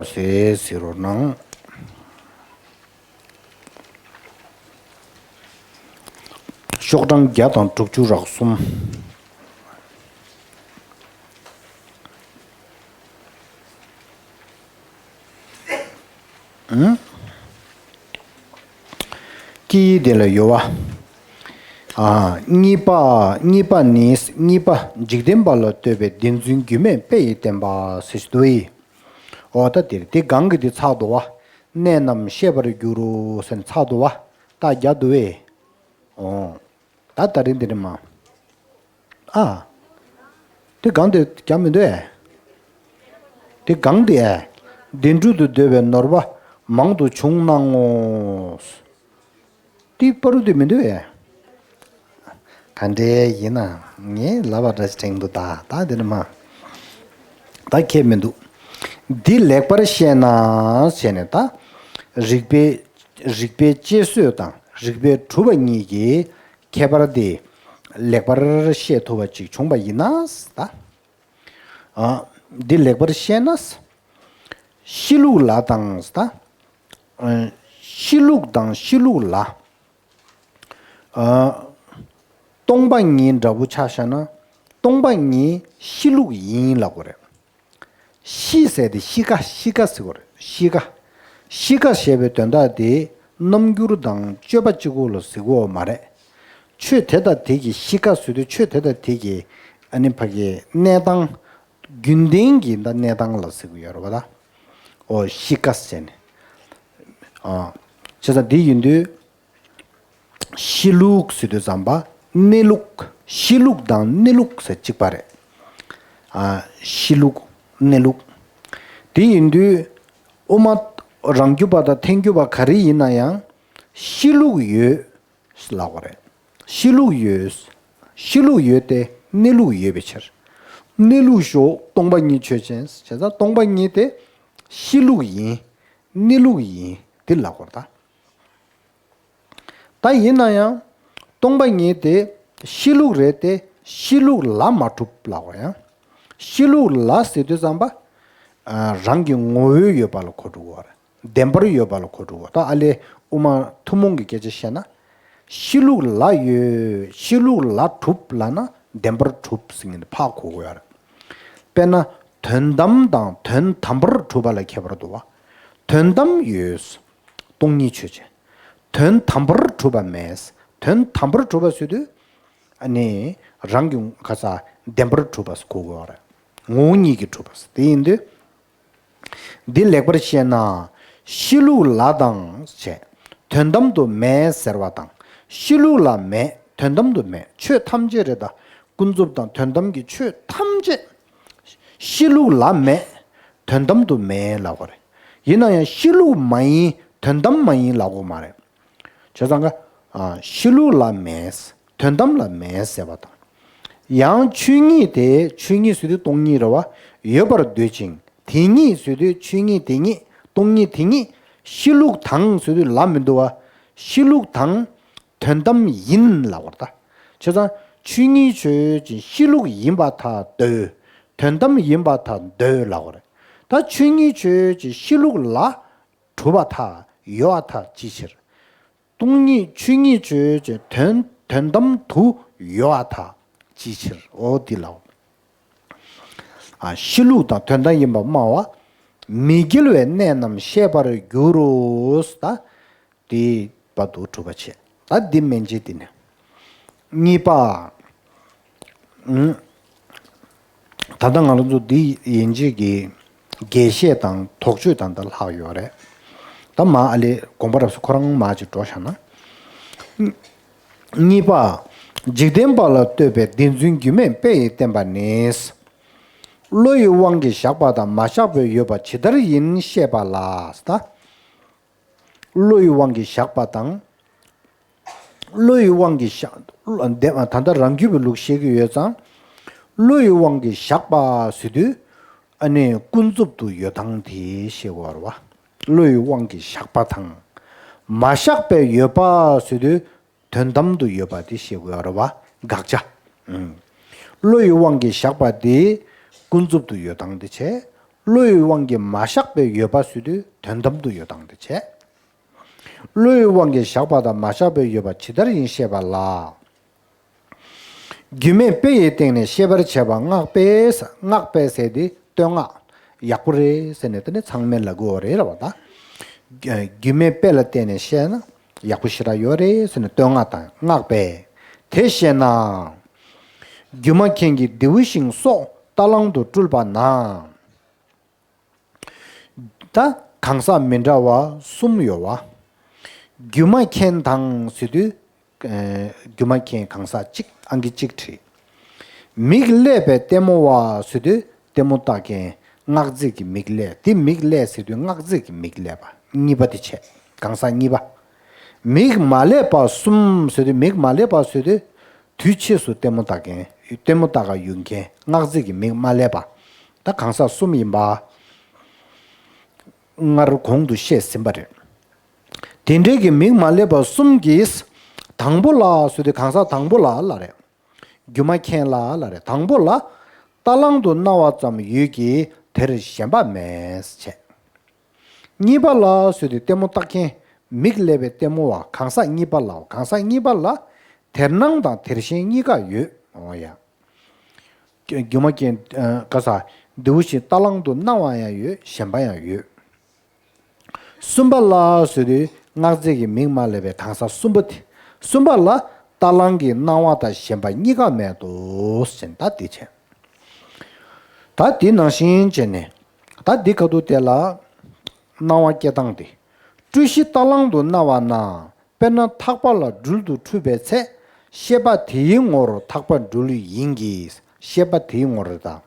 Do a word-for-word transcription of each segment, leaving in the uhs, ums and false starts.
ཟེར་ཟེར་རོ་ནང་། ཤོག་གྲངས་བརྒྱ་དང་དྲུག་ཅུ་རག་གསུམ། ཨང་། ཀྱི་དེ་ལ་ཡོད་བ། ཨ། གཉིས་པ། གཉིས་པ་ནི། གཉིས་པ་འཇིག་རྟེན་པ་ལ་ལྟོས་པའི་བདེན་རྫུན་རྒྱུ་མེད་དཔེ་ཡི་བསྟན་པ་ཟེར་ཞིག་འདུག་ཡིན། འོ་ད་དེ་དེ་གང་གི་དེ་ཚགས་འདུག་བ། གནས་རྣམས་ཤེས་པར་འགྱུར་རོ་ཟེར་ནས་ཚགས་འདུག་བ། རྟགས་བརྒྱབ་འདུག་བས། འོ། ད་ད་རིང་འདི་རེད་མ། ཨ། དེ་གང་དེ་རྒྱག་མི་འདུག་ཨེ། དེ་གང་དེ་ཨེ། བདེན་གྲུབ་ཏུ་འདོད་པའི་ནོར་བ་མང་དུ་བྱུང་སྣང་ངོ་། དེ་པ་རུ་དེ་མི་འདུག་ཨེ། ག་འདྲའི་ཡིན་ན་ངས་ལབ་པ་འདྲ་ཞིག་དྲན་འདུག་ད་ད་དེ་ནི་མ། ད་ཁྱད་མི་འདུག་འདི་ལེགས་པར་ཤེས་ན་ཟེར་ནས་ད། རིགས་པའི་རིགས་པའི་དཔྱད་བཟོད་དང་རིགས་པས་གྲུབ་པ་གཉིས་ཀྱི་ཁྱད་པར་དེ་ལེགས་པར་ཤེས་ཐུབ་པ་ཅིག་བྱུང་པ་ཡིན་ན་ད། ཨ། འདི་ལེགས་པར་ཤེས་ན། གཤིས་ལུགས་ལ་དང་ད། ཨ། གཤིས་ལུགས་དང་གཤིས་ལུགས་ལ། ཨ། སྟོང་པ་ཉིད་འདྲ་པོ་ཆ་བཞག་ན། སྟོང་པ་ཉིད་གཤིས་ལུགས་ཡིན་ལབ་དགོས་རེད། གཤིས་ཟེར་དེ་གཤིས་ཀ་གཤིས་ཀ་ཟེར་དགོས་རེད་གཤིས་ཀ། གཤིས་ཀ་ཞེས་པའི་དོན་དག་དེ་རྣམ་འགྱུར་དང་སྤྱོད་པ་གཅིག་པོ་ལ་ཟེར་དགོས་མ་རེད། ཆོས་དེ་དང་དེ་གི་གཤིས་ཀ་ཟེར་དུས་ཆོས་དེ་དང་དེ་གི་ཨ་ནི་ཕ་གི་གནས་སྟངས། རྒྱུན་ལྡན་གྱི་ད་གནས་སྟངས་ལ་ཟེར་གི་ཡོད་རེད་བ་ད། ཨོ་གཤིས་ཀ་ཟེར་ནས། ཨ། བྱས་ཙང་འདི་ཡིན་དུས། གཤིས་ལུགས་ཟེར་དུས་ཙམ་པ་གནས་ལུགས། གཤིས་ལུགས་དང་གནས་ལུགས་ཟེར་གཅིག་པ་རེད། ཨ། གཤིས་ལུགས་གནས་ལུགས། དེ་ཡིན་དུས་དབུ་མ་རང་རྒྱུད་པ་དང་ཐལ་འགྱུར་བ་ག་རེ་ཡིན་ན་ཡང་གཤིས་ལུགས་ཡོད་ལབ་པ་རེད། གཤིས་ལུགས་ཡོད། གཤིས་ལུགས་ཡོད་དེ་གནས་ལུགས་ཡོད་པའི་ཕྱིར། གནས་ལུགས་ཞོག་སྟོང་པ་ཉིད་ཆོས་ཅན། བྱས་ཙང་སྟོང་པ་ཉིད་དེ་གཤིས་ལུགས་ཡིན། གནས་ལུགས་ཡིན། དེ་ལབ་པ་རེད་ད། ད་ཡིན་ན་ཡང་། སྟོང་པ་ཉིད་དེ་གཤིས་ལུགས་རེད་དེ་གཤིས་ལུགས་ལ་མ་གྲུབ་ལབ་པ་ཡང་། གཤིས་ལུགས་ལ་ཟེར་དུས་ཙམ་པ། ཨ། རང་གི་ངོ་བོའི་ཡོད་པ་ལ་གོ་འགྲོ་གི་རེད། བདེན་པར་ཡོད་པ་ལ་གོ་འགྲོ་གི་རེད། ད་ཨ་ལས་དབུ་མ་ཐུན་མོང་གི་སྐད་ཆ་བཤད་ན། གཤིས་ལུགས་ལ་ཡོད། གཤིས་ལུགས་ལ་གྲུབ་ལབ་ན་བདེན་པར་གྲུབ་ཟེར་མཁན་དེ་ཕར་གོ་དགོས་ཡ་རེད། དཔེར་ན་དོན་དམ་དང་དོན་དམ་པར་གྲུབ་པ་ལ་ཁྱད་པར་འདུག་བ། དོན་དམ་ཡོད། སྟོང་ཉིད་ཆོས་ཅན། དོན་དམ་པར་གྲུབ་པ་མེད། དོན་དམ་པར་གྲུབ་པ་ཟེར་དུས། ཨ་ནི། རང་གི་ཁ་ས་བདེན་པར་གྲུབ་པ་གོ་དགོས་རེད། ངོ་བོ་ཉིད་ཀྱིས་གྲུབ་པ་དེ་ཡིན་དུས། འདི་ལེགས་པར་ཤེས་ན། གཤིས་ལུགས་ལ་དང་བྱས། དོན་དམ་དུ་མེད་ཟེར་བ་དང་། གཤིས་ལུགས་ལ་མེད། དོན་དམ་དུ་མེད། ཆོས་ཐམས་ཅད་རེད་ད། ཀུན་རྫོབ་དང་དོན་དམ་གྱི་ཆོས་ཐམས་ཅད། གཤིས་ལུགས་ལ་མེད། དོན་དམ་དུ་མེད་ལབ་པ་རེད། ཡིན་ན་ཡང་གཤིས་ལུགས་མ་ཡིན། དོན་དམ་མ་ཡིན་ལབ་དགོས་མ་རེད། བྱས་ཙང་ཀ། ཨ། གཤིས་ལུགས་ལ་མེད། དོན་དམ་ལ་མེད་ཟེར་བ་དང་། ཡང་ཆོས་ཉིད་དེ། ཆོས་ཉིད་ཟེར་དུས་སྟོང་ཉིད་རེད་བ། ཡོད་པར་འདོད་ཅིང་། དེ་ཉིད་ཟེར་དུས་ཆོས་ཉིད་དེ་ཉིད། སྟོང་ཉིད་དེ་ཉིད། གཤིས་ལུགས་དང་ཟེར་དུས་ལ་མི་འདུག་བ། གཤིས་ལུགས་དང་། དོན་དམ་ཡིན་ལབ་པ་རེད་ད། བྱས་ཙང་ཆོས་ཉིད་ཆོས་ཅན། གཤིས་ལུགས་ཡིན་པར་ཐལ་འདོད། དོན་དམ་ཡིན་པར་ཐལ་འདོད་ལབ་པ་རེད། ད་ཆོས་ཉིད་ཆོས་ཅན། གཤིས་ལུགས་ལ་གྲུབ་པར་ཐལ། ཡོད་པར་ཐལ་ཅིའི་ཕྱིར། སྟོང་ཉིད་ཆོས་ཉིད་ཆོས་ཅན། དོན་དོན་དམ་དུ་ཡོད་པར་ཐལ་ཅིའི་ཕྱིར། འོ་འདི་ལ། ཨ། གཤིས་ལུགས་དང་དོན་དམ་ཡིན་པར་སྨྲ་བ། མི་འགལ་བའི་གནས་རྣམས་ཤེས་པར་འགྱུར་རོ། ད་དེ་བར་དུ་གྲུབ་པ་བྱས། ད་འདི་མན་ཆད་དེ་ནས། གཉིས་པ། ཨུ། ད་ལྟ་ང་རང་ཚོ་འདི་ཡན་ཆད་ཀྱི་རྒྱས་བཤད་དང་དོགས་གཅོད་དང་ད་ལྷག་ཡོད་རེད། ད་མ་ཨ་ལེ་དགོངས་པ་རབ་གསལ་ཁོ་རང་མ་ཅིག་འགྲོ་བཞག་ན། གཉིས་པ། འཇིག་རྟེན་པ་ལ་ལྟོས་པའི་བདེན་རྫུན་རྒྱུ་མེད་དཔེ་ཡིས་བསྟན་པ་ནི། བློ་ཡི་དབང་གིས་བཞག་པ་དང་མ་བཞག་པའི་ཡོད་པ་ཇི་ལྟར་ཡིན་ཤེས་པ་ལ། ད། བློ་ཡི་དབང་གིས་བཞག་པ་དང་། བློ་ཡི་དབང་གིས་བཞག་ད་ལྟ་རང་རྒྱུད་པའི་ལུགས་བཤད་ཀྱི་ཡོད་ཙང་། བློ་ཡི་དབང་གིས་བཞག་པ་ཟེར་དུས། ཨ་ནི་ཀུན་རྫོབ་ཏུ་ཡོད་སྟངས་དེ་ཤེས་དགོས་རེད་བ། བློ་ཡི་དབང་གིས་བཞག་པ་དང་། མ་བཞག་པའི་ཡོད་པ་ཟེར་དུས། དོན་དམ་དུ་ཡོད་པ་དེ་ཤེས་དགོས་རེད་བ། དགག་བྱ། ཨུམ། བློ་ཡི་དབང་གིས་བཞག་པ་དེ་ཀུན་རྫོབ་ཏུ་ཡོད་སྟངས་དེ་བྱས། བློའི་དབང་གིས་མ་བཞག་པའི་ཡོད་པ་ཟེར་དུས་དོན་དམ་དུ་ཡོད་སྟངས་དེ་བྱས། བློའི་དབང་གིས་བཞག་པ་དང་མ་བཞག་པའི་ཡོད་པ་ཇི་ལྟར་ཡིན་ཤེས་པ་ལ། རྒྱུད་སྨད་དཔེ་ཡི་སྟེང་ནས་ཤེས་པར་བྱེད་པ་སྔགས་པས། སྔགས་པས་ཟེར་དེ་བསྟོད་སྔགས་ཡག་པོ་རེད་ཟེར་ནས་དེ་ནི་ཚང་མས་ལབ་དགོས་རེད་ལབ་པ་དང་། རྒྱུད་སྨད་དཔེ་ལ་བརྟེན་ནས་བཤད་ན་ཡག་པོ་ཞེ་དྲག་ཡོད་རེད་ཟེར་ནས་བསྟོད་སྔགས་དང་སྔགས་པས། དེ་ཤེས་ན། སྒྱུ་མ་མཁན་གྱིས་མདེའུ་ཤིང་སོགས་རྟ་གླང་དུ་སྤྲུལ་པ་ན། ད་གང་ཟག་མི་འདྲ་བ་གསུམ་ཡོད་བ། སྒྱུ་མ་མཁན་དང་ཟེར་དུས། ཨ་སྒྱུ་མ་མཁན་གང་ཟག་གཅིག་ཨང་ཀི་གཅིག་བྲིས། མིག་བསླད་པའི་ལྟད་མོ་བ་ཟེར་དུས་ལྟད་མོ་ལྟ་མཁན་སྔགས་རྫས་ཀྱི་མིག་བསླད། དེ་མིག་བསླད་ཟེར་དུས་སྔགས་རྫས་ཀྱི་མིག་བསླད་པ་གཉིས་པ་དེ་བྱས། གང་ཟག་གཉིས་པ། མིག་མ་བསླད་པ་གསུམ་ཟེར་དུས། མིག་མ་བསླད་པ་ཟེར་དུས་དུས་ཕྱིས་སུ་ལྟད་མོ་ལྟ་མཁན། ལྟད་མོ་ལྟ་ག་ཡོང་མཁན་སྔགས་རྫས་ཀྱི་མིག་མ་བསླད་པ། ད་གང་ཟག་གསུམ་ཡིན་པ། སྔར་གོང་དུ་བཤད་ཟིན་པ་རེད། དེ་འདྲའི་གི་མིག་མ་བསླད་པ་གསུམ་གྱིས། དང་པོ་ལ་ཟེར་དུས་གང་ཟག་དང་པོ་ལ་ལ་རེད། སྒྱུ་མ་མཁན་ལ་ལ་རེད། དང་པོ་ལ་རྟ་གླང་དུ་སྣང་བ་ཙམ་ཡོད་ཀྱི་དེར་ཞེན་པ་མེད་བྱས། གཉིས་པ་ལ་ཟེར་དུས་ལྟད་མོ་ལྟ་མཁན། མིག་བསླད་པའི་ལྟད་མོ་བ་གང་ཟག་གཉིས་པ་ལ། གང་ཟག་གཉིས་པ་ལ་དེར་སྣང་དང་དེར་ཞེན་གཉིས་ཀ་ཡོད། འོ་ཡ། སྒྱུ་མ་མཁན། ཨ་ག་ས། མདེའུ་ཤིང་རྟ་གླང་དུ་སྣང་བ་ཡང་ཡོད། ཞེན་པ་ཡང་ཡོད། གསུམ་པ་ལ་ཟེར་དུས་སྔགས་རྫས་ཀྱི་མིག་མ་བསླད་པའི་གང་ཟག་གསུམ་པ་དེ། གསུམ་པ་ལ་རྟ་གླང་གི་སྣང་བ་དང་ཞེན་པ་གཉིས་ཀ་མེད་དོ་ཟེར་ད་འདི་བྱས། ད་འདི་ནང་བཞིན་བྱས་ནས། ད་འདི་ཁ་ཐུག་དེ་ལ་སྣང་བ་སྐྱེ་སྟངས་དེ། སྤྲུལ་གཞི་རྟ་གླང་དུ་སྣང་བ་ན། དཔེར་ན་ཐག་པ་ལ་སྦྲུལ་དུ་འཁྲུལ་པའི་ཚེ། ཤེས་པ་དེའི་ངོར་ཐག་པ་སྦྲུལ་ཡིན་གྱི། ཤེས་པ་དེའི་ངོར་རེད་ད།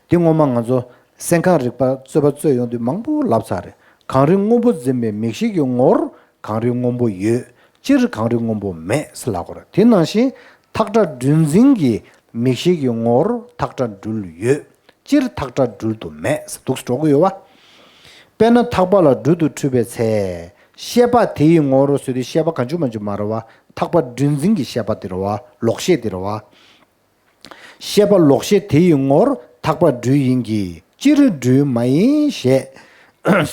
འདི་སྔོན་མ་ང་ཚོ་སེམས་ཁམས་རིག་པ་རྩོད་པ་རྩོད་ཡོང་དུས་མང་པོ་ལབ་ཚར་རེད། གངས་རི་སྔོན་པོ་འཛིན་པའི་མིག་ཤེས་ཀྱི་ངོར་གངས་རི་སྔོན་པོ་ཡོད། སྤྱིར་གངས་རི་སྔོན་པོ་མེད་ཟེར་ལབ་དགོས་རེད། དེ་ནང་བཞིན་ཐག་ཁྲ་སྦྲུལ་འཛིན་གྱི་མིག་ཤེས་ཀྱི་ངོར་ཐག་ཁྲ་སྦྲུལ་ཡོད། སྤྱིར་ཐག་ཁྲ་སྦྲུལ་དུ་མེད་ཟེར་འདུག་སེ་འགྲོ་གི་ཡོད་བ། དཔེར་ན་ཐག་པ་ལ་སྦྲུལ་དུ་འཁྲུལ་པའི་ཚེ། ཤེས་པ་དེ་ཡི་ངོར་ཟེར་དུས་ཤེས་པ་གང་བྱུང་མང་བྱུང་མ་རེད་བ། ཐག་པ་སྦྲུལ་འཛིན་གྱི་ཤེས་པ་དེ་རེད་བ། ལོག་ཤེས་དེ་རེད་བ། ཤེས་པ་ལོག་ཤེས་དེ་ཡི་ངོར་ཐག་པ་སྦྲུལ་ཡིན་གྱི། སྤྱིར་སྦྲུལ་མ་ཡིན་ཞེས་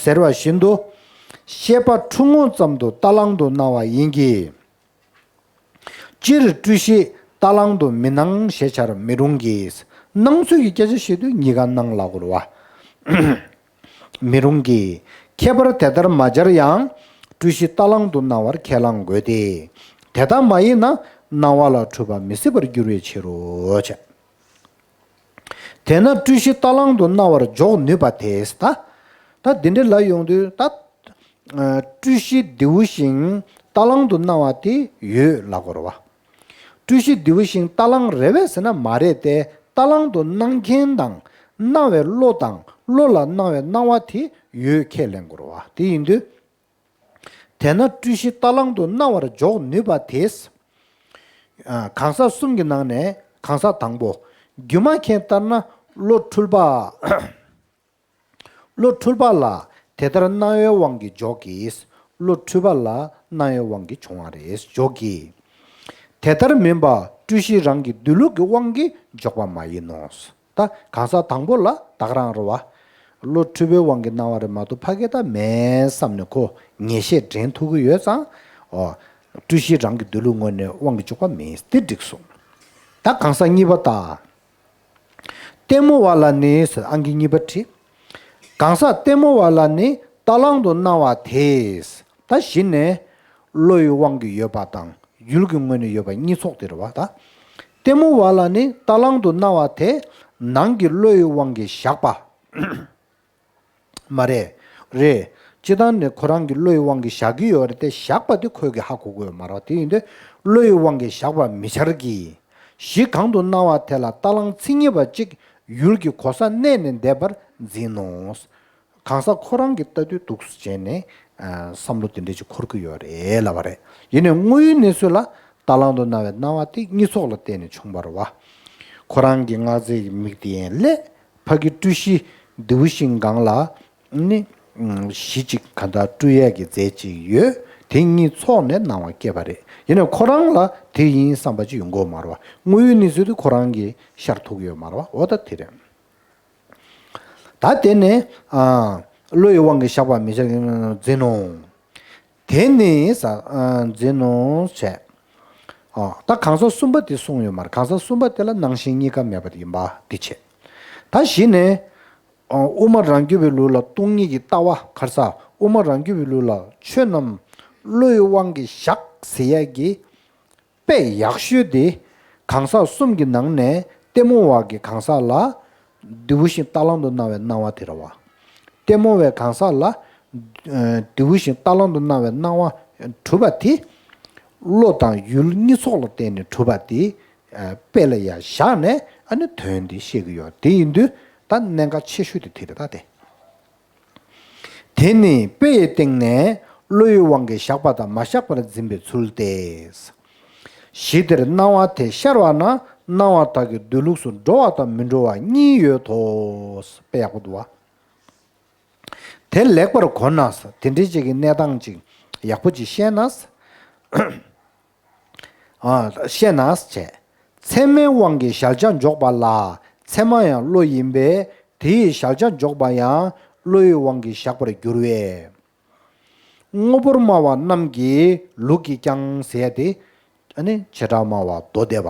ཟེར་བ་བཞིན་དུ། ཤེས་པ་འཁྲུལ་ངོ་ཙམ་དུ་རྟ་གླང་དུ་སྣང་བ་ཡིན་གྱི། སྤྱིར་སྤྲུལ་གཞི་རྟ་གླང་དུ་མི་སྣང་ཞེས་བྱར་མི་རུང་གི། སྣང་ཚུལ་གྱི་སྐད་ཆ་བཤད་དུས་གཉིས་ཀ་སྣང་ལབ་དགོས་རེད་བ། མི་རུང་གི། ཁྱད་པར་དེ་ལྟར་མ་སྦྱར་ཡང་། སྤྲུལ་གཞི་རྟ་གླང་དུ་སྣང་བར་ཁས་བླང་དགོས་ཏེ། དེ་ལྟ་མ་ཡིན་ན་སྣང་བ་ལ་འཁྲུལ་པ་མི་སྲིད་པར་འགྱུར་བའི་ཕྱིར་རོ། བྱས། དེས་ན་སྤྲུལ་གཞི་རྟ་གླང་དུ་སྣང་བར་འཇོག་ནུས་པ་དེས་ད། ད་འདི་འདྲ་ལ་ཡོང་དུས་ད། ཨ་སྤྲུལ་གཞི་མདེའུ་ཤིང་རྟ་གླང་དུ་སྣང་བ་དེ་ཡོད་ལབ་དགོས་རེད་བ། སྤྲུལ་གཞི་མདེའུ་ཤིང་རྟ་གླང་རེད་པས་ཟེར་ན་མ་རེད་དེ། རྟ་གླང་དུ་སྣང་མཁན་དང་སྣང་བའི་བློ་དང་བློ་ལ་སྣང་བའི་སྣང་བ་དེ་ཡོད་ཁས་ལེན་དགོས་རེད་བ། དེ་ཡིན་དུས། དེས་ན་སྤྲུལ་གཞི་རྟ་གླང་དུ་སྣང་བར་འཇོག་ནུས་པ་དེས། ཨ་གང་ཟག་གསུམ་གྱི་ནང་ནས་གང་ཟག་དང་པོ། སྒྱུ་མ་མཁན་ལྟར་ན་བློ་འཁྲུལ་པ། བློ་འཁྲུལ་པ་ལ་དེ་ལྟར་སྣང་བའི་དབང་གིས་འཇོག་གི། བློ་འཁྲུལ་པ་ལ་སྣང་བའི་དབང་གིས་བྱུང་བ་རེད་འཇོག་གི། དེ་ལྟར་མིན་པ་སྤྲུལ་གཞི་རང་གི་སྡོད་ལུགས་ཀྱི་དབང་གིས་འཇོག་པ་མ་ཡིན་ནོ། ད་གང་ཟག་དང་པོ་ལ་ད་ག་རང་རེད་བ། བློ་འཁྲུལ་པའི་དབང་གིས་སྣང་བ་རེད་མ་གཏོགས་ཕ་གི་ད་མེད་བསམ་ནས་ཁོ་ངེས་ཤེས་འདྲེན་ཐུབ་ཀྱི་ཡོད་ཙང་། ཨོ། སྤྲུལ་གཞི་རང་གི་སྡོད་ལུགས་ངོས་ནས་དབང་གིས་འཇོག་པ་མིན། དེ་འགྲིག་སོང་། ད་གང་ཟག་གཉིས་པ་ད། ལྟད་མོ་བ་ལ་ནི། ཨང་ཀི་གཉིས་པ་བྲིས། གང་ཟག་ལྟད་མོ་བ་ལ་ནི་རྟ་གླང་དུ་སྣང་བ་དེས། ད་གཞི་ནས་བློ་ཡི་དབང་གིས་ཡོད་པ་དང་ཡུལ་གྱི་ངོས་ནས་ཡོད་པ་གཉིས་ཚོགས་དེ་རེད་བ་ད། ལྟད་མོ་བ་ལ་ནི་རྟ་གླང་དུ་སྣང་བ་དེ་ནང་གི་བློ་ཡི་དབང་གིས་བཞག་པ། མ་རེད། རེད། སྤྱིར་བཏང་ནས་ཁོ་རང་གི་བློ་ཡི་དབང་གིས་བཞག་གི་ཡོད་རེད་དེ། བཞག་པ་དེ་ཁོས་གི་ཧ་གོ་གི་ཡོད་མ་རེད་བ། དེ་ཡིན་དུས་བློ་ཡི་དབང་གིས་བཞག་པ་མི་འཆར་གི། གཞི་གང་དུ་སྣང་བ་དེ་ལ་རྟ་གླང་མཚན་ཉིད་པ་གཅིག་ཡུལ་གྱི་གོ་ས་གནས་ནས་འདས་པར་འཛིན་ནོ། གང་ཟག་ཁོ་རང་གིས་ལྟ་དུས་འདུག་སེ་བྱས་ནས། ཨ་བསམ་བློ་དེ་འདྲ་ཅིག་འཁོར་གི་ཡོད་རེད་ལབ་པ་རེད། ཡིན་ནའི་དངོས་ཡོད་གནས་ཚུལ་ལ་རྟ་གླང་དུ་སྣང་བའི་སྣང་བ་དེ་གཉིས་ཚོགས་ལ་བརྟེན་ནས་བྱུང་བ་རེད་བ། ཁོ་རང་གི་སྔགས་རྫས་ཀྱི་མིག་དེ་ཡན་ལས། ཕ་གི་སྤྲུལ་གཞི་མདེའུ་ཤིང་སྒང་ལ་ནི། ཨ་གཞི་གཅིག་ག་འདྲ་སྤྲུལ་ཡས་ཀྱི་རྫས་གཅིག་ཡོད། དེ་གཉིས་ཚོགས་ནས་སྣང་བ་སྐྱེས་པ་རེད། ཡིན་ནའི་ཁོ་རང་ལ་དེ་ཡིན་བསམ་པ་ཅིག་ཡོང་གི་ཡོད་མ་རེད་བ། དངོས་ཡོད་གནས་ཚུལ་དེ་ཁོ་རང་གིས་ཤར་ཐུབ་ཀྱི་ཡོད་མ་རེད་བ། འོ་ད་དེ་རེད། ད་དེ་ནི་ཨ་བློ་ཡི་དབང་གིས་བཞག་པ་མི་བྱ་འཛིན་ནོ། དེ་ནི་ས་ཨ་འཛིན་ནོ་བྱས། ཨ་ད་གང་ཟག་གསུམ་པ་དེ་གསུངས་ཡོད་མ་རེད། གང་ཟག་གསུམ་པ་དེ་ལ་སྣང་ཞེན་གཉིས་ཀ་མེད་པ་དེ་ཡིན་པ་དེ་བྱས། ད་གཞི་ནས་ཨ་དབུ་མ་རང་རྒྱུད་པའི་ལུགས་ལ་སྟོང་ཉིད་ཀྱི་ལྟ་བ་ག་རེ་ཟ། དབུ་མ་རང་རྒྱུད་པའི་ལུགས་ལ་ཆོས་རྣམས་བློ་ཡི་དབང་གིས་བཞག་ཟེར་ཡས་ཀྱི་དཔེ་ཡག་ཤོས་དེ། གང་ཟག་གསུམ་གྱི་ནང་ནས་ལྟད་མོ་བ་གིས་གང་ཟག་ལ་བདེ་བོ་ཞིང་རྟ་གླང་དུ་སྣང་བའི་སྣང་བ་དེ་རེད་བ། ལྟད་མོ་བས་གང་ཟག་ལ་ཨ་བདེ་བོ་ཞིང་རྟ་གླང་དུ་སྣང་བའི་སྣང་བ་གྲུབ་པ་དེ། བློ་དང་ཡུལ་གཉིས་ཚོགས་ལ་བརྟེན་ནས་གྲུབ་པ་དེ། ཨ་དཔེ་ལ་ཡང་བཞག་ནས་ཨ་ནི་དོན་དེ་བཤད་ཀྱི་ཡོད། དེ་ཡིན་དུས་ད་གནད་འགག་ཆེ་ཤོས་དེ་དེ་རེད་ད་དེ། དེ་ནི་དཔེ་ཡི་སྟེང་ནས་བློ་ཡི་དབང་གིས་བཞག་པ་དང་མ་བཞག་པར་འཛིན་པའི་ཚུལ་ཏེ། གཞི་དེར་སྣང་བ་དེ་ཤར་བ་ན་སྣང་བ་དག་གི་སྡོད་ལུགས་སུ་འགྲོ་བ་དང་མི་འགྲོ་བ་གཉིས་ཡོད་དོ། དཔེ་ཡག་པོ་འདུག་བ། དེ་ལེགས་པར་གོ་ན། དེ་འདྲའི་ཅིག་གི་གནས་སྟངས་ཅིག་ཡག་པོ་ཅིག་ཤེས་ན། ཨ་ཤེས་ན་བྱས། ཚད་མའི་དབང་གིས་གཞལ་བྱ་འཇོག་པ་ལ་ཚད་མ་ཡང་བློ་ཡིན་པས་དེ་ཡི་གཞལ་བྱ་འཇོག་པ་ཡང་བློ་ཡི་དབང་གིས་བཞག་པར་འགྱུར་བས། དངོས་པོར་སྨྲ་བ་རྣམས་ཀྱི་ལུགས་ཀྱིས་ཀྱང་ཟེར་ཡ་དེ། ཨ་ནི་བྱེ་བྲག་སྨྲ་བ་མདོ་སྡེ་པ།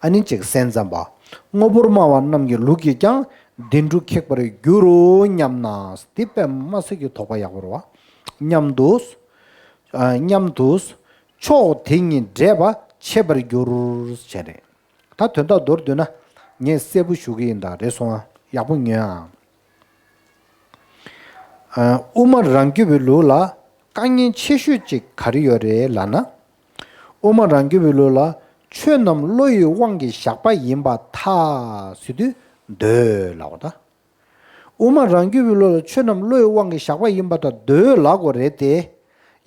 ཨ་ནི་ཅིག་གསན་བསམ་པ། དངོས་པོར་སྨྲ་བ་རྣམས་ཀྱི་ལུགས་ཀྱིས་ཀྱང་བདེན་གྲུབ་ཁེགས་པར་འགྱུར་རོ་སྙམ་ན། འདི་དཔེ་མ་སྲིད་ཀྱི་དོགས་པ་ཡག་པོ་རེད་བ། སྙམ་དུ། ཨ་སྙམ་དུ། ཕྱོགས་དེ་གཉིས་འདྲེས་པ་འཆད་པར་འགྱུར་བྱས་ནས། ད་དོན་དག་མདོར་བསྡུས་ན། ངས་གསལ་པོ་ཞུ་གི་ཡིན་ད། རེ་སོང་ཨ། ཡག་པོ་ཉོན་ཨ། ཨ་དབུ་མ་རང་རྒྱུད་པའི་ལུགས་ལ་དཀའ་ངལ་ཆེ་ཤོས་ཅིག་ག་རེ་ཡོད་རེད་ལབ་ན། དབུ་མ་རང་རྒྱུད་པའི་ལུགས་ལ་ཆོས་རྣམས་བློ་ཡི་དབང་གིས་བཞག་པ་ཡིན་པར་ཐལ་ཟེར་དུས་འདོད་ལབ་པ་ད། དབུ་མ་རང་རྒྱུད་པའི་ལུགས་ལ་ཆོས་རྣམས་བློ་ཡི་དབང་གིས་བཞག་པ་ཡིན་པར་ཐལ་འདོད་ལབ་དགོས་རེད་དེ།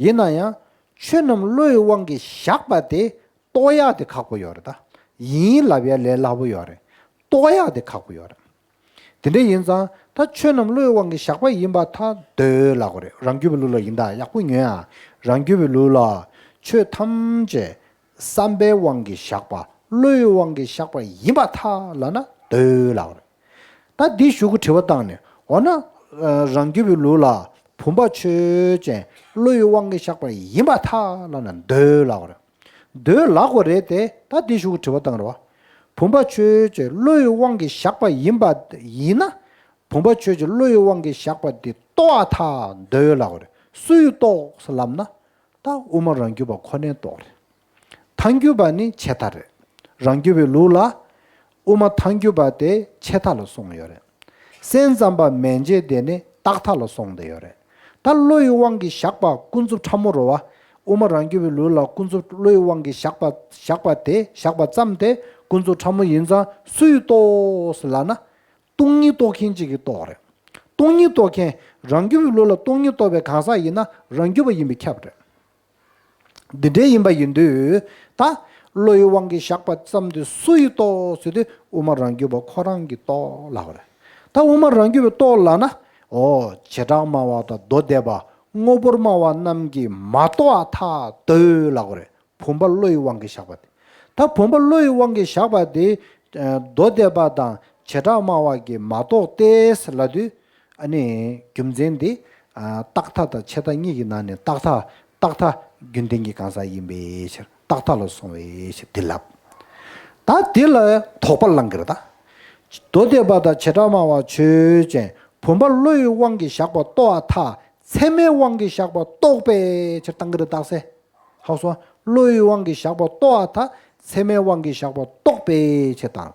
ཡིན་ན་ཡང་ཆོས་རྣམས་བློ་ཡི་དབང་གིས་བཞག་པ་དེ་རྟོགས་ཡག་དེ་ཁག་པོ་ཡོད་རེད་ད། ཡིན་ལབ་ཡ་ལས་སླ་པོ་ཡོད་རེད། རྟོགས་ཡག་དེ་ཁག་པོ་ཡོད་རེད། དེ་འདྲ་ཡིན་ཙང་ད་ཆོས་རྣམས་བློའི་དབང་གིས་བཞག་པ་ཡིན་པར་ཐལ་འདོད་ལབ་དགོས་རེད། རང་རྒྱུད་པའི་ལུགས་ལ་ཡིན་ད། ཡག་པོ་ཉོན་ཨ། རང་རྒྱུད་པའི་ལུགས་ལ་ཆོས་ཐམས་ཅད་བསམ་པའི་དབང་གིས་བཞག་པ་བློའི་དབང་གིས་བཞག་པ་ཡིན་པར་ཐལ་ལབ་ན་འདོད་ལབ་དགོས་རེད། ད་འདི་གཞུག་གི་དྲི་བ་བཏང་ནས་འོ་ན། ཨ་རང་རྒྱུད་པའི་ལུགས་ལ་བུམ་པ་ཆོས་ཅན་བློའི་དབང་གིས་བཞག་པ་ཡིན་པར་ཐལ་ལབ་ན་འདོད་ལབ་དགོས་རེད། འདོད་ལབ་དགོས་རེད་དེ། ད་འདི་གཞུག་གི་དྲི་བ་བཏང་རེད་བ། བུམ་པ་ཆོས་ཅན་བློའི་དབང་གིས་བཞག་པ་ཡིན་པ་ཡིན་ན། བུམ་པ་ཆོས་ཅན་བློའི་དབང་གིས་བཞག་པ་འདི་རྟོགས་པར་ཐལ་འདོད་ལབ་དགོས་རེད། སུ་ཡིས་རྟོགས་ལབ་ན། ད་དབུ་མ་རང་རྒྱུད་པ་ཁོ་ནས་རྟོགས་རེད། ཐལ་འགྱུར་བ་ནི་ཆད་མཐའ་རེད། རང་རྒྱུད་པའི་ལུགས་ལ། དབུ་མ་ཐལ་འགྱུར་བ་དེ་ཆད་མཐའ་ལ་སོང་ཡོད་རེད། སེམས་ཙམ་པ་མན་ཆད་དེ་ནི་རྟག་མཐའ་ལ་སོང་བསྡད་ཡོད་རེད། ད་བློ་ཡི་དབང་གིས་བཞག་པ་ཀུན་རྫོབ་ཕྲ་མོ་རེད་བ། དབུ་མ་རང་རྒྱུད་པའི་ལུགས་ལ་ཀུན་རྫོབ་བློ་ཡི་དབང་གིས་བཞག་པ་བཞག་པ་དེ་བཞག་པ་ཙམ་དེ་ཀུན་རྫོབ་ཕྲ་མོ་ཡིན་ཙང་སུ་ཡིས་རྟོགས་ལབ་ན། སྟོང་ཉིད་རྟོགས་མཁན་གཅིག་གིས་རྟོགས་རེད། སྟོང་ཉིད་རྟོགས་མཁན། རང་རྒྱུད་པའི་ལུགས་ལ་སྟོང་ཉིད་རྟོགས་པའི་གང་ཟག་ཡིན་ན་རང་རྒྱུད་པ་ཡིན་པས་ཁྱབ་རེད། འདི་འདྲའི་ཡིན་པ་ཡིན་དུས་ད་བློ་ཡི་དབང་གིས་བཞག་པ་ཙམ་དེ་སུ་ཡིས་རྟོགས་ཟེར་དུས་དབུ་མ་རང་རྒྱུད་པ་ཁོ་རང་གིས་རྟོགས་ལབ་པ་རེད། ད་དབུ་མ་རང་རྒྱུད་པས་རྟོགས་ལབ་ན། འོ་བྱེ་བྲག་སྨྲ་བ་དང་མདོ་སྡེ་པ་དངོས་པོར་སྨྲ་བ་རྣམས་ཀྱིས་མ་རྟོགས་པར་ཐལ་འདོད་ལབ་པ་རེད། བུམ་པ་བློ་ཡི་དབང་གིས་བཞག་པ་དེ། ད་བུམ་པ་བློ་ཡི་དབང་གིས་བཞག་པ་དེ། ཨ་མདོ་སྡེ་པ་དང་བྱེ་བྲག་སྨྲ་བ་གིས་མ་རྟོགས་ཏེ་ལབ་དུས། ཨ་ནི་རྒྱུ་མཚན་དེ། ཨ་རྟག་མཐའ་དང་ཆད་མཐའ་གཉིས་ཀྱི་ནང་ནས་རྟག་མཐའ། རྟག་མཐའ་རྒྱུན་ལྡན་གྱི་གང་ཟག་ཡིན་པའི་ཕྱིར་རྟག་མཐའ་ལ་སོང་བའི་ཕྱིར་དེ་ལབ། ད་དེ་ལ་དོགས་པ་ལངས་ཀྱི་རེད་ད། མདོ་སྡེ་པ་དང་བྱེ་བྲག་སྨྲ་བ་ཆོས་ཅན་བུམ་པ་བློ་ཡི་དབང་གིས་བཞག་པ་རྟོགས་པར་ཐལ། ཚད་མའི་དབང་གིས་བཞག་པ་རྟོགས་པའི་ཕྱིར་བཏང་གི་རེད་རྟགས་གསལ། ཧ་གོ་སོང་། བློ་ཡི་དབང་གིས་བཞག་པ་རྟོགས་པར་ཐལ། ཚད་མའི་དབང་གིས་བཞག་པ་རྟོགས་པའི་ཕྱིར་དང་།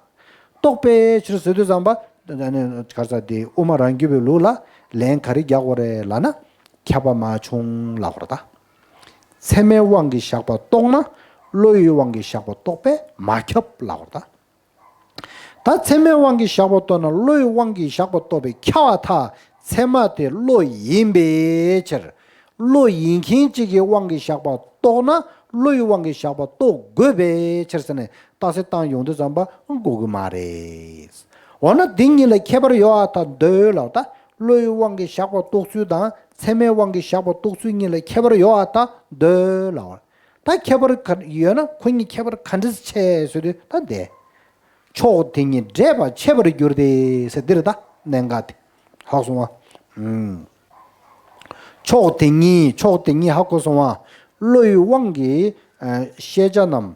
རྟོགས་པའི་ཕྱིར་ཟེར་དུས་ཙམ་པ། ཨ་ནི་ག་རེ་ཟེར་དེ་དབུ་མ་རང་རྒྱུད་པའི་ལུགས་ལ་ལན་ག་རེ་རྒྱག་དགོས་རེད་ལབ་ན། ཁྱབ་པ་མ་བྱུང་ལབ་དགོས་རེད་ད། ཚད་མའི་དབང་གིས་བཞག་པ་རྟོགས་ན་བློ་ཡི་དབང་གིས་བཞག་པ་རྟོགས་པས་མ་ཁྱབ་ལབ་དགོས་རེད་ད། ད་ཚད་མའི་དབང་གིས་བཞག་པ་རྟོགས་ན་བློ་ཡི་དབང་གིས་བཞག་པ་རྟོགས་པས་ཁྱབ་པར་ཐལ། ཚད་མ་དེ་བློ་ཡིན་པའི་ཕྱིར། བློ་ཡིན་མཁན་གཅིག་གི་དབང་གིས་བཞག་པ་རྟོགས་ན་བློ་ཡི་དབང་གིས་བཞག་པ་རྟོགས་དགོས་པའི་ཕྱིར་ཟེར་ནས་རྟགས་གསལ་བཏང་ཡོང་དུས་ཙམ་པ་དགོས་ཀྱི་མ་རེད། འོ་ན་འདི་གཉིས་ལ་ཁྱད་པར་ཡོད་པར་ཐལ་འདོད་ལབ་ད། བློ་ཡི་དབང་གིས་བཞག་པ་རྟོགས་ཚུལ་དང་ཚད་མའི་དབང་གིས་བཞག་པ་རྟོགས་ཚུལ་གཉིས་ལ་ཁྱད་པར་ཡོད་པར་ཐལ་འདོད་ལབ། ད་ཁྱད་པར་ག་ཡོད་ན་ཁོ་གཉིས་ཁྱད་པར་ག་འདྲ་ཆེ་ཟེར་དུས་ད་འདི། ཕྱོགས་དེ་ཉིད་འདྲེས་པ་ཆད་པར་འགྱུར་ཏེ་ཟེར་འདིར་ད་གནད་འགག་དེ་ཧ་གོ་སོང་བ། ཨུམ། ཕྱོགས་དེ་ཉིད་ཕྱོགས་དེ་ཉིད་ཧ་གོ་སོང་བ། བློ་ཡི་དབང་གིས་ཨ་ཤེས་བྱ་རྣམས་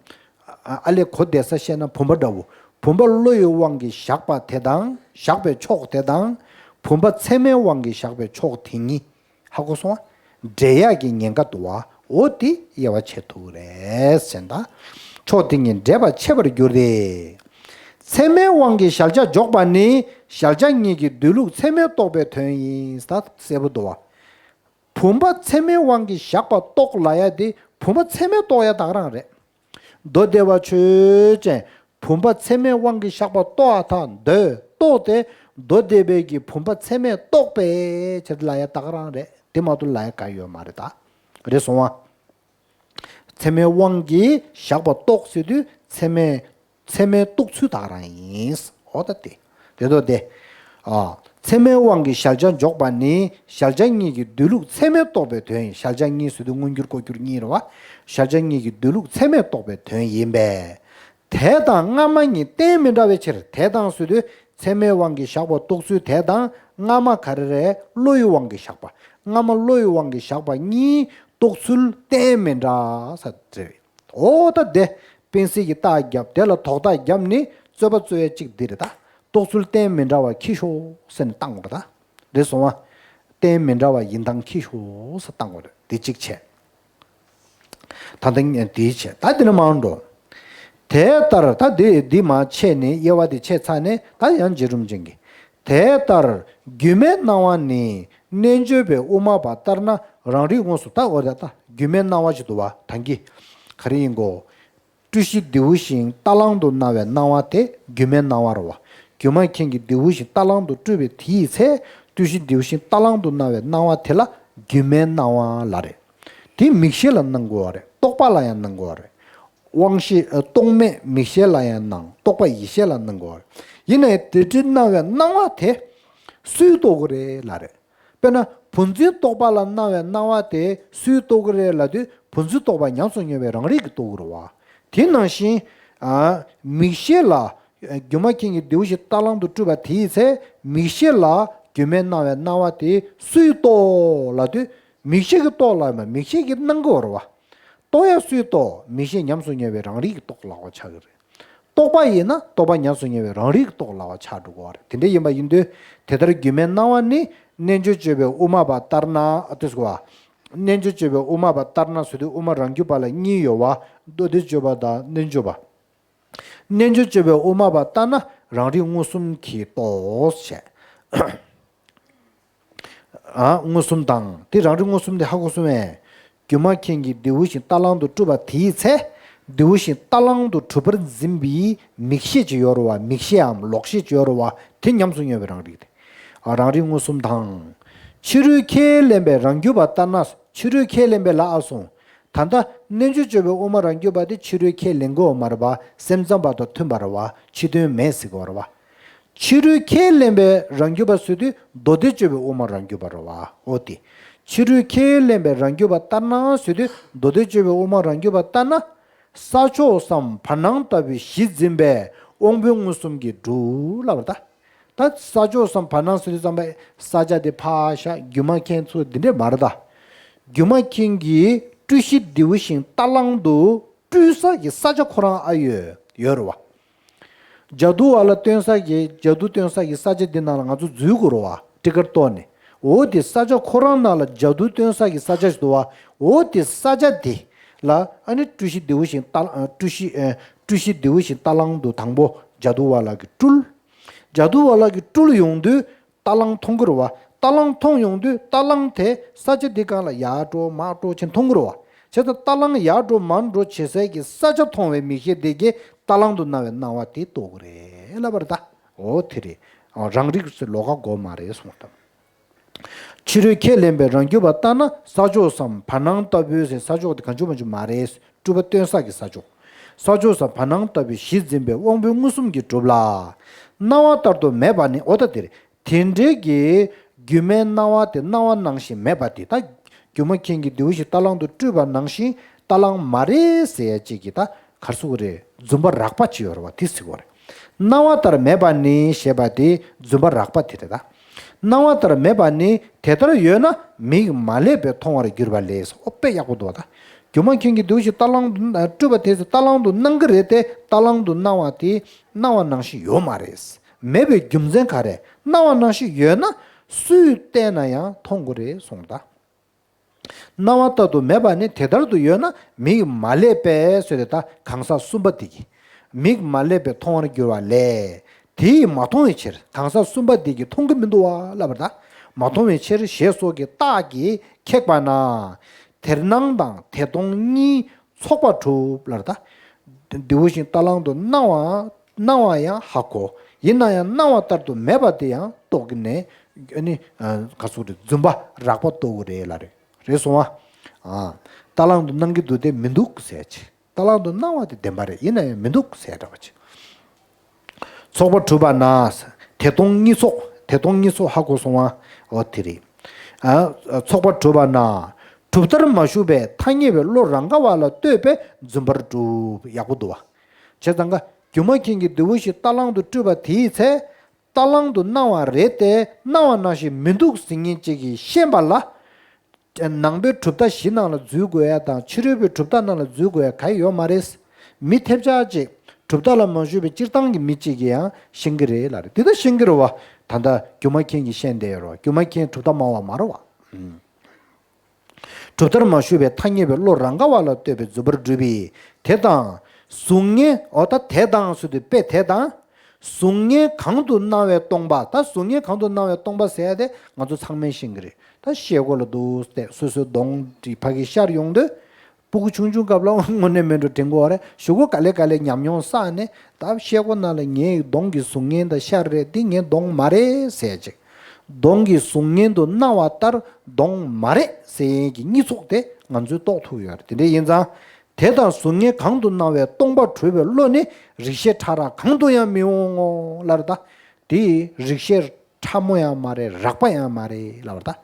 ཨ་ཨ་ལས་གོ་བདེ་ས་བཤད་ན་བུམ་པ་འདྲ་བོ། བུམ་པ་བློ་ཡི་དབང་གིས་བཞག་པ་དེ་དང་བཞག་པའི་ཕྱོགས་དེ་དང་། བུམ་པ་ཚད་མའི་དབང་གིས་བཞག་པའི་ཕྱོགས་དེ་ཉིད། ཧ་གོ་སོང་ང་། འདྲེས་ཡག་གི་ཉེན་ཁ་འདུག་བ། འོ་དེ་དབྱེ་བ་ཕྱེ་ཐུབ་རེད་ཟེར་ད། ཕྱོགས་དེ་ཉིད་འདྲེས་པ་ཆད་པར་འགྱུར་ཏེ། ཚད་མའི་དབང་གིས་གཞལ་བྱ་འཇོག་པ་ནི་གཞལ་བྱ་གཉིས་ཀྱི་སྡོད་ལུགས་ཚད་མས་རྟོགས་པའི་དོན་ཡིན་ད་གསལ་པོ་འདུག་བ། བུམ་པ་ཚད་མའི་དབང་གིས་བཞག་པ་རྟོགས་ལབ་ཡ་དེ་བུམ་པ་ཚད་མས་རྟོགས་ཡ་ད་ག་རང་རེད། མདོ་སྡེ་པ་ཆོས་ཅན། བུམ་པ་ཚད་མའི་དབང་གིས་བཞག་པ་རྟོགས་ཨ་ཐ་འདོད་རྟོགས་ཏེ། མདོ་སྡེ་པའི་གི་བུམ་པ་ཚད་མས་རྟོགས་པའི་ཕྱིར་ལ་ཡ་ད་ག་རང་རེད། དེ་མ་གཏོགས་ལ་ཡ་ག་ཡོད་མ་རེད་ད། རེད་སོང་བ། ཚད་མའི་དབང་གིས་བཞག་པ་རྟོགས་ཟེར་དུས་ཚད་མའི་ཚད་མའི་རྟོགས་ཚུལ་ད་ག་རང་ཡིན། འོ་ད་དེ། དེ་ཚོ་དེ། ཨ། ཚད་མའི་དབང་གིས་གཞལ་བྱ་འཇོག་པ་ནི་གཞལ་བྱ་གཉིས་ཀྱི་སྡོད་ལུགས་ཚད་མས་རྟོགས་པའི་དོན་ཡིན། གཞལ་བྱ་གཉིས་ཟེར་དུས་མངོན་གྱུར་ལྐོག་གྱུར་གཉིས་རེད་བ། གཞལ་བྱ་གཉིས་ཀྱི་སྡོད་ལུགས་ཚད་མས་རྟོགས་པའི་དོན་ཡིན་པས། དེ་དང་སྔ་མ་གཉིས་རྟེན་མི་འདྲ་བའི་ཕྱིར། དེ་དང་ཟེར་དུས་ཚད་མའི་དབང་གིས་བཞག་པ་རྟོགས་ཚུལ་དེ་དང་སྔ་མ་ག་རེ་རེད། བློ་ཡི་དབང་གིས་བཞག་པ། སྔ་མ་བློ་ཡི་དབང་གིས་བཞག་པ་གཉིས་རྟོགས་ཚུལ་རྟེན་མི་འདྲ་ས་རེད། འོ་ད་དེ། སྤེན་སྲིད་ཀྱིས་རྟགས་བརྒྱབ་དེ་ལ་དོགས་རྟགས་བརྒྱབ་ནས་རྩོད་པ་རྩོད་ཡ་གཅིག་འདི་རེད་ད། རྟོགས་ཚུལ་རྟེན་མི་འདྲ་བ་ཁྱི་ཤོག་ཟེར་ནས་བཏང་བ་རེད་ད། རེད་སོང་བ། རྟེན་མི་འདྲ་བ་ཡིན་སྟངས་ཁྱི་ཤོག་ཟེར་བཏང་བ་རེད་འདི་གཅིག་བྱས། ད་ལྟ་ངས་འདི་བྱས་ད་འདི་ནས་མར་འགྲོ། དེ་ལྟར་ད་འདི་འདི་མ་བྱས་ནས་དབྱེ་བ་འདི་བྱས་ཚར་ནས་ད་ཡང་རྗེ་རིན་པོ་ཆེ་གིས། དེ་ལྟར་སྒྱུ་མའི་སྣང་བ་ནི་རྣལ་འབྱོར་པའི་དབུ་མ་པ་ལྟར་ན་རང་རིག་དངོས་སུ་ད་འོ་ད་ད་སྒྱུ་མའི་སྣང་བ་ཞིག་འདུག་བ་ད་གིན། ག་རེ་ཡིན་གོ། སྤྲུལ་གཞི་ལྡེའུ་བཞིན་རྟ་གླང་དུ་སྣང་བའི་སྣང་བ་དེ་སྒྱུ་མའི་སྣང་བ་རེད་བ། སྒྱུ་མ་མཁན་གྱིས་ལྡེའུ་བཞིན་རྟ་གླང་དུ་སྤྲུལ་པའི་དེའི་ཚེ། སྤྲུལ་གཞི་ལྡེའུ་བཞིན་རྟ་གླང་དུ་སྣང་བའི་སྣང་བ་དེ་ལ་སྒྱུ་མའི་སྣང་བ་ལབ་རེད། དེ་མིག་ཤེས་ལ་སྣང་དགོས་པ་རེད། རྟོག་པ་ལ་ཡང་སྣང་དགོས་པ་རེད། དབང་ཤེས་ཨ་རྟོག་མེད་མིག་ཤེས་ལ་ཡང་སྣང་། རྟོག་པ་ཡིད་ཤེས་ལ་སྣང་དགོས་པ་རེད། ཡིན་ནའི་དེ་འདྲའི་སྣང་བའི་སྣང་བ་དེ་སུས་རྟོགས་ཀྱི་རེད་ལབ་རེད། དཔེར་ན་བུ་འཛིན་རྟོག་པ་ལ་སྣང་བའི་སྣང་བ་དེ་སུས་རྟོགས་ཀྱི་རེད་ལབ་དུས་བུ་འཛིན་རྟོག་པ་ཉམས་སུ་མྱོང་བའི་རང་རིག་གིས་རྟོགས་ཀྱི་རེད་བ། དེ་ནང་བཞིན་ཨ་མིག་ཤེས་ལ་སྒྱུ་མ་མཁན་གྱིས་ལྡེའུ་བཞིན་རྟ་གླང་དུ་སྤྲུལ་པ་དེའི་ཚེ་མིག་ཤེས་ལ་སྒྱུ་མའི་སྣང་བའི་སྣང་བ་དེ་སུས་རྟོགས་ལབ་དུས་མིག་ཤེས་ཀྱིས་རྟོགས་ལབ་མ་མིག་ཤེས་ཀྱིས་སྣང་གི་ཡོད་རེད་བ། རྟོགས་ཡ་སུས་རྟོགས། མིག་ཤེས་ཉམས་སུ་མྱོང་བའི་རང་རིག་གིས་རྟོགས་ལབ་པ་ཆགས་ཀྱི་རེད། རྟོག་པ་ཡིན་ན་རྟོག་པ་ཉམས་སུ་མྱོང་བའི་རང་རིག་རྟོགས་ལབ་པ་ཆགས་འགྲོ་གི་རེད། དེ་འདྲ་ཡིན་པ་ཡིན་དུས་དེ་ལྟར་སྒྱུ་མའི་སྣང་བ་ནི་རྣལ་འབྱོར་སྤྱོད་པའི་དབུ་མ་པ་ལྟར་ན་ཨ་ཏི་སྐོ་བ། རྣལ་འབྱོར་སྤྱོད་པའི་དབུ་མ་པ་ལྟར་ན་ཟེར་དུས་དབུ་མ་རང་རྒྱུད་པ་ལ་གཉིས་ཡོད་བ། མདོ་སྡེ་སྤྱོད་པ་དང་རྣལ་འབྱོར་པ། རྣལ་འབྱོར་སྤྱོད་པའི་དབུ་མ་པ་ལྟར་ན་རང་རིག་མངོན་སུམ་གྱིས་རྟོགས་བྱས། ཨ་མངོན་སུམ་དང་དེ་རང་རིག་མངོན་སུམ་དེ་ཧ་གོ་སོང་ངས། སྒྱུ་མ་མཁན་གྱིས་ལྡེའུ་བཞིན་རྟ་གླང་དུ་སྤྲུལ་པ་དེའི་ཚེ། ལྡེའུ་བཞིན་རྟ་གླང་དུ་གྲུབ་པར་འཛིན་པའི་མིག་ཤེས་ཅིག་ཡོད་རེད་བ། མིག་ཤེས་འམ་ལོག་ཤེས་ཅིག་ཡོད་རེད་བ། དེ་ཉམས་སུ་མྱོང་བའི་རང་རིག་དེ། ཨ་རང་རིག་མངོན་སུམ་དང་། ཕྱི་རོལ་ཁས་ལེན་པའི་རང་རྒྱུད་པ་ལྟར་ན་ཕྱི་རོལ་ཁས་ལེན་པའི་ལ་ཨ་སོང་། ད་ལྟ་རྣལ་འབྱོར་སྤྱོད་པའི་དབུ་མ་རང་རྒྱུད་པ་དེ་ཕྱི་རོལ་ཁས་ལེན་གྱི་ཡོད་མ་རེད་བ། སེམས་ཙམ་པ་དང་མཐུན་པ་རེད་བ། ཕྱི་དོན་མེད་ཟེར་གྱི་ཡོད་རེད་བ། ཕྱི་རོལ་ཁས་ལེན་པའི་རང་རྒྱུད་པ་ཟེར་དུས་མདོ་སྡེ་སྤྱོད་པའི་དབུ་མ་རང་རྒྱུད་པ་རེད་བ། འོ་དེ། ཕྱི་རོལ་ཁས་ལེན་པའི་རང་རྒྱུད་པ་ལྟར་ན་ཟེར་དུས་མདོ་སྡེ་སྤྱོད་པའི་དབུ་མ་རང་རྒྱུད་པ་ལྟར་ན། ས་ཕྱོགས་སམ་བར་སྣང་ལྟ་བུའི་གཞི་འཛིན་པས་དབང་པོའི་མངོན་སུམ་གྱིས་གྲུབ་ལབ་པ་ད། ད་ས་ཕྱོགས་སམ་བར་སྣང་ཟེར་དུས་ཙམ་པ་ས་ཆ་དེ་ཕར་བཞག་སྒྱུ་མ་མཁན་ཚོ་འདི་འདྲས་མ་རེད་ད། སྒྱུ་མ་མཁན་གྱིས་སྤྲུལ་གཞི་ལྡེའུ་བཞིན་རྟ་གླང་དུ་སྤྲུལ་ས་གི་ས་ཆ་ཁོ་རང་ཨ་ཡོད་ཡོད་རེད་བ། ཇ་དུ་བ་ལ་སྟོན་ས་གི་ཇ་དུ་སྟོན་ས་གི་ས་ཆ་འདི་ནང་ལ་ང་ཚོ་འཛུལ་དགོས་རེད་བ། ཊི་ཀཊ་གཏོར་ནས། འོ་དེ་ས་ཆ་ཁོ་རང་ནང་ལ་ཇ་དུ་སྟོན་ས་གི་ས་ཆ་ཞིག་འདུག་བ། འོ་དེ་ས་ཆ་དེ་ལ་ཨ་ནི་སྤྲུལ་གཞི་ལྡེའུ་བཞིན་རྟ་ཨ་སྤྲུལ་གཞི་ཨ་སྤྲུལ་གཞི་ལྡེའུ་བཞིན་རྟ་གླང་དུ་དང་པོ་ཇ་དུ་བ་ལ་གི་སྤྲུལ། ཇ་དུ་བ་ལ་གི་སྤྲུལ་ཡོང་དུས་རྟ་གླང་མཐོང་གི་རེད་བ། རྟ་གླང་མཐོང་ཡོང་དུས་རྟ་གླང་དེ་ས་ཆ་འདི་སྒང་ལ་ཡར་འགྲོ་མར་འགྲོ་བྱས་མཐོང་གི་རེད་བ། བྱས་ཙང་རྟ་གླང་ཡར་འགྲོ་མར་འགྲོ་བྱེད་སའི་གི་ས་ཆ་མཐོང་བའི་མིག་ཤེས་དེ་གིས་རྟ་གླང་དུ་སྣང་བའི་སྣང་བ་དེ་རྟོགས་ཀྱི་རེད་ལབ་པ་རེད་ད། འོ་དེ་རེད། རང་རིག་ཟེར་ལོགས་ཀ་དགོས་མ་རེད་གསུངས་དང་། ཕྱི་རོལ་ཁས་ལེན་པའི་རང་རྒྱུད་པ་ལྟར་ན་ས་ཕྱོགས་སམ་བར་སྣང་ལྟ་བུའི་ཟེར་ས་ཕྱོགས་དེ་གང་བྱུང་མ་བྱུང་མ་རེད། སྤྲུལ་པ་སྟོན་ས་གི་ས་ཕྱོགས། ས་ཕྱོགས་སམ་བར་སྣང་ལྟ་བུའི་གཞི་འཛིན་པའི་དབང་པོའི་མངོན་སུམ་གྱིས་གྲུབ་ལ། སྣང་བ་ལྟར་དུ་མེད་པ་ནི་འོ་ད་དེ་རེད། དེ་འདྲའི་གི་སྒྱུ་མའི་སྣང་བ་དེ་སྣང་བ་ནང་བཞིན་མེད་པ་དེ་ད། སྒྱུ་མ་མཁན་གྱིས་ལྡེའུ་བཞིན་རྟ་གླང་དུ་སྤྲུལ་པ་ནང་བཞིན་རྟ་གླང་མ་རེད་ཟེར་ཡ་གཅིག་གི་ད་གར་སོགས་རེད། རྫུན་པ་རགས་པ་ཅིག་ཡོད་རེད་བ། དེ་ཟེར་བ་རེད། སྣང་བ་ལྟར་མེད་པ་ནི་ཞེས་པ་དེ་རྫུན་པ་རགས་པ་དེ་རེད་ད། སྣང་བ་ལྟར་མེད་པ་ནི་དེ་ལྟར་ཡོད་ན་མིག་མ་བསླད་པས་མཐོང་བར་འགྱུར་བ་ལས། ཨོ་དཔེ་ཡག་པོ་འདུག་བ་ད། སྒྱུ་མ་མཁན་གྱིས་འདུག་ཞིག་རྟ་གླང་དུ་སྤྲུལ་པ་དེས་རྟ་གླང་དུ་སྣང་གི་རེད་དེ། རྟ་གླང་དུ་སྣང་བ་དེ་སྣང་བ་ནང་བཞིན་ཡོད་མ་རེད། མེད་པའི་རྒྱུ་མཚན་ག་རེ། སྣང་བ་ནང་བཞིན་ཡོད་ན་སུས་བལྟས་ན་ཡང་མཐོང་དགོས་རེད་གསུངས་ད། སྣང་བ་ལྟར་དུ་མེད་པ་ནི་དེ་ལྟར་དུ་ཡོད་ན་མིག་མ་བསླད་པས་ཟེར་ཏེ་ད་གང་ཟག་གསུམ་པ་དེ་གིས། མིག་མ་བསླད་པས་མཐོང་བར་འགྱུར་བ་ལས། དེ་ཡིས་མ་མཐོང་བའི་ཕྱིར། གང་ཟག་གསུམ་པ་དེ་གིས་མཐོང་གི་མི་འདུག་བ་ལབ་པ་ད། མ་མཐོང་བའི་ཕྱིར་ཞེས་སོགས་ཀྱི་རྟགས་ཀྱིས་ཁེགས་པ་ན། དེར་སྣང་དང་དེ་མཐོང་གཉིས་ཚོགས་པ་གྲུབ་ལབ་ད། འདི་བཞིན་རྟ་གླང་དུ་སྣང་བ་སྣང་བ་ཡང་ཧ་གོ། ཡིན་ན་ཡང་སྣང་བ་ལྟར་དུ་མེད་པ་དེ་ཡང་རྟོགས་ནས་ཨ་ནི་ག་ཟེར་རེད། རྫུན་པ་རགས་པ་རྟོགས་ཀྱི་རེད་ལབ་རེད། རེད་སོང་བ། རྟ་གླང་དུ་སྣང་གི་འདུག་སྟེ་མི་འདུག་ཟེར་ཅིག་རྟ་གླང་དུ་སྣང་བ་དེ་བདེན་པ་རེད། ཡིན་ན་ཡང་མི་འདུག་ཟེར་འདྲ་བ་ཅིག་ཚོགས་པ་གྲུབ་པ་ན། དེ་མཐོང་གཉིས་ཚོགས། དེ་མཐོང་གཉིས་ཚོགས་ཧ་གོ་སོང་བ། འོ་དེ་རེད། ཨ་ཚོགས་པ་གྲུབ་པ་ན། གྲུབ་མཐར་མ་ཞུགས་པའི་ཐ་སྙད་པའི་བློ་རང་ག་བ་ལ་ལྟོས་པའི་རྫུན་པར་གྲུབ། ཡག་པོ་འདུག་བ། བྱས་ཙང་ཀ་སྒྱུ་མ་མཁན་གྱིས་འདི་བཞིན་རྟ་གླང་དུ་སྤྲུལ་པ་དེའི་ཚེ། རྟ་གླང་དུ་སྣང་བ་རེད་དེ་སྣང་བ་ནང་བཞིན་མི་འདུག་ཟེར་མཁན་ཅིག་གིས་ཤེས་པ་ལ། ནང་པའི་གྲུབ་མཐའ་བཞི་ནང་ལ་འཛུལ་དགོས་ཡ་དང་ཕྱི་རོལ་པའི་གྲུབ་མཐའ་ནང་ལ་འཛུལ་དགོས་ཡ་ག་ཡོད་མ་རེད། མི་ཐེབས་ཆག་ཅིག་གྲུབ་མཐའ་ལ་མ་ཞུགས་པའི་སྤྱིར་བཏང་གི་མི་གཅིག་གིས་ཡང་ཤེས་ཀྱི་རེད་ལབ་རེད། དེ་ལྟར་ཤེས་ཀྱི་རེད་བ། ད་ལྟ་སྒྱུ་མ་མཁན་གྱིས་ཤེས་བསྡད་ཡོད་རེད་བ། སྒྱུ་མ་མཁན་གྲུབ་མཐའ་སྨྲ་བ་མ་རེད་བ། གྲུབ་མཐར་མ་ཞུགས་པའི་ཐ་སྙད་པའི་བློ་རང་ག་བ་ལ་ལྟོས་པའི་རྫུན་པར་སྒྲུབ་པས། དེ་དང་། གཟུགས་བརྙན། འོ་ད་དེ་དང་ཟེར་དུས་དཔེ་དེ་དང་། གཟུགས་བརྙན་གང་དུ་སྣང་བའི་སྟོང་པ། ད་གཟུགས་བརྙན་གང་དུ་སྣང་བའི་སྟོང་པ་ཟེར་ཡ་དེ་ང་ཚོ་ཚང་མས་ཤེས་ཀྱི་རེད། ད་ཤེལ་སྒོ་ལ་འདུག་སྟེ་སོ་སོའི་གདོང་དེ་ཕ་གིར་ཤར་ཡོང་དུས། སྤུ་གུ་ཆུང་ཆུང་སྐབས་ལ་དངོས་གནས་མིན་འགྲོ་དྲན་གྱི་ཡོད་རེད། གཞུག་གུ་ག་ལེ་ག་ལེ་ཉམས་མྱོང་བསགས་ནས་ད་ཤེལ་སྒོ་ནང་ལ་ངའི་གདོང་གི་གཟུགས་བརྙན་དང་ཤར་རེད། འདི་ངའི་གདོང་མ་རེད་ཟེར་ཅིག་གདོང་གི་གཟུགས་བརྙན་དུ་སྣང་བ་ལྟར་གདོང་མ་རེད་ཟེར་མཁན་གྱི་གཉིས་ཚོགས་དེ་ང་ཚོས་རྟོགས་ཐུབ་ཡོད་རེད། དེ་འདྲ་ཡིན་ཙང་། དེ་དང་གཟུགས་བརྙན་གང་དུ་སྣང་བའི་སྟོང་པ་གྲུབ་པའི་བློ་ནི་རིགས་ཤེས་ཕྲ་རགས་གང་དུ་ཡང་མི་འོང་ངོ་ལབ་རེད་ད། དེ་རིགས་ཤེས་ཕྲ་མོ་ཡང་མ་རེད། རགས་པ་ཡང་མ་རེད་ལབ་པ་ད།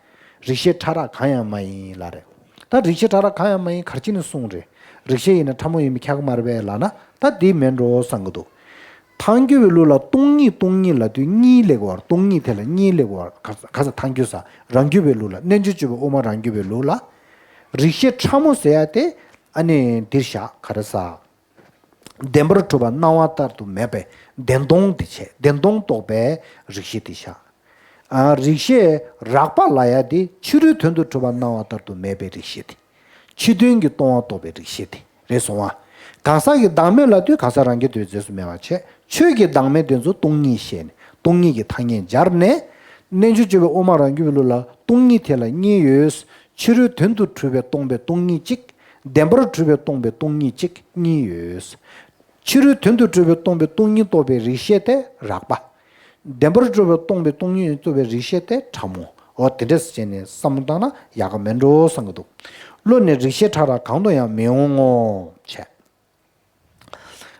རིགས་ཤེས་ཕྲ་རགས་གང་ཡང་མ་ཡིན་ལབ་རེད། ད་རིགས་ཤེས་ཕྲ་རགས་གང་ཡང་མ་ཡིན་ག་རེ་བྱས་ནས་གསུངས་རེད། རིགས་ཤེས་ཡིན་ན་ཕྲ་མོ་ཡིན་པས་ཁྱབ་ཀྱི་མ་རེད་པས་ལབ་ན་ད་འདི་མིན་འགྲོ་བསམ་གྱི་འདུག་ཐལ་འགྱུར་བའི་ལུགས་ལ་སྟོང་ཉིད་སྟོང་ཉིད་ལབ་དུས་གཉིས་སླེབས་པ། སྟོང་ཉིད་དེ་ལ་གཉིས་སླེབས་པ། ག་ས་ག་ས་ཐལ་འགྱུར་ས་རང་རྒྱུད་པའི་ལུགས་ལ། རྣལ་འབྱོར་སྤྱོད་པའི་དབུ་མ་རང་རྒྱུད་པའི་ལུགས་ལ། རིགས་ཤེས་ཕྲ་མོ་ཟེར་ཡ་དེ་ཨ་ནི་འདིར་བཞག་ག་རེ་ཟ། བདེན་པར་གྲུབ་པ་སྣང་བ་ལྟར་དུ་མེད་པའི་བདེན་སྟོང་དེ་བྱས། བདེན་སྟོང་རྟོགས་པའི་རིགས་ཤེས་དེ་བཞག་ཨ་རིགས་ཤེས་རགས་པ་ལབ་ཡ་དེ་ཕྱི་རོལ་དོན་དུ་གྲུབ་པ་སྣང་བ་ལྟར་དུ་མེད་པའི་རིགས་ཤེས་དེ། ཕྱི་དོན་གྱི་སྟོང་པ་རྟོགས་པའི་རིགས་ཤེས་དེ་རེད་སོང་བ། གང་ཟག་གི་བདག་མེད་ལབ་དུས་གང་ཟག་རང་རྐྱ་འདོད་རྫས་སུ་སྨྲ་བ་བྱས། ཆོས་ཀྱི་བདག་མེད་དེ་ཚོ་སྟོང་ཉིད་བཤད་ནས་སྟོང་ཉིད་ཀྱི་ཐ་སྙད་སྦྱར་ནས། རྣལ་འབྱོར་སྤྱོད་པའི་དབུ་མ་རང་རྒྱུད་པའི་ལུགས་ལ་སྟོང་ཉིད་དེ་ལ་གཉིས་ཡོད། ཕྱི་རོལ་དོན་དུ་གྲུབ་པའི་སྟོང་པའི་སྟོང་ཉིད་གཅིག་བདེན་པར་གྲུབ་པའི་སྟོང་པའི་སྟོང་ཉིད་གཅིག་གཉིས་ཡོད། ཕྱི་རོལ་དོན་དུ་གྲུབ་པའི་སྟོང་པའི་སྟོང་ཉིད་རྟོགས་པའི་རིགས་ཤེས་དེ་རགས་པ། བདེན་པར་གྲུབ་པའི་སྟོང་པའི་སྟོང་ཉིད་རྟོགས་པའི་རིགས་ཤེས་དེ་ཕྲ་མོ། འོ་དེ་འདྲས་བྱས་ནས་བསམ་བློ་བཏང་ན་ཡག་ག་མེད་འགྲོ་བསམ་གྱི་འདུག་བློ་ནི་རིགས་ཤེས་ཕྲ་རགས་གང་དུ་ཡང་མི་འོང་ངོ་། བྱས།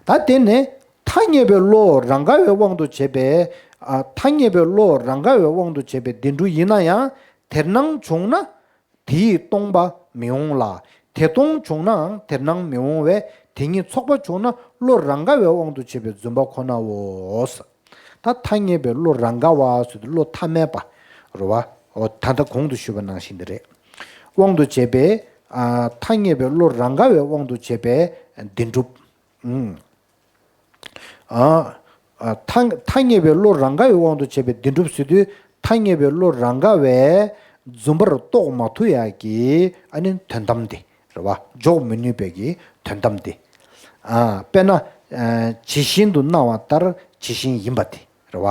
ད་དེ་ནས་ཐ་སྙད་པའི་བློ་རང་ག་བའི་དབང་དུ་བྱས་པའི། ཨ་ཐ་སྙད་པའི་བློ་རང་ག་བའི་དབང་དུ་བྱས་པའི་བདེན་གྲུབ་ཡིན་ན་ཡང་དེར་སྣང་བྱུང་ན། དེ་ཡིས་སྟོང་པ་མི་འོང་ལ། དེ་སྟོང་བྱུང་ནའང་དེར་སྣང་མི་འོང་བས་དེ་གཉིས་ཚོགས་པ་བྱུང་ན་བློ་རང་ག་བའི་དབང་དུ་བྱས་པའི་རྫུན་པ་ཁོ་ནའོ། ད་ཐ་སྙད་པའི་བློ་རང་ག་བ་ཟེར་དུས་བློ་ཐ་མལ་པ་རེད་བ། འོ་ད་ལྟ་གོང་དུ་ཞུས་པ་ནང་བཞིན་དེ་རེད། དབང་དུ་བྱས་པའི་ཨ་ཐ་སྙད་པའི་བློ་རང་ག་བའི་དབང་དུ་བྱས་པའི་བདེན་གྲུབ། ཨ་ཨ་ཐ་ཐ་སྙད་པའི་བློ་རང་ག་བའི་དབང་དུ་བྱས་པའི་བདེན་གྲུབ་ཟེར་དུས་ཐ་སྙད་པའི་བློ་རང་ག་བས་རྫུན་པར་རྟོགས་མ་ཐུབ་ཡག་གི་ཨ་ནི་དོན་དམ་དེ་རེད་བ། འཇོག་མི་ནུས་པའི་གི་དོན་དམ་དེ། ཨ་དཔེར་ན་ཨ་ཇི་བཞིན་དུ་སྣང་བ་ལྟར་ཇི་བཞིན་ཡིན་པ་དེ་རེད་བ།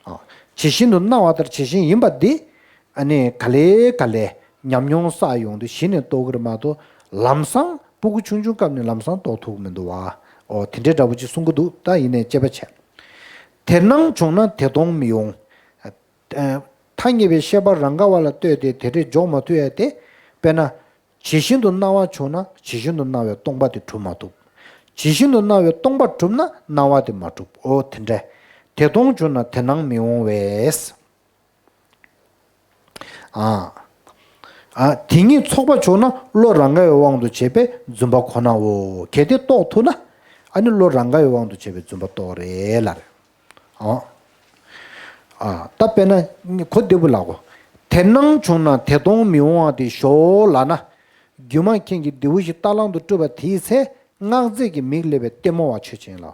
ཨ་ཇི་བཞིན་དུ་སྣང་བ་ལྟར་ཇི་བཞིན་ཡིན་པ་འདི་ཨ་ནི་ག་ལེ་ག་ལེ་ཉམས་མྱོང་བསགས་ཡོང་དུས་གཞི་ནས་རྟོགས་ཀྱི་རེད་མ་གཏོགས་ལམ་སང་སྤུ་གུ་ཆུང་ཆུང་སྐབས་ནས་ལམ་སང་རྟོགས་ཐུབ་ཀྱི་མི་འདུག་བ། ཨོ་དེ་འདྲའི་འདྲ་པོ་ཅིག་གསུང་གི་འདུག་ད་ཡིན་ནའི་དཔྱད་པ་བྱས། དེར་སྣང་བྱུང་ན་དེ་སྟོང་མི་འོང་། ཨ་ཐ་སྙད་པའི་ཤེས་པ་རང་ག་བ་ལ་ལྟོས་ཏེ་དེ་འདྲའི་འཇོག་མ་ཐུབ་ཡ་དེ། དཔེར་ན། ཇི་བཞིན་དུ་སྣང་བ་བྱུང་ན་ཇི་བཞིན་དུ་སྣང་བའི་སྟོང་པ་དེ་གྲུབ་མ་ཐུབ། ཇི་བཞིན་དུ་སྣང་བའི་སྟོང་པ་གྲུབ་ན་སྣང་བ་དེ་མ་གྲུབ། ཨོ་དེ་འདྲ། དེ་སྟོང་བྱུང་ན་དེ་སྣང་མི་འོང་བས། ཨ། ཨ་དེ་གཉིས་ཚོགས་པ་བྱུང་ན་བློ་རང་ག་བའི་དབང་དུ་བྱས་པའི་རྫུན་པ་ཁོ་ནའོ། གལ་ཏེ་རྟོགས་ཐུབ་ན་ཨ་ནི་བློ་རང་ག་བའི་དབང་དུ་བྱས་པའི་རྫུན་པ་རྟོགས་རེད་ལབ་རེད། ཨོ། ཨ། ད་དཔེར་ན་གོ་བདེ་པོ་ལ་གོ། དེ་སྣང་བྱུང་ན་དེ་སྟོང་མི་འོང་བ་དེ་ཞོག་ལབ་ན། སྒྱུ་མ་མཁན་གྱིས་འདི་འོ་ཞིག་རྟ་གླང་དུ་སྤྲུལ་པ་དེའི་ཚེ། སྔགས་རྫས་ཀྱི་མིག་བསླད་པའི་ལྟད་མོ་བ་ཆོས་ཅན་ལ།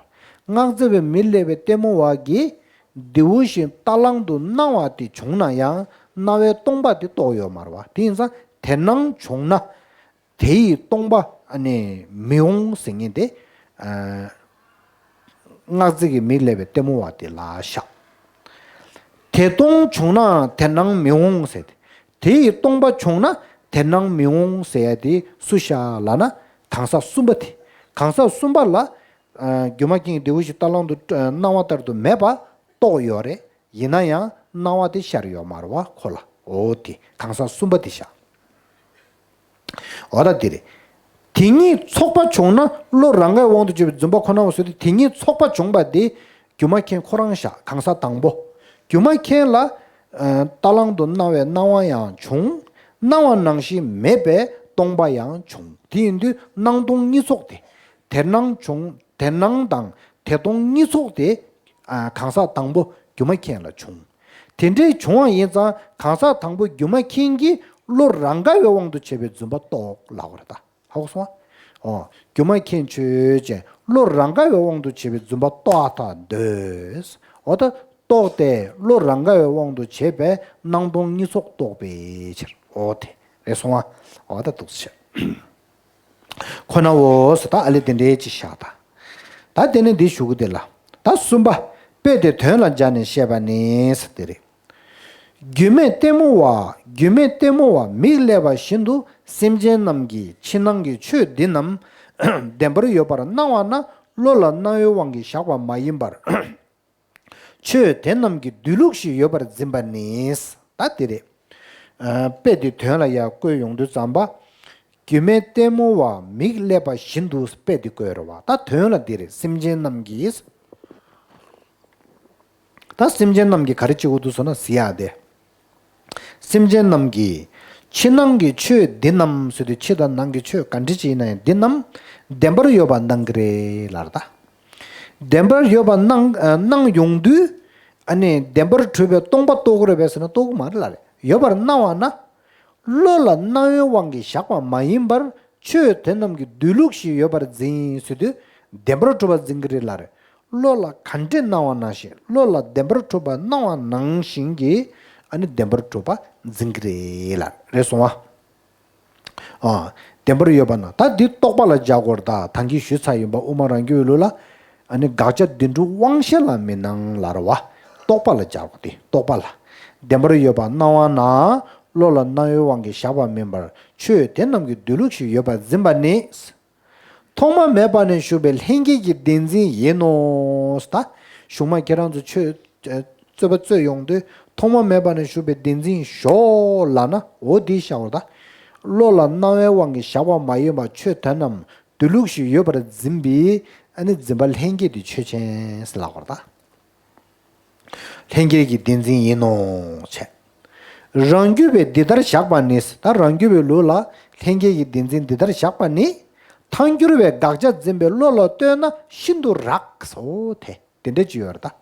སྔགས་རྫས་པའི་མིག་བསླད་པའི་ལྟད་མོ་བ་གིས། འདི་འོ་ཞིག་རྟ་གླང་དུ་སྣང་བ་དེ་བྱུང་ན་ཡང་སྣང་བའི་སྟོང་པ་དེ་རྟོགས་ཡོད་མ་རེད་བ། དེ་ཡིན་ཙང་དེ་སྣང་བྱུང་ན། དེ་ཡི་སྟོང་པ་ཨ་ནི་མི་འོང་ཟེར་མཁན་དེ། ཨ། སྔགས་རྫས་ཀྱི་མིག་བསླད་པའི་ལྟད་མོ་བ་དེ་ལ་བཞག་དེ་སྟོང་བྱུང་ན་དེ་སྣང་མི་འོང་ཟེར་ཏེ། དེ་ཡི་སྟོང་པ་བྱུང་ན་དེ་སྣང་མི་འོང་ཟེར་ཡ་དེ་སུ་བཞག་ལབ་ན། གང་ཟག་གསུམ་པ་དེ། གང་ཟག་གསུམ་པ་ལ། ཨ། སྒྱུ་མ་མཁན་གྱིས་འདི་འོ་ཞིག་རྟ་གླང་དུ་སྣང་བ་ལྟར་དུ་མེད་པ་རྟོགས་ཡོད་རེད། ཡིན་ན་ཡང་སྣང་བ་དེ་ཤར་ཡོད་མ་རེད་བ་ཁོ་ལ། འོ་དེ་གང་ཟག་གསུམ་པ་དེ་བཞག་འོ་ད་དེ་རེད། དེ་གཉིས་ཚོགས་པ་བྱུང་ན་བློ་རང་གའི་དབང་དུ་བྱས་པའི་རྫུན་པ་ཁོ་ན་འོ་ཟེར་དུས། དེ་གཉིས་ཚོགས་པ་བྱུང་བ་དེ་སྒྱུ་མ་མཁན་ཁོ་རང་བཞག་གང་ཟག་དང་པོ། སྒྱུ་མ་མཁན་ལ། ཨ། རྟ་གླང་དུ་སྣང་བའི་སྣང་བ་ཡང་བྱུང་། སྣང་བ་ནང་བཞིན་མེད་པའི་སྟོང་པ་ཡང་བྱུང་། དེ་ཡིན་དུས་སྣང་སྟོང་གཉིས་ཚོགས་དེ། དེ་སྣང་བྱུང་། དེ་སྣང་དང་དེ་སྟོང་གཉིས་ཚོགས་དེ། ཨ། གང་ཟག་དང་པོ་སྒྱུ་མ་མཁན་ལ་བྱུང་། དེ་འདྲའི་བྱུང་བ་ཡིན་ཙང་གང་ཟག་དང་པོ་སྒྱུ་མ་མཁན་གྱིས་བློ་རང་ག་བའི་དབང་དུ་བྱས་པའི་རྫུན་པ་རྟོགས་ལབ་དགོས་རེད་ད། ཧ་གོ་སོང་ཨ། ཨོ། སྒྱུ་མ་མཁན་ཆོས་ཅན། བློ་རང་ག་བའི་དབང་དུ་བྱས་པའི་རྫུན་པ་རྟོགས་ཐག་འདོད། འོ་ད་རྟོགས་ཏེ་བློ་རང་ག་བའི་དབང་དུ་བྱས་པའི་སྣང་སྟོང་གཉིས་ཚོགས་རྟོགས་པའི་ཕྱིར། འོ་དེ་རེད་སོང་ཨ། འོ་ད་འདུག་སེ་བྱས། ཁོ་ན་འོ་ཟེར་ད་ཨ་ལས་དེ་འདྲའི་ཅི་བཞག་ད། ད་དེ་ནི་འདི་ཞུ་གི་དེ་ལ། ད་གསུམ་པ། དཔེ་དེ་དོན་ལ་སྦྱར་ནས་བཤད་པ་ནི་ཟེར་དེ་རེད། སྒྱུ་མའི་ལྟད་མོ་བ། སྒྱུ་མའི་ལྟད་མོ་བ་མིག་བསླད་པ་བཞིན་དུ་སེམས་ཅན་རྣམས་ཀྱི་ཕྱི་ནང་གི་ཆོས་འདི་རྣམས་བདེན་པར་ཡོད་པར་སྣང་བ་ན་བློ་ལ་སྣང་བའི་དབང་གིས་བཞག་པ་མ་ཡིན་པར། ཆོས་དེ་རྣམས་ཀྱི་སྡོད་ལུགས་ཤིག་ཡོད་པར་འཛིན་པ་ནི། ད་དེ་རེད། ཨ། དཔེ་དེ་དོན་ལ་ཡར་བཀོད་ཡོང་དུས་ཙམ་པ། སྒྱུ་མའི་ལྟད་མོ་བ་མིག་བསླད་པ་བཞིན་དུ་དཔེ་དེ་བཀོད་རེད་བ། ད་དོན་ལ་འདི་རེད། སེམས་ཅན་རྣམས་ཀྱིས། ད་སེམས་ཅན་རྣམས་ཀྱིས་ག་རེ་བྱེད་དགོས་འདུག་ཟེར་ན་ཟེར་ཡ་དེ། སེམས་ཅན་རྣམས་ཀྱི་ཕྱི་ནང་གི་ཆོས་འདི་རྣམས་ཟེར་དུས་ཕྱི་དང་ནང་གི་ཆོས་ག་འདྲ་ཅིག་ཡིན་ན་ཡང་འདི་རྣམས་བདེན་པར་ཡོད་པར་སྣང་གི་རེད་ལབ་རེད་ད། བདེན་པར་ཡོད་པར་སྣང་སྣང་ཡོང་དུས། ཨ་ནི་བདེན་པར་གྲུབ་པའི་སྟོང་པ་རྟོགས་ཀྱི་རེད་པས་ཟེར་ན་རྟོགས་ཀྱི་མ་རེད་ལབ་རེད། ཡོད་པར་སྣང་བ་ན། བློ་ལ་སྣང་བའི་དབང་གིས་བཞག་པ་མ་ཡིན་པར་ཆོས་དེ་རྣམས་ཀྱི་སྡོད་ལུགས་ཤིག་ཡོད་པར་འཛིན་ཟེར་དུས་བདེན་པར་གྲུབ་པར་འཛིན་གྱི་རེད་ལབ་རེད། བློ་ལ་ག་འདྲས་སྣང་བ་ནང་བཞིན། བློ་ལ་བདེན་པར་གྲུབ་པ་སྣང་བ་ནང་བཞིན་གྱིས་ཨ་ནི་བདེན་པར་གྲུབ་པ་འཛིན་གྱི་རེད་ལབ་རེད་སོང་ཨ། ཨ། བདེན་པར་ཡོད་པ་ན། ད་འདི་རྟོག་པ་ལ་སྦྱར་དགོས་རེད་ད། ད་གིན་ཞུས་ཚར་ཡིན་པ། དབུ་མ་རང་རྒྱུད་པའི་ལུགས་ལ་ཨ་ནི་དགག་བྱ་བདེན་གྲུབ་དབང་ཤེས་ལ་མི་སྣང་ལབ་རེད་བ། རྟོག་པ་ལ་སྦྱར་དགོས་ཏེ། རྟོག་པ་ལ། བདེན་པར་ཡོད་པར་སྣང་བ་ན་བློ་ལ་སྣང་བའི་དབང་གིས་བཞག་པ་མིན་པར་ཆོས་དེ་རྣམས་ཀྱི་སྡོད་ལུགས་ཤིག་ཡོད་པར་འཛིན་པ་ནི། ཐོག་མ་མེད་པ་ནས་ཞུགས་པའི་ལྷན་སྐྱེས་ཀྱི་བདེན་འཛིན་ཡིན་ནོ། ད་གཞུག་མ་ཁྱེད་རང་ཚོ་ཆོས་རྩོད་པ་རྩོད་ཡོང་དུས་ཐོག་མ་མེད་པ་ནས་ཞུགས་པའི་བདེན་འཛིན་ཞོག་ལབ་ན་འོ་འདི་བཞག་པ་རེད་ད། བློ་ལ་སྣང་བའི་དབང་གིས་བཞག་པ་མ་ཡིན་པར་ཆོས་དེ་རྣམས་སྡོད་ལུགས་ཤིག་ཡོད་པར་འཛིན་པའི་ཨ་ནི་འཛིན་པ་ལྷན་སྐྱེས་དེ་ཆོས་ཅན་ཟེར་ལབ་པ་རེད་ད། ལྷན་སྐྱེས་ཀྱི་བདེན་འཛིན་ཡིན་ནོ་བྱས། རང་རྒྱུད་པས་འདི་ལྟར་བཞག་པ་ནི། ད་རང་རྒྱུད་པའི་ལུགས་ལ་ལྷན་སྐྱེས་ཀྱི་བདེན་འཛིན་འདི་ལྟར་བཞག་པ་ནི། ཐལ་འགྱུར་བས་དགག་བྱ་འཛིན་པའི་བློ་ལ་ལྟོས་ན་ཤིན་ཏུ་རགས་སོ། དེ་དེ་འདྲ་ཅིག་ཡོད་རེད་ད།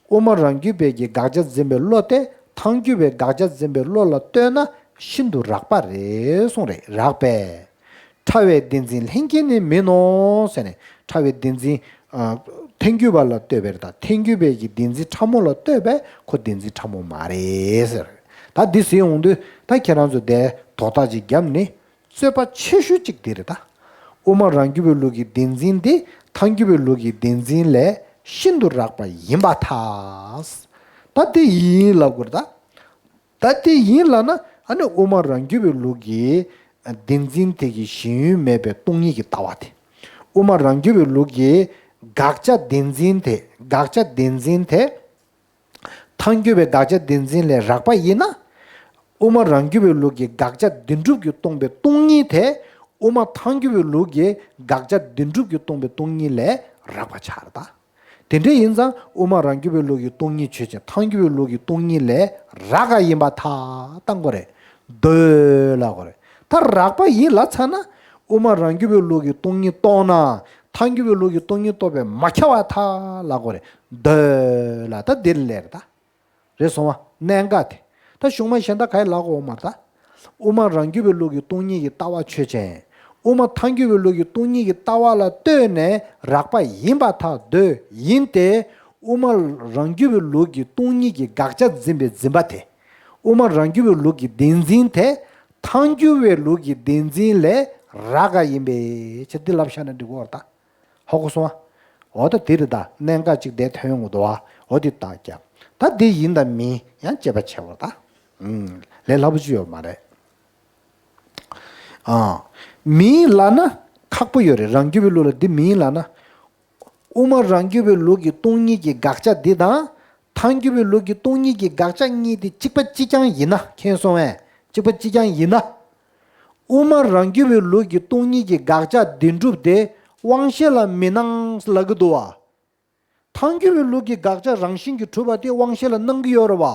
དབུ་མ་རང་རྒྱུད་པས་ཀྱི་དགག་བྱ་འཛིན་པའི་བློ་དེ་ཐལ་འགྱུར་བས་དགག་བྱ་འཛིན་པའི་བློ་ལ་ལྟོས་ན་ཤིན་ཏུ་རགས་པ་རེད་གསུངས་རེད། རགས་པས། ཕྲ་བའི་བདེན་འཛིན་ལྷན་སྐྱེས་ནི་མིན་ནོ་ཟེར་ནས། ཕྲ་བའི་བདེན་འཛིན། ཨ། ཐལ་འགྱུར་བ་ལ་ལྟོས་པས་རེད་ད། ཐལ་འགྱུར་བས་ཀྱི་བདེན་འཛིན་ཕྲ་མོ་ལ་ལྟོས་པས་ཁོ་བདེན་འཛིན་ཕྲ་མོ་མ་རེད་ཟེར། ད་འདི་ཟེར་ཡོང་དུས་ད་ཁྱེད་རང་ཚོ་དེ་དོགས་ཐག་ཅིག་བརྒྱབ་ནས། རྩོད་པ་ཆེ་ཤོས་གཅིག་དེ་རེད་ད། དབུ་མ་རང་རྒྱུད་པའི་ལུགས་ཀྱི་བདེན་འཛིན་དེ་ཐལ་འགྱུར་བའི་ལུགས་ཀྱི་བདེན་འཛིན་ལས་ཤིན་ཏུ་རགས་པ་ཡིན་པར་ཐལ། ད་དེ་ཡིན་ལབ་དགོས་རེད་ད། ད་དེ་ཡིན་ལབ་ན་ཨ་ནི་དབུ་མ་རང་རྒྱུད་པའི་ལུགས་ཀྱི་བདེན་འཛིན་དེ་གི་ཞེན་ཡུལ་མེད་པའི་སྟོང་ཉིད་ཀྱི་ལྟ་བ་དེ། དབུ་མ་རང་རྒྱུད་པའི་ལུགས་ཀྱི་དགག་བྱ་བདེན་འཛིན་དེ། དགག་བྱ་བདེན་འཛིན་དེ། ཐལ་འགྱུར་བའི་དགག་བྱ་བདེན་འཛིན་ལས་རགས་པ་ཡིན་ན། དབུ་མ་རང་རྒྱུད་པའི་ལུགས་ཀྱི་དགག་བྱ་བདེན་གྲུབ་ཀྱིས་སྟོང་པའི་སྟོང་ཉིད་དེ། དབུ་མ་ཐལ་འགྱུར་བའི་ལུགས་ཀྱི་དགག་བྱ་བདེན་གྲུབ་ཀྱིས་སྟོང་པའི་སྟོང་ཉིད་ལས་རགས་པ་ཆགས་རེད་ད། དེ་འདྲ་ཡིན་ཙང་དབུ་མ་རང་རྒྱུད་པའི་ལུགས་ཀྱི་སྟོང་ཉིད་ཆོས་ཅན། ཐལ་འགྱུར་བའི་ལུགས་ཀྱི་སྟོང་ཉིད་ལས་རགས་པ་ཡིན་པར་ཐལ་བཏང་དགོས་རེད། འདོད་ལབ་དགོས་རེད། ད་རགས་པ་ཡིན་ལབ་ཚར་ན་དབུ་མ་རང་རྒྱུད་པའི་ལུགས་ཀྱི་སྟོང་ཉིད་རྟོགས་ན། ཐལ་འགྱུར་བའི་ལུགས་ཀྱི་སྟོང་ཉིད་རྟོགས་པས་མ་ཁྱབ་པར་ཐལ་ལབ་དགོས་རེད། འདོད་ལ་ད་འདིར་ལས་རེད་ད། རེད་སོང་བ། གནད་འགག་དེ། ད་གཞུང་མ་གཞན་དག་ག་ཡི་ལབ་དགོས་མ་རེད་ད། དབུ་མ་རང་རྒྱུད་པའི་ལུགས་ཀྱི་སྟོང་ཉིད་ཀྱི་ལྟ་བ་ཆོས་ཅན། དབུ་མ་ཐལ་འགྱུར་བའི་ལུགས་ཀྱི་སྟོང་ཉིད་ཀྱི་ལྟ་བ་ལ་ལྟོས་ནས་རགས་པ་ཡིན་པར་ཐལ་འདོད་ཡིན་ཏེ། དབུ་མ་རང་རྒྱུད་པའི་ལུགས་ཀྱི་སྟོང་ཉིད་ཀྱི་དགག་བྱ་འཛིན་པའི་འཛིན་པ་དེ། དབུ་མ་རང་རྒྱུད་པའི་ལུགས་ཀྱི་བདེན་འཛིན་དེ། ཐལ་འགྱུར་བའི་ལུགས་ཀྱི་བདེན་འཛིན་ལས་རགས་པ་ཡིན་པའི་ཕྱིར་འདི་ལབ་བཞག་ན་འགྲིག་གོ་རེད་ད། ཧ་གོ་སོང་ཨ། འོ་ད་དེ་རེད་ད། གནད་འགག་ཅིག་དེ་ཐོན་ཡོང་གི་འདུག་ཨ། འོ་དེ་བརྟག་རྒྱབ། ད་དེ་ཡིན་དང་མིན་ཡང་དཔྱད་པ་བྱེད་དགོས་ད། ཨུམ། ལས་སླ་པོ་ཅིག་ཡོད་མ་རེད། ཨ། མིན་ལབ་ན་ཁག་པོ་ཡོད་རེད། རང་རྒྱུད་པའི་ལུགས་ལ་འདི་མིན་ལབ་ན། དབུ་མ་རང་རྒྱུད་པའི་ལུགས་ཀྱི་སྟོང་ཉིད་ཀྱི་དགག་བྱ་འདི་དང་། ཐལ་འགྱུར་བའི་ལུགས་ཀྱི་སྟོང་ཉིད་ཀྱི་དགག་བྱ་གཉིས་དེ་གཅིག་པ་གཅིག་རྐྱང་ཡིན་ན། མཁྱེན་སོང་ངས། གཅིག་པ་གཅིག་རྐྱང་ཡིན་ན། དབུ་མ་རང་རྒྱུད་པའི་ལུགས་ཀྱི་སྟོང་ཉིད་ཀྱི་དགག་བྱ་བདེན་གྲུབ་དེ་དབང་ཤེས་ལ་མི་སྣང་ལབ་ཀྱི་འདུག་བ། ཐལ་འགྱུར་བའི་ལུགས་ཀྱི་དགག་བྱ་རང་བཞིན་གྱིས་གྲུབ་པ་དེ་དབང་ཤེས་ལ་སྣང་གི་ཡོད་རེད་བ།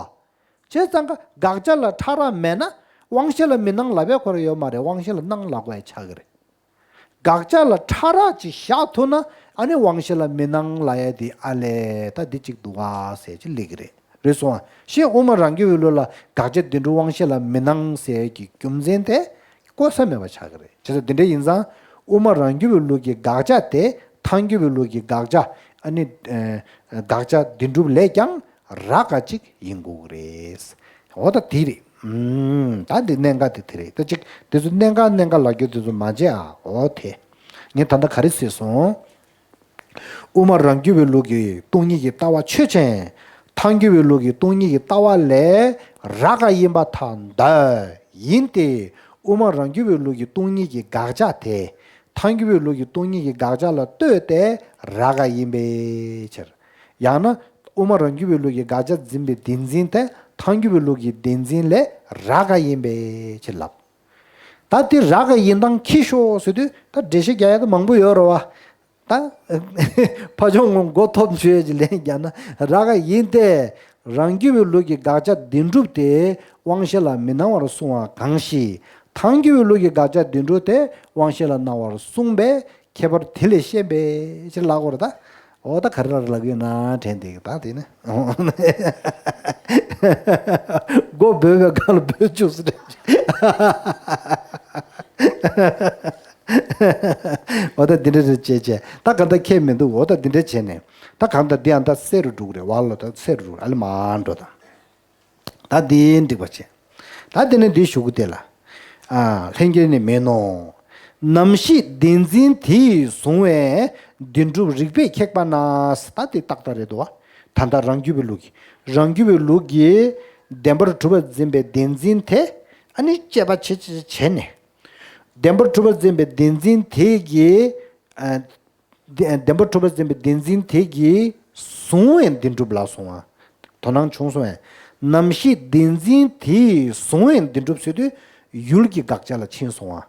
བྱས་ཙང་ཀ་དགག་བྱ་ལ་ཕྲ་རགས་མེད་ན་དབང་ཤེས་ལ་མི་སྣང་ལབ་པའི་ཁོ་རང་ཡོད་མ་རེད། དབང་ཤེས་ལ་སྣང་ལབ་དགོས་ཡ་ཆགས་ཀྱི་རེད། དགག་བྱ་ལ་ཕྲ་རགས་ཅིག་བཞག་ཐུབ་ན་ཨ་ནི་དབང་ཤེས་ལ་མི་སྣང་ལབ་ཡ་དེ་ཨ་ལས་ད་འདི་གཅིག་འདུག་ག་ཟེར་ཅིག་སླེབས་ཀྱི་རེད། རེད་སོང་ཨ། ཞེས་དབུ་མ་རང་རྒྱུད་པའི་ལུགས་ལ་དགག་བྱ་བདེན་གྲུབ་དབང་ཤེས་ལ་མི་སྣང་ཟེར་གྱི་རྒྱུ་མཚན་དེ་བཀོད་ས་མེད་པ་ཆགས་ཀྱི་རེད། བྱས་ཙང་དེ་འདྲ་ཡིན་ཙང་དབུ་མ་རང་རྒྱུད་པའི་ལུགས་ཀྱི་དགག་བྱ་དེ་ཐལ་འགྱུར་བའི་ལུགས་ཀྱི་དགག་བྱ་ཨ་ནི་ཨ་དགག་བྱ་བདེན་གྲུབ་ལས་ཀྱང་རགས་པ་ཅིག་ཡིན་དགོས་ཀྱི་རེད། འོ་ད་དེ་རེད། ཨུམ། ད་འདི་གནད་འགག་དེ་དེ་རེད། ད་ཅིག་དེ་ཚོ་གནད་འགག་གནད་འགག་ལབ་རྒྱུ་དེ་ཚོ་མ་བྱེད་ཨ། འོ་དེ། ངས་ད་ལྟ་ག་རེ་ཟེར་སོང་། དབུ་མ་རང་རྒྱུད་པའི་ལུགས་ཀྱི་སྟོང་ཉིད་ཀྱི་ལྟ་བ་ཆོས་ཅན། ཐལ་འགྱུར་བའི་ལུགས་ཀྱི་སྟོང་ཉིད་ཀྱི་ལྟ་བ་ལས་རགས་པ་ཡིན་པར་ཐལ་འདོད་ཡིན་ཏེ། དབུ་མ་རང་རྒྱུད་པའི་ལུགས་ཀྱི་སྟོང་ཉིད་ཀྱི་དགག་བྱ་དེ། ཐལ་འགྱུར་བའི་ལུགས་ཀྱི་སྟོང་ཉིད་ཀྱི་དགག་བྱ་ལ་ལྟོས་ཏེ་རགས་པ་ཡིན་པའི་ཕྱིར། ཡང་ན་དབུ་མ་རང་རྒྱུད་པའི་ལུགས་ཀྱི་དགག་བྱ་འཛིན་པའི་བདེན་འཛིན་དེ་ཐལ་འགྱུར་བའི་ལུགས་ཀྱི་བདེན་འཛིན་ལས་རགས་པ་ཡིན་པའི་ཕྱིར་ལབ། ད་དེ་རགས་པ་ཡིན་སྟངས་ཁྱི་ཤོག་ཟེར་དུས་ད་འགྲེལ་བཤད་རྒྱག་ཡ་ད་མང་པོ་ཡོད་རེད་བ། ད་ཕ་ཆུང་ངོ་མགོ་ཐོམ་ཆོས་ཀྱི་ལན་རྒྱག་ན་རགས་པ་ཡིན་ཏེ། རང་རྒྱུད་པའི་ལུགས་ཀྱི་དགག་བྱ་བདེན་གྲུབ་དེ་དབང་ཤེས་ལ་མི་སྣང་བར་གསུངས་པ་གང་ཞིག་ཐལ་འགྱུར་བའི་ལུགས་ཀྱི་དགག་བྱ་བདེན་གྲུབ་དེ་དབང་ཤེས་ལ་སྣང་བར་གསུངས་པས་ཁྱད་པར་དེ་ལས་ཤེས་པའི་ཕྱིར་ལབ་དགོས་རེད་ད། འོ་ད་ག་རེ་ལབ་ཀྱི་ཡོད་ན་དྲན་དེ་ད་དེ་ནི། མགོ་འབོད་པའི་སྒང་ལ་འབོད་བཅུག་ཟེར། འོ་ད་འདི་འདྲ་རེད་བྱས་བྱས། ད་གང་ལྟར་ཁྱད་མི་འདུག་འོ་ད་འདི་འདྲ་བྱས་ནས། ད་གང་ལྟར་འདི་ཡང་ད་སེ་རུ་འགྲོ་གི་རེད་བ་ལོ། ད་སེ་རུ་འགྲོ་ཨ་ལེ་མ་འགྲོ་དང་། ད་འདི་འགྲིག་པ་བྱས། ད་འདི་ནས་འདི་ཞུ་གི་དེ་ལ། ཨ་ལྷན་སྐྱེས་ནི་མིན་ནོ། ནམ་ཞིག་བདེན་འཛིན་དེ་ཡིས་བཟུང་བའི་བདེན་གྲུབ་རིགས་པས་ཁེགས་པ་ན། ད་འདི་ཏག་ཏག་རེད་འདུག་བ། ད་ལྟ་རང་རྒྱུད་པའི་ལུགས་ཀྱི། རང་རྒྱུད་པའི་ལུགས་ཀྱི་བདེན་པར་གྲུབ་པར་འཛིན་པའི་བདེན་འཛིན་དེ་ཨ་ནི་དཔྱད་པ་བྱེད་བྱེད་བྱས་ནས། བདེན་པར་གྲུབ་པར་འཛིན་པའི་བདེན་འཛིན་དེ་གིས། ཨ། བདེ་བདེན་པར་གྲུབ་པར་འཛིན་པའི་བདེན་འཛིན་དེ་གིས་བཟུང་བའི་བདེན་གྲུབ་ལ་སོང་བ། དོ་སྣང་བྱུང་སོང་བས། ནམ་ཞིག་བདེན་འཛིན་དེས་བཟུང་བའི་བདེན་གྲུབ་ཟེར་དུས་ཡུལ་གྱི་དགག་བྱ་ལ་ཕྱིན་སོང་བ།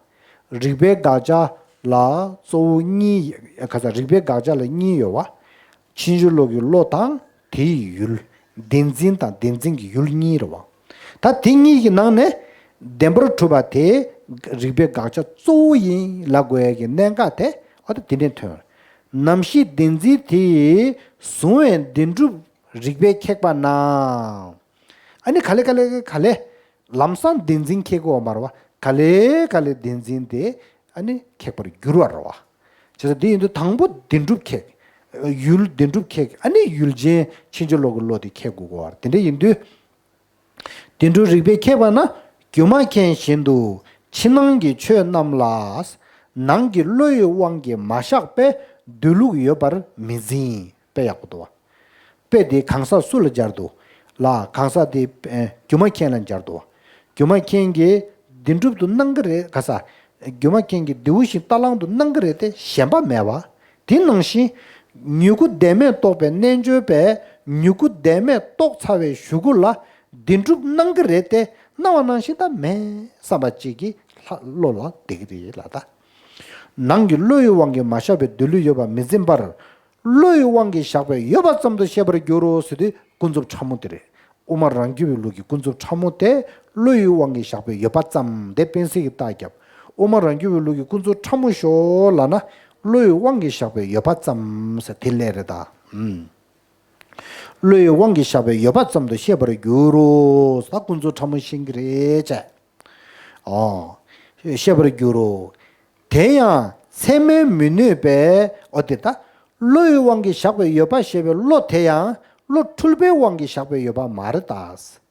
རིགས་པའི་དགག་བྱ་ལ་གཙོ་བོ་གཉིས། ག་ས་རིགས་པའི་དགག་བྱ་ལ་གཉིས་ཡོད་བ། ཕྱིན་ཅི་ལོག་གི་བློ་དང་དེའི་ཡུལ། བདེན་འཛིན་དང་བདེན་འཛིན་གྱི་ཡུལ་གཉིས་རེད་བ། ད་དེ་གཉིས་ཀྱི་ནང་ནས་བདེན་པར་གྲུབ་པ་དེ་རིགས་པའི་དགག་བྱ་གཙོ་བོ་ཡིན་ལབ་དགོས་ཡ་གི་གནད་འགག་དེ་འོ་ད་དེ་འདྲས་ཐོན། ནམ་ཞིག་བདེན་འཛིན་དེས་བཟུང་བའི་བདེན་གྲུབ་རིགས་པས་ཁེགས་པ་ན། ཨ་ནི་ག་ལེ་ག་ལེ་ག་ལེ། ལམ་སང་བདེན་འཛིན་ཁེགས་དགོས་པ་མ་རེད་བ། ག་ལེ་ག་ལེ་བདེན་འཛིན་དེ་ཨ་ནི་ཁེགས་པར་འགྱུར་བ་རེད་བ། བྱས་ཙང་དེ་ཡིན་དུས་དང་པོ་བདེན་གྲུབ་ཁེགས། ཡུལ་བདེན་གྲུབ་ཁེགས། ཨ་ནི་ཡུལ་ཅན་ཕྱིན་ཅི་ལོག་གི་བློ་དེ་ཁེགས་དགོས་དགོས་པ་རེད། དེ་འདྲ་ཡིན་དུས། བདེན་གྲུབ་རིགས་པས་ཁེགས་པ་ན། སྒྱུ་མ་མཁན་བཞིན་དུ་ཕྱི་ནང་གི་ཆོས་རྣམས་ལ། ནང་གི་བློ་ཡི་དབང་གིས་མ་བཞག་པས་སྡོད་ལུགས་ཡོད་པར་མི་འཛིན། དཔེ་ཡག་པོ་འདུག་བ། དཔེ་དེ་གང་ཟག་སུ་ལ་སྦྱར་འདུག་ལ། གང་ཟག་དེ་ཨེ་སྒྱུ་མ་མཁན་ལ་སྦྱར་འདུག་བ། སྒྱུ་མ་མཁན་གྱིས་བདེན་གྲུབ་ཏུ་སྣང་གི་རེད་ག་ས། སྒྱུ་མ་མཁན་གྱིས་བདེའུ་བཞིན་རྟ་གླང་དུ་སྣང་གི་རེད་དེ་ཞེན་པ་མེད་པ། དེ་ནང་བཞིན། མྱུ་གུ་བདེན་མེད་རྟོགས་པའི་རྣལ་འབྱོར་པས་མྱུ་གུ་བདེན་མེད་རྟོགས་ཚར་བའི་གཞུག་གུ་ལ་བདེན་གྲུབ་སྣང་གི་རེད་དེ་སྣང་བ་ནང་བཞིན་ད་མེད་བསམ་པ་ཅིག་གི་ལྷ་བློ་ལ་བསྡད་ཀྱི་རེད་ལ་ད། ནང་གི་བློ་ཡི་དབང་གིས་མ་བཞག་པའི་སྡོད་ལུགས་ཡོད་པ་མི་འཛིན་པར། བློ་ཡི་དབང་གིས་བཞག་པའི་ཡོད་པ་ཙམ་དུ་ཤེས་པར་འགྱུར་རོ་ཟེར་དུས་ཀུན་རྫོབ་ཕྲ་མོ་དེ་རེད། དབུ་མ་རང་རྒྱུད་པའི་ལུགས་ཀྱི་ཀུན་རྫོབ་ཕྲ་མོ་དེ་བློ་ཡི་དབང་གིས་བཞག་པའི་ཡོད་པ་ཙམ་དེ་སྤེན་སྲིད་ཀྱིས་རྟགས་བརྒྱབ། དབུ་མ་རང་རྒྱུད་པའི་ལུགས་ཀྱི་ཀུན་རྫོབ་ཕྲ་མོ་ཤོག་ལབ་ན། བློ་ཡི་དབང་གིས་བཞག་པའི་ཡོད་པ་ཙམ་ཟེར་དེ་ལས་རེད་ད། ཨུམ། བློ་ཡི་དབང་གིས་བཞག་པའི་ཡོད་པ་ཙམ་དུ་ཤེས་པར་འགྱུར་རོ། ད་ཀུན་རྫོབ་ཕྲ་མོ་ཤེས་ཀྱི་རེད་ཅེས། ཨོ། ཤེས་པར་འགྱུར་རོ། དེ་ཡང་ཚད་མས་མི་གནོད་པས། ཨོ་དེ་ད། བློ་ཡི་དབང་གིས་བཞག་པའི་ཡོད་པ་ཞེས་པའི་བློ་དེ་ཡང་བློ་འཁྲུལ་པའི་དབང་གིས་བཞག་པའི་ཡོད་པ་མ་རེད་ད།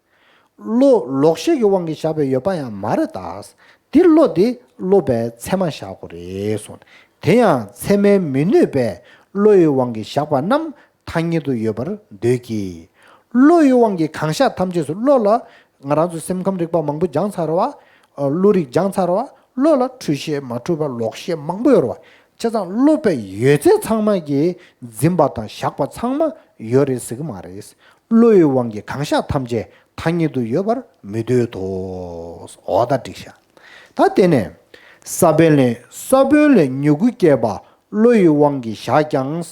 བློ་ལོག་ཤེས་ཀྱི་དབང་གིས་བཞག་པའི་ཡོད་པ་ཡང་མ་རེད་ད། འདི་བློ་འདི་སློབ་པའི་ཚད་མ་བཞག་དགོས་རེད་གསུངས། དེ་ཡང་ཚད་མས་མི་གནོད་པས། བློ་ཡི་དབང་གིས་བཞག་པ་རྣམས་ཐ་སྙད་དུ་ཡོད་པར་འདོད་ཀྱི། བློ་ཡི་དབང་གིས་གང་བཞག་ཐམས་ཅད་སུ། བློ་ལ་ང་རང་ཚོ་སེམས་ཁམས་རིག་པ་མང་པོ་སྦྱངས་ཚར་བ། བློ་རིག་སྦྱངས་ཚར་བ། བློ་ལ་འཁྲུལ་ཤེས་མ་འཁྲུལ་པ་ལོག་ཤེས་མང་པོ་ཡོད་རེད་བ། བྱས་ཙང་སློབ་པའི་ཡོད་ཚད་ཚང་མ་གིས་འཛིན་པ་དང་བཞག་པ་ཚང་མ་ཡོད་རེད་ཟེར་གི་མ་རེད། བློ་ཡི་དབང་གིས་གང་བཞག་ཐམས་ཅད་ཐ་སྙད་དུ་ཡོད་པར་མི་འདོད་དོ། འོ་ད་འགྲིག་ཤག་ད་དེ་ནས་ས་བོན་ལས། ས་བོན་ལས་མྱུ་གུ་སྐྱེ་བ་བློ་ཡི་དབང་གིས་བཞག་ཀྱང་།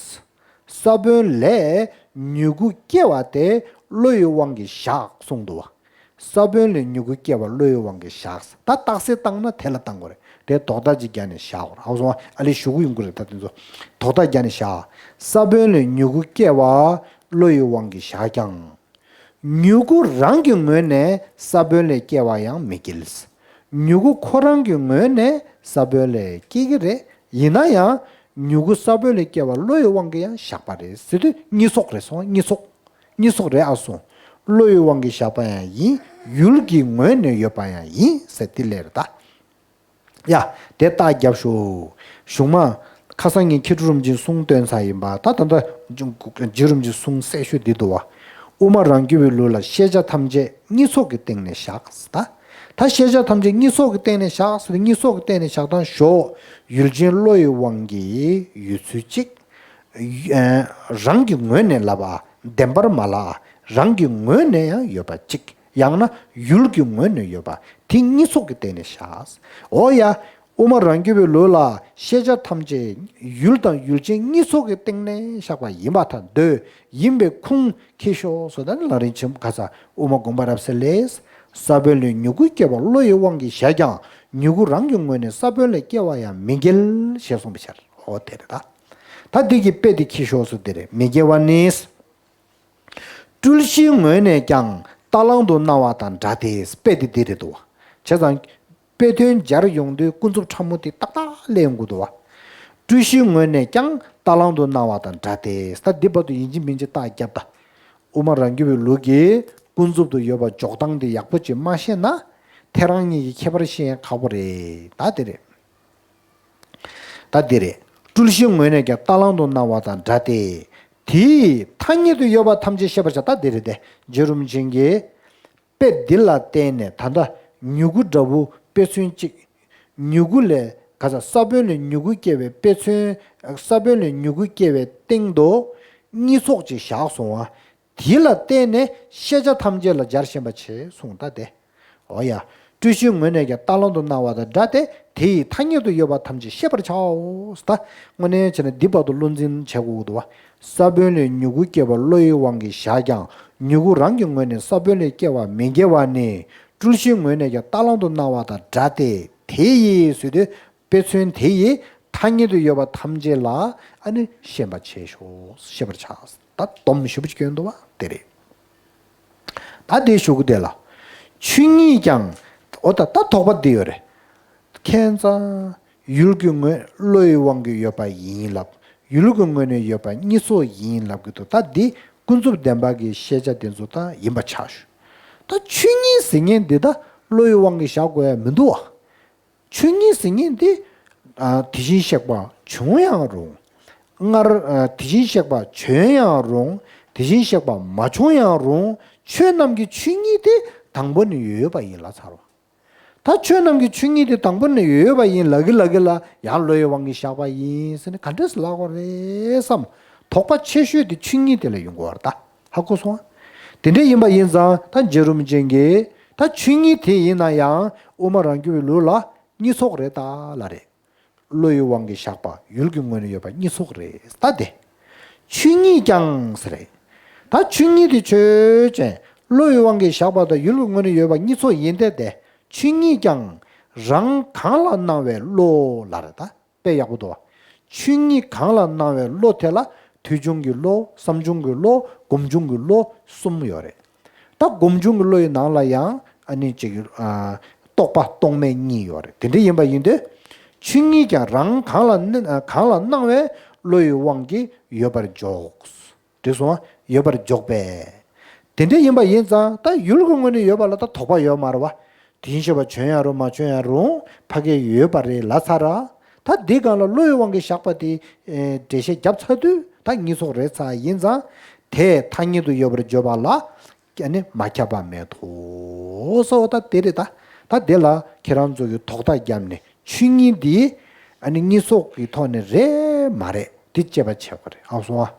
ས་བོན་ལས་མྱུ་གུ་སྐྱེ་བ་དེ་བློ་ཡི་དབང་གིས་བཞག་གསུངས་འདུག་བ། ས་བོན་ལས་མྱུ་གུ་སྐྱེ་བ་བློ་ཡི་དབང་གིས་བཞག་ད་རྟགས་གསལ་བཏང་ན་དེ་ལ་བཏང་དགོས་རེད། དེ་དོགས་གཏམ་ཅིག་རྒྱག་ནས་བཞག་དགོས་རེད། ཧ་གོ་སོང་ཨ། ཨ་ལས་ཞུ་གི་ཡོང་གི་རེད། ད་དེ་ཚོ་དོགས་གཏམ་རྒྱག་ནས་བཞག་ས་བོན་ལས་མྱུ་གུ་སྐྱེ་བ་བློ་ཡི་དབང་གིས་བཞག་ཀྱང་། མྱུ་གུ་རང་གི་ངོས་ནས་ས་བོན་ལས་སྐྱེ་བ་ཡང་མི་འགལ། མྱུ་གུ་ཁོ་རང་གི་ངོས་ནས་ས་བོན་ལས་སྐྱེ་གི་རེད། ཡིན་ན་ཡང་མྱུ་གུ་ས་བོན་ལས་སྐྱེ་བ་བློ་ཡི་དབང་གིས་ཡང་བཞག་པ་རེད་ཟེར་དུས་གཉིས་ཚོགས་རེད་སོང་། གཉིས་ཚོགས། གཉིས་ཚོགས་རེད་ཨ་སོང་། བློ་ཡི་དབང་གིས་བཞག་པ་ཡང་ཡིན། ཡུལ་གྱི་ངོས་ནས་ཡོད་པ་ཡང་ཡིན་ཟེར་དེ་ལས་རེད་ད། ཡ། དེ་རྟགས་རྒྱབ་ཤོག་གཞུག་མ། ཁ་སང་ངས་མཁས་གྲུབ་རིན་པོ་ཆེའི་གསུང་བཏོན་ཚར་ཡིན་པ། ད་ད་ལྟ་རྗེ་རིན་པོ་ཆེའི་གསུང་གསལ་ཤོས་འདི་འདུག་བ། དབུ་མ་རང་རྒྱུད་པའི་ལུགས་ལ་ཤེས་བྱ་ཐམས་ཅད་གཉིས་ཚོགས་ཀྱི་སྟེང་ནས་བཞག་ད། ད་ཤེས་བྱ་ཐམས་ཅད་གཉིས་ཚོགས་ཀྱི་སྟེང་ནས་བཞག་ཟེར་ཏེ་གཉིས་ཚོགས་ཀྱི་སྟེང་ནས་བཞག་སྟངས་ཞོག་ཡུལ་ཅན་བློ་ཡི་དབང་གིས་ཡོད་ཚུལ་གཅིག་ཡུ་ཨ་རང་གི་ངོས་ནས་ལབ་པ་བདེན་པར་མ་ལབ། རང་གི་ངོས་ནས་ཡང་ཡོད་པ་གཅིག་ཡང་ན་ཡུལ་གྱི་ངོས་ནས་ཡོད་པ་དེ་གཉིས་ཚོགས་ཀྱི་སྟེང་ནས་བཞག་འོ་ཡ། དབུ་མ་རང་རྒྱུད་པའི་ལུགས་ལ་ཤེས་བྱ་ཐམས་ཅད་ཡུལ་དང་ཡུལ་ཅན་གཉིས་ཚོགས་ཀྱི་སྟེང་ནས་བཞག་པ་ཡིན་པར་ཐལ་འདོད་ཡིན་པའི་ཁུངས་འཁྱེར་ཤོག་ཟེར། ད་ནི་ལམ་རིམ་ཆེན་མོ་ཁ་སང་དབུ་མ་དགོངས་པ་རབ་གསལ་ལས། ས་བོན་ལས་མྱུ་གུ་སྐྱེ་བ་བློ་ཡི་དབང་གིས་བཞག་ཀྱང་མྱུ་གུ་རང་གི་ངོས་ནས་ས་བོན་ལས་སྐྱེ་བ་ཡང་མི་འགལ་ཞེས་གསུངས་པའི་ཕྱིར། འོ་དེ་རེད་ད། ད་འདི་གི་དཔེ་དེ་འཁྱེར་ཤོག་ཟེར་དེ་རེད། མི་དགེ་བ་ནི། སྤྲུལ་གཞིའི་ངོས་ནས་ཀྱང་རྟ་གླང་དུ་སྣང་བ་དང་འདྲ་སྟེ། དཔེ་དེ་འདི་རེད་འདུག་བ། བྱས་ཙང་། དཔེ་དོན་སྦྱར་ཡོང་དུས་ཀུན་རྫོབ་ཕྲ་མོ་དེ་ཏག་ཏག་སླེབས་ཡོང་གི་འདུག་བ། སྤྲུལ་གཞིའི་ངོས་ནས་ཀྱང་རྟ་གླང་དུ་སྣང་བ་དང་འདྲ་སྟེ། ད་འདི་བར་དུ་ཡིན་གཅིག་མིན་གཅིག་རྟགས་བརྒྱབ་ད། དབུ་མ་རང་རྒྱུད་པའི་ལུགས་ཀྱི་ཀུན་རྫོབ་ཏུ་ཡོད་པ་འཇོག་སྟངས་དེ་ཡག་པོ་ཅིག་མ་ཤེས་ན། དེ་རང་ཉིད་ཀྱི་ཁྱད་པར་ཤེས་ཡ་ཁག་པོ་རེད། ད་དེ་རེད། ད་འདི་རེད། སྤྲུལ་གཞིའི་ངོས་ནས་ཀྱང་རྟ་གླང་དུ་སྣང་བ་དང་འདྲ་སྟེ། དེའི་ཐ་སྙད་དུ་ཡོད་པ་ཐམས་ཅད་ཤེས་པར་བྱ། ད་འདི་རེད་དེ། རྗེ་རིན་པོ་ཆེ་གིས་དཔེ་འདི་ལ་བརྟེན་ནས་ད་ལྟ་མྱུ་གུ་འདྲ་བོ་དཔེ་མཚོན་གཅིག་མྱུ་གུ་ལས་ག་ས་ས་བོན་ལས་མྱུ་གུ་སྐྱེ་བའི་དཔེ་མཚོན། ས་བོན་ལས་མྱུ་གུ་སྐྱེ་བའི་སྟེང་དུ་གཉིས་ཚོགས་ཅིག་བཞག་སོང་བ། དེ་ལ་བརྟེན་ནས་ཤེས་བྱ་ཐམས་ཅད་ལ་སྦྱར་ཞེན་པ་བྱེད་གསུངས་ད་དེ། འོ་ཡ། སྤྲུལ་གཞིའི་ངོས་ནས་ཀྱང་རྟ་གླང་དུ་སྣང་བ་དང་འདྲ་སྟེ། དེ་ཡི་ཐ་སྙད་དུ་ཡོད་པ་ཐམས་ཅད་ཤེས་པར་བྱའོ། ད་དངོས་གནས་བྱས་ན་འདི་བར་དུ་བློ་འཛིན་བྱེད་དགོས་འདུག་བ། ས་བོན་ལས་མྱུ་གུ་སྐྱེ་བ་བློ་ཡི་དབང་གིས་བཞག་ཀྱང་མྱུ་གུ་རང་གི་ངོས་ནས་ས་བོན་ལས་སྐྱེ་བ་མི་འགལ་བ་ནི། སྤྲུལ་གཞིའི་ངོས་ནས་ཀྱང་རྟ་གླང་དུ་སྣང་བ་དང་འདྲ་སྟེ། དེ་ཡི་ཟེར་དུས་དཔེ་མཚོན་དེ་ཡི་ཐ་སྙད་དུ་ཡོད་པ་ཐམས་ཅད་ལ་ཨ་ནི་ཤེས་པ་བྱེད་ཤོག་ཤེས་པར་བྱ། ད་སྡོམ་ཞེ་པོ་ཅིག་སྐྱོན་འདུག་བ་དེ་རེད། ད་དེ་ཞུ་གི་དེ་ལ། ཆོས་ཉིད་ཀྱང་། འོ་ད་ད་དོགས་པ་འདི་ཡོད་རེད། ཁྱད་མཚར། ཡུལ་གྱི་ངོས་བློ་ཡི་དབང་གིས་ཡོད་པ་ཡིན་ལབ། ཡུལ་གྱི་ངོས་ནས་ཡོད་པ་གཉིས་ཚོགས་ཡིན་ལབ་གི་འདུག་ད་འདི་ཀུན་རྫོབ་བདེན་པ་གི་ཤེས་བྱ་དེ་ཚོ་ད་ཡིན་པ་ཆགས་ཞུ། ད་ཆོས་ཉིད་ཟེར་མཁན་འདི་ད་བློ་ཡི་དབང་གིས་བཞག་དགོས་ཡ་མི་འདུག་བ། ཆོས་ཉིད་ཟེར་མཁན་དེ། ཨ། དེ་བཞིན་གཤེགས་པ་བྱུང་ཡང་རུང་། སྔར། ཨ། དེ་བཞིན་གཤེགས་པ་བྱོན་ཡང་རུང་། དེ་བཞིན་གཤེགས་པ་མ་བྱུང་ཡང་རུང་། ཆོས་རྣམས་ཀྱི་ཆོས་ཉིད་དེ་དང་པོ་ནས་ཡོད་པ་ཡིན་ལབ་ཚར་བ། ད་ཆོས་རྣམས་ཀྱི་ཆོས་ཉིད་དེ་དང་པོ་ནས་ཡོད་པ་ཡིན་ལབ་གི་ལབ་གི་ལ་ཡང་བློ་ཡི་དབང་གིས་བཞག་པ་ཡིན་ཟེར་ནས་ག་འདྲས་ལབ་དགོས་རེད་བསམ། དོགས་པ་ཆེ་ཤོས་དེ་ཆོས་ཉིད་དེ་ལ་ཡོང་གི་ཡོད་རེད་ད། ཧ་གོ་སོང་ཨ། དེ་འདྲ་ཡིན་པ་ཡིན་ཙང་ད་རྗེ་རིན་པོ་ཆེ་གིས་ད་ཆོས་ཉིད་དེ་ཡིན་ན་ཡང་དབུ་མ་རང་རྒྱུད་པའི་ལུགས་ལ་གཉིས་ཚོགས་རེད་ད་ལབ་རེད། བློ་ཡི་དབང་གིས་བཞག་པ་ཡུལ་གྱི་ངོས་ནས་ཡོད་པ་གཉིས་ཚོགས་རེད་ད་དེ། ཆོས་ཉིད་ཀྱང་ཟེར་རེད། ད་ཆོས་ཉིད་དེ་ཆོས་ཅན། བློ་ཡི་དབང་གིས་བཞག་པ་དང་ཡུལ་གྱི་ངོས་ནས་ཡོད་པ་གཉིས་ཚོགས་ཡིན་ཏེ་དེ། ཆོས་ཉིད་ཀྱང་རང་གང་ལ་སྣང་བའི་བློ་ལབ་རེད་ད། དཔེ་ཡག་པོ་འདུག་བ། ཆོས་ཉིད་གང་ལ་སྣང་བའི་བློ་དེ་ལ་ཐོས་བྱུང་གི་བློ། བསམ་བྱུང་གི་བློ། སྒོམ་བྱུང་གི་བློ་གསུམ་ཡོད་རེད། ད་སྒོམ་བྱུང་གི་བློ་ཡི་ནང་ལ་ཡང་ཨ་ནི་ཅིག་ཨ་རྟོག་པ་རྟོག་མེད་གཉིས་ཡོད་རེད། དེ་འདྲ་ཡིན་པ་ཡིན་དུས་ཆོས་ཉིད་ཀྱང་རང་གང་ལ་གནས་གང་ལ་སྣང་བའི་བློ་ཡི་དབང་གིས་ཡོད་པར་འཇོག་འགྲིག་སོང་ཨ། ཡོད་པར་འཇོག་པས། དེ་འདྲ་ཡིན་པ་ཡིན་ཙང་ད་ཡུལ་གྱི་ངོས་ནས་ཡོད་པ་ལ་ད་དོགས་པ་ཡོད་མ་རེད་བ། དེ་བཞིན་གཤེགས་པ་བྱོན་ཡང་རུང་མ་བྱོན་ཡང་རུང་ཕ་གིར་ཡོད་པ་རེད་ལབ་ཚར་ར། ད་འདི་སྒང་ལ་བློ་ཡི་དབང་གིས་བཞག་པ་དེ་ཨེ་འགྲེལ་བཤད་བརྒྱབ་ཚར་དུས་ད་གཉིས་ཚོགས་རེད་ཚར་ཡིན་ཙང་དེ་ཐ་སྙད་དུ་ཡོད་པར་བརྗོད་པ་ལ་ཨ་ནི་མ་ཁྱབ་པ་མེད་དོ། སོ་ད་དེ་རེད་ད། ད་དེ་ལ་ཁྱེད་རང་ཚོ་གིས་དོགས་པ་བརྒྱབ་ནས་ཆོས་ཉིད་འདི་ཨ་ནི་གཉིས་ཚོགས་ཀྱི་ཐོག་ནས་རེད་མ་རེད་འདི་དཔྱད་པ་བྱེད་དགོས་རེད། ཨ་སོང་ཨ།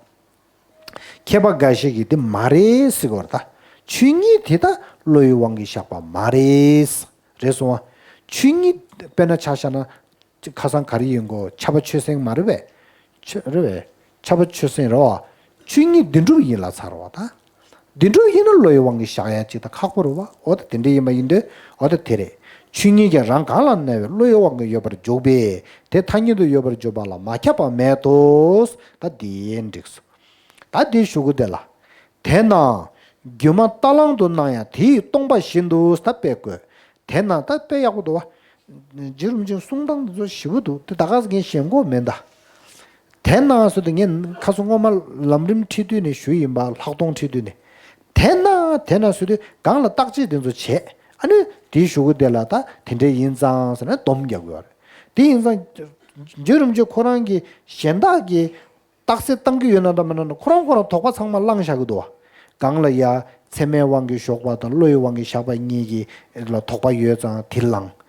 མཁས་པ་འགའ་ཞིག་གིས་འདི་མ་རེད་ཟེར་གྱི་ཡོད་རེད་ད། ཆོས་ཉིད་དེ་ད་བློ་ཡི་དབང་གིས་བཞག་པ་མ་རེད། རེད་སོང་ཨ། ཆོས་ཉིད་དཔེར་ན་ཆ་བཞག་ན་ཁ་སང་ག་རེ་ཡིན་གོ། ཁྱབ་པ་ཆོས་སེམས་མ་རེད་པས། ཆོས་རེད་པས། ཁྱབ་པ་ཆོས་སེམས་རེད་བ། ཆོས་ཉིད་བདེན་གྲུབ་ཡིན་ལབ་ཚར་བ་ད། བདེན་གྲུབ་ཡིན་ན་བློ་ཡི་དབང་གིས་བཞག་ཡ་ཅིག་ད་ཁག་པོ་རེད་བ། འོ་ད་དེ་འདྲ་ཡིན་པ་ཡིན་དུས་འོ་ད་དེ་རེད། ཆོས་ཉིད་ཀྱང་རང་གང་ལ་གནས་པའི་བློ་ཡི་དབང་གིས་ཡོད་པར་འཇོག་པས་དེ་ཐ་སྙད་དུ་ཡོད་པར་འཇོག་པ་ལ་མ་ཁྱབ་པ་མེད་དོ། ད་འདི་འགྲིག་སོང་། ད་འདི་གཞུག་གུ་དེ་ལ། དེས་ན་སྒྱུ་མ་རྟ་གླང་དུ་སྣང་ཡང་དེ་ཡིས་སྟོང་པ་བཞིན་དུ་ད་དཔེ་བཀོད། དེས་ན་ད་དཔེ་ཡག་པོ་འདུག་བ། རྗེ་རིན་པོ་ཆེའི་གསུང་སྟངས་འདི་ཚོ་ཞིབ་པོ་འདུག་དེ་ད་ག་ཟེ་ངས་ཞེན་ཁོག་མེད་ད། དེས་ན་ཟེར་དུས་ངས་ཁ་སང་སྔོན་མ་ལམ་རིམ་ཁྲིད་དུས་ནས་ཞུས་ཡིན་པ། ལྷག་མཐོང་ཁྲིད་དུས་ནས། དེས་ན་དེས་ན་ཟེར་དུས་སྒང་ལ་བརྟག་དཔྱད་འདི་ཚོ་བྱས། ཨ་ནི་དེའི་གཞུག་གུ་དེ་ལ་ད་དེ་འདྲ་ཡིན་ཙང་ཟེར་ནས་སྡོམ་རྒྱག་གི་ཡོད་རེད། དེ་ཡིན་ཙང་རྗེ་རིན་པོ་ཆེ་ཁོ་རང་གི་གཞན་དག་གི་རྟགས་གསལ་བཏང་གི་ཡོད་ན་འདྲ་མིན་ན་འདྲ། ཁོ་རང་ཁོ་རང་དོགས་པ་ཚང་མ་བསླངས་བཞག་གི་འདུག་བ། གང་ལ་ཡ་ཚད་མའི་དབང་གིས་བཞག་པ་དང་བློ་ཡི་དབང་གིས་བཞག་པ་གཉིས་ཀྱི་ལ་དོགས་པ་ཡོད་ཙང་དེ་བསླངས།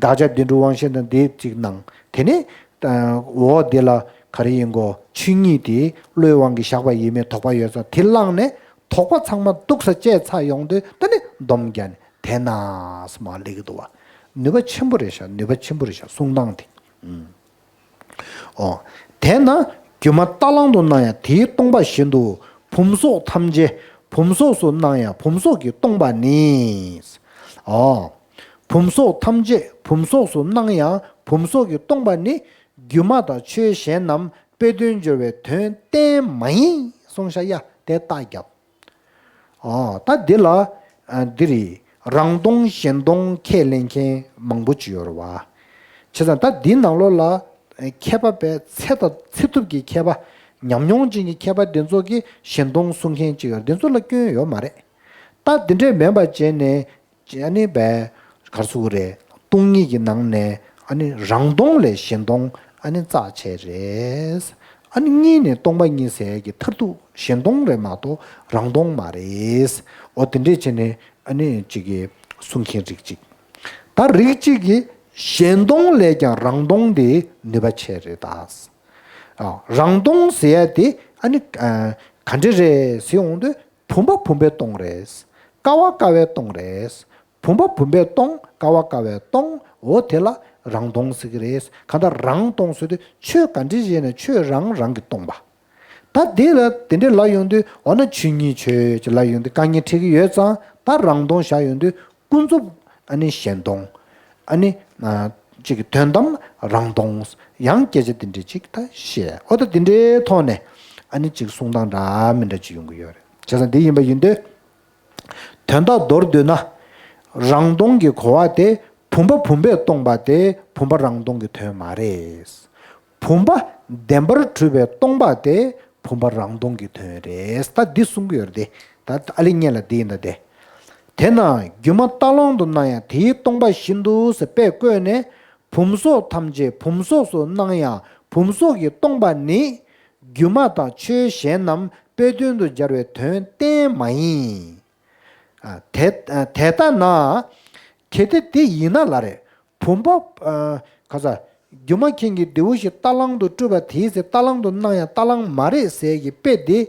དགག་བྱ་བདེན་གྲུབ་དབང་ཤེས་དང་དེ་གཅིག་གནང་། དེ་ནས་འོ་དེ་ལ་ག་རེ་ཡིན་གོ། ཆོས་ཉིད་དེ་བློ་ཡི་དབང་གིས་བཞག་པ་ཡིན་མིན་དོགས་པ་ཡོད་ཙང་དེ་བསླངས་ནས་དོགས་པ་ཚང་མ་སྡུག་ས་བཅད་ཚར་ཡོང་དུས་ད་ནི་སྡོམ་རྒྱག་ནས་དེས་ན་སྨྲ་ལེགས་འདུག་བ། ནུས་པ་ཆེན་པོ་རེད་ཤག་ནུས་པ་ཆེན་པོ་རེད་ཤག་གསུང་སྟངས་དེ། ཨོ། དེས་ན་སྒྱུ་མ་རྟ་གླང་དུ་སྣང་ཡང་དེ་ཡིས་སྟོང་པ་བཞིན་དུ་བུམ་སོགས་ཐམས་ཅད་བུམ་སོགས་སུ་སྣང་ཡང་བུམ་སོགས་ཀྱིས་སྟོང་པ་ནི། ཨོ། བུམ་སོགས་ཐམས་ཅད་བུམ་སོགས་སུ་སྣང་ཡང་བུམ་སོགས་ཀྱིས་སྟོང་པ་ནི་སྒྱུ་མ་དང་ཆོས་གཞན་རྣམས་དཔེ་དོན་སྦྱོར་བའི་དོན་གཏན་མ་ཡིན་གསུངས་ཤག་ཡ་དེ་རྟགས་རྒྱབ། ཨོ། ད་འདི་ལ་ཨ་འདི་རེད། རང་སྟོང་གཞན་སྟོང་ཁས་ལེན་མཁན་མང་པོ་ཅིག་ཡོད་རེད་བ། བྱས་ཙང་ད་འདིའི་ནང་ལོགས་ལ་མཁས་པ་པའི་ཚད་དང་ཚད་ཐུབ་ཀྱི་མཁས་པ། ཉམས་མྱོང་ཅན་གྱི་མཁས་པ་འདི་ཚོ་གིས་གཞན་སྟོང་གསུང་མཁན་ཅིག་ཡོད་རེད། འདི་ཚོ་ལ་སྐྱོན་ཡོད་མ་རེད། ད་འདི་འདྲས་མིན་པ་བྱས་ནས་ཨ་ནི་བས་ག་རེ་ཟེར་དགོས་རེད། སྟོང་ཉིད་ཀྱི་ནང་ནས་ཨ་ནི་རང་སྟོང་ལས་གཞན་སྟོང་ཨ་ནི་རྩ་ཆེ་རེད། ཨ་ནི་གཉིས་ནས་སྟོང་པ་ཉིད་ཟེར་གྱི་མཐར་ཐུག་གཞན་སྟོང་རེད་མ་གཏོགས་རང་སྟོང་མ་རེད། འོ་དེ་འདྲས་བྱས་ནས་ཨ་ནི་ཅིག་གི་གསུང་མཁན་རིགས་གཅིག་ད་རིགས་གཅིག་གིས་གཞན་སྟོང་ལས་ཀྱང་རང་སྟོང་དེ་ནུས་པ་ཆེ་རེད་ད། ཨ། རང་སྟོང་ཟེར་ཡ་དེ་ཨ་ནི་ཨ་ག་འདྲ་རེད་ཟེར་ཡོང་དུས་བུམ་པ་བུམ་པས་སྟོང་རེད། ཀ་བ་ཀ་བས་སྟོང་རེད། བུམ་པ་བུམ་པས་སྟོང་། ཀ་བ་ཀ་བས་སྟོང་། འོ་དེ་ལ་རང་སྟོང་ཟེར་གི་རེད། གང་ལྟར་རང་སྟོང་ཟེར་དུས་ཆོས་ག་འདྲ་ཞིག་ཡིན་ན་ཆོས་རང་རང་གིས་སྟོང་པ། ད་དེ་ལ་དེ་འདྲ་ལབ་ཡོང་དུས་འོ་ན་ཆོས་ཉིད་ཆོས་ཅེས་ལབ་ཡོང་དུས་དཀའ་ངལ་འཕྲད་ཀྱི་ཡོད་ཙང་ད་རང་སྟོང་བཞག་ཡོང་དུས་ཀུན་རྫོབ་ཨ་ནི་གཞན་སྟོང་། ཨ་ནི་ཨ་གཅིག་གི་དོན་དམ་རང་སྟོང་། ཡང་སྐད་ཆ་དེ་འདྲ་ཅིག་ད་བཤད། འོ་ད་དེ་འདྲའི་ཐོག་ནས་ཨ་ནི་གཅིག་གསུང་སྟངས་འདྲ་མི་འདྲ་ཅིག་ཡོང་གི་ཡོད་རེད། བྱས་ཙང་འདི་ཡིན་པ་ཡིན་དུས། དོན་དག་མདོར་བསྡུས་ན། རང་སྟོང་གི་གོ་བ་དེ་བུམ་པ་བུམ་པས་སྟོང་པ་དེ་བུམ་པ་རང་སྟོང་གི་དོན་མ་རེད། བུམ་པ་བདེན་པར་གྲུབ་པས་སྟོང་པ་དེ་བུམ་པ་རང་སྟོང་གི་དོན་རེད། ད་འདི་གསུང་གི་ཡོད་རེད་དེ། ད་ཨ་ལེ་སྔོན་ལ་འདི་ཡིན་ད་དེ། དེས་ན་སྒྱུ་མ་རྟ་གླང་དུ་སྣང་ཡང་དེ་ཡིས་སྟོང་པ་བཞིན་དུ་ཟེར་དཔེ་བཀོད་ནས་བུམ་སོགས་ཐམས་ཅད་བུམ་སོགས་སུ་སྣང་ཡང་བུམ་སོགས་ཀྱིས་སྟོང་པ་ནི། སྒྱུ་མ་དང་ཆོས་གཞན་རྣམས་དཔེ་དོན་དུ་སྦྱར་བའི་དོན་གཏན་མ་ཡིན། ཨ་དེ་ཨ་དེ་ལྟ་ན། གལ་ཏེ་དེ་ཡིན་ན་ལ་རེ། བུམ་པ་ཨ་ག་ས་སྒྱུ་མ་མཁན་གྱི་རྡེའུ་བཞི་རྟ་གླང་དུ་སྤྲུལ་པ་དེའི་ཚེ་རྟ་གླང་དུ་སྣང་ཡང་རྟ་གླང་མ་རེད་ཟེར་གྱི་དཔེ་དེ།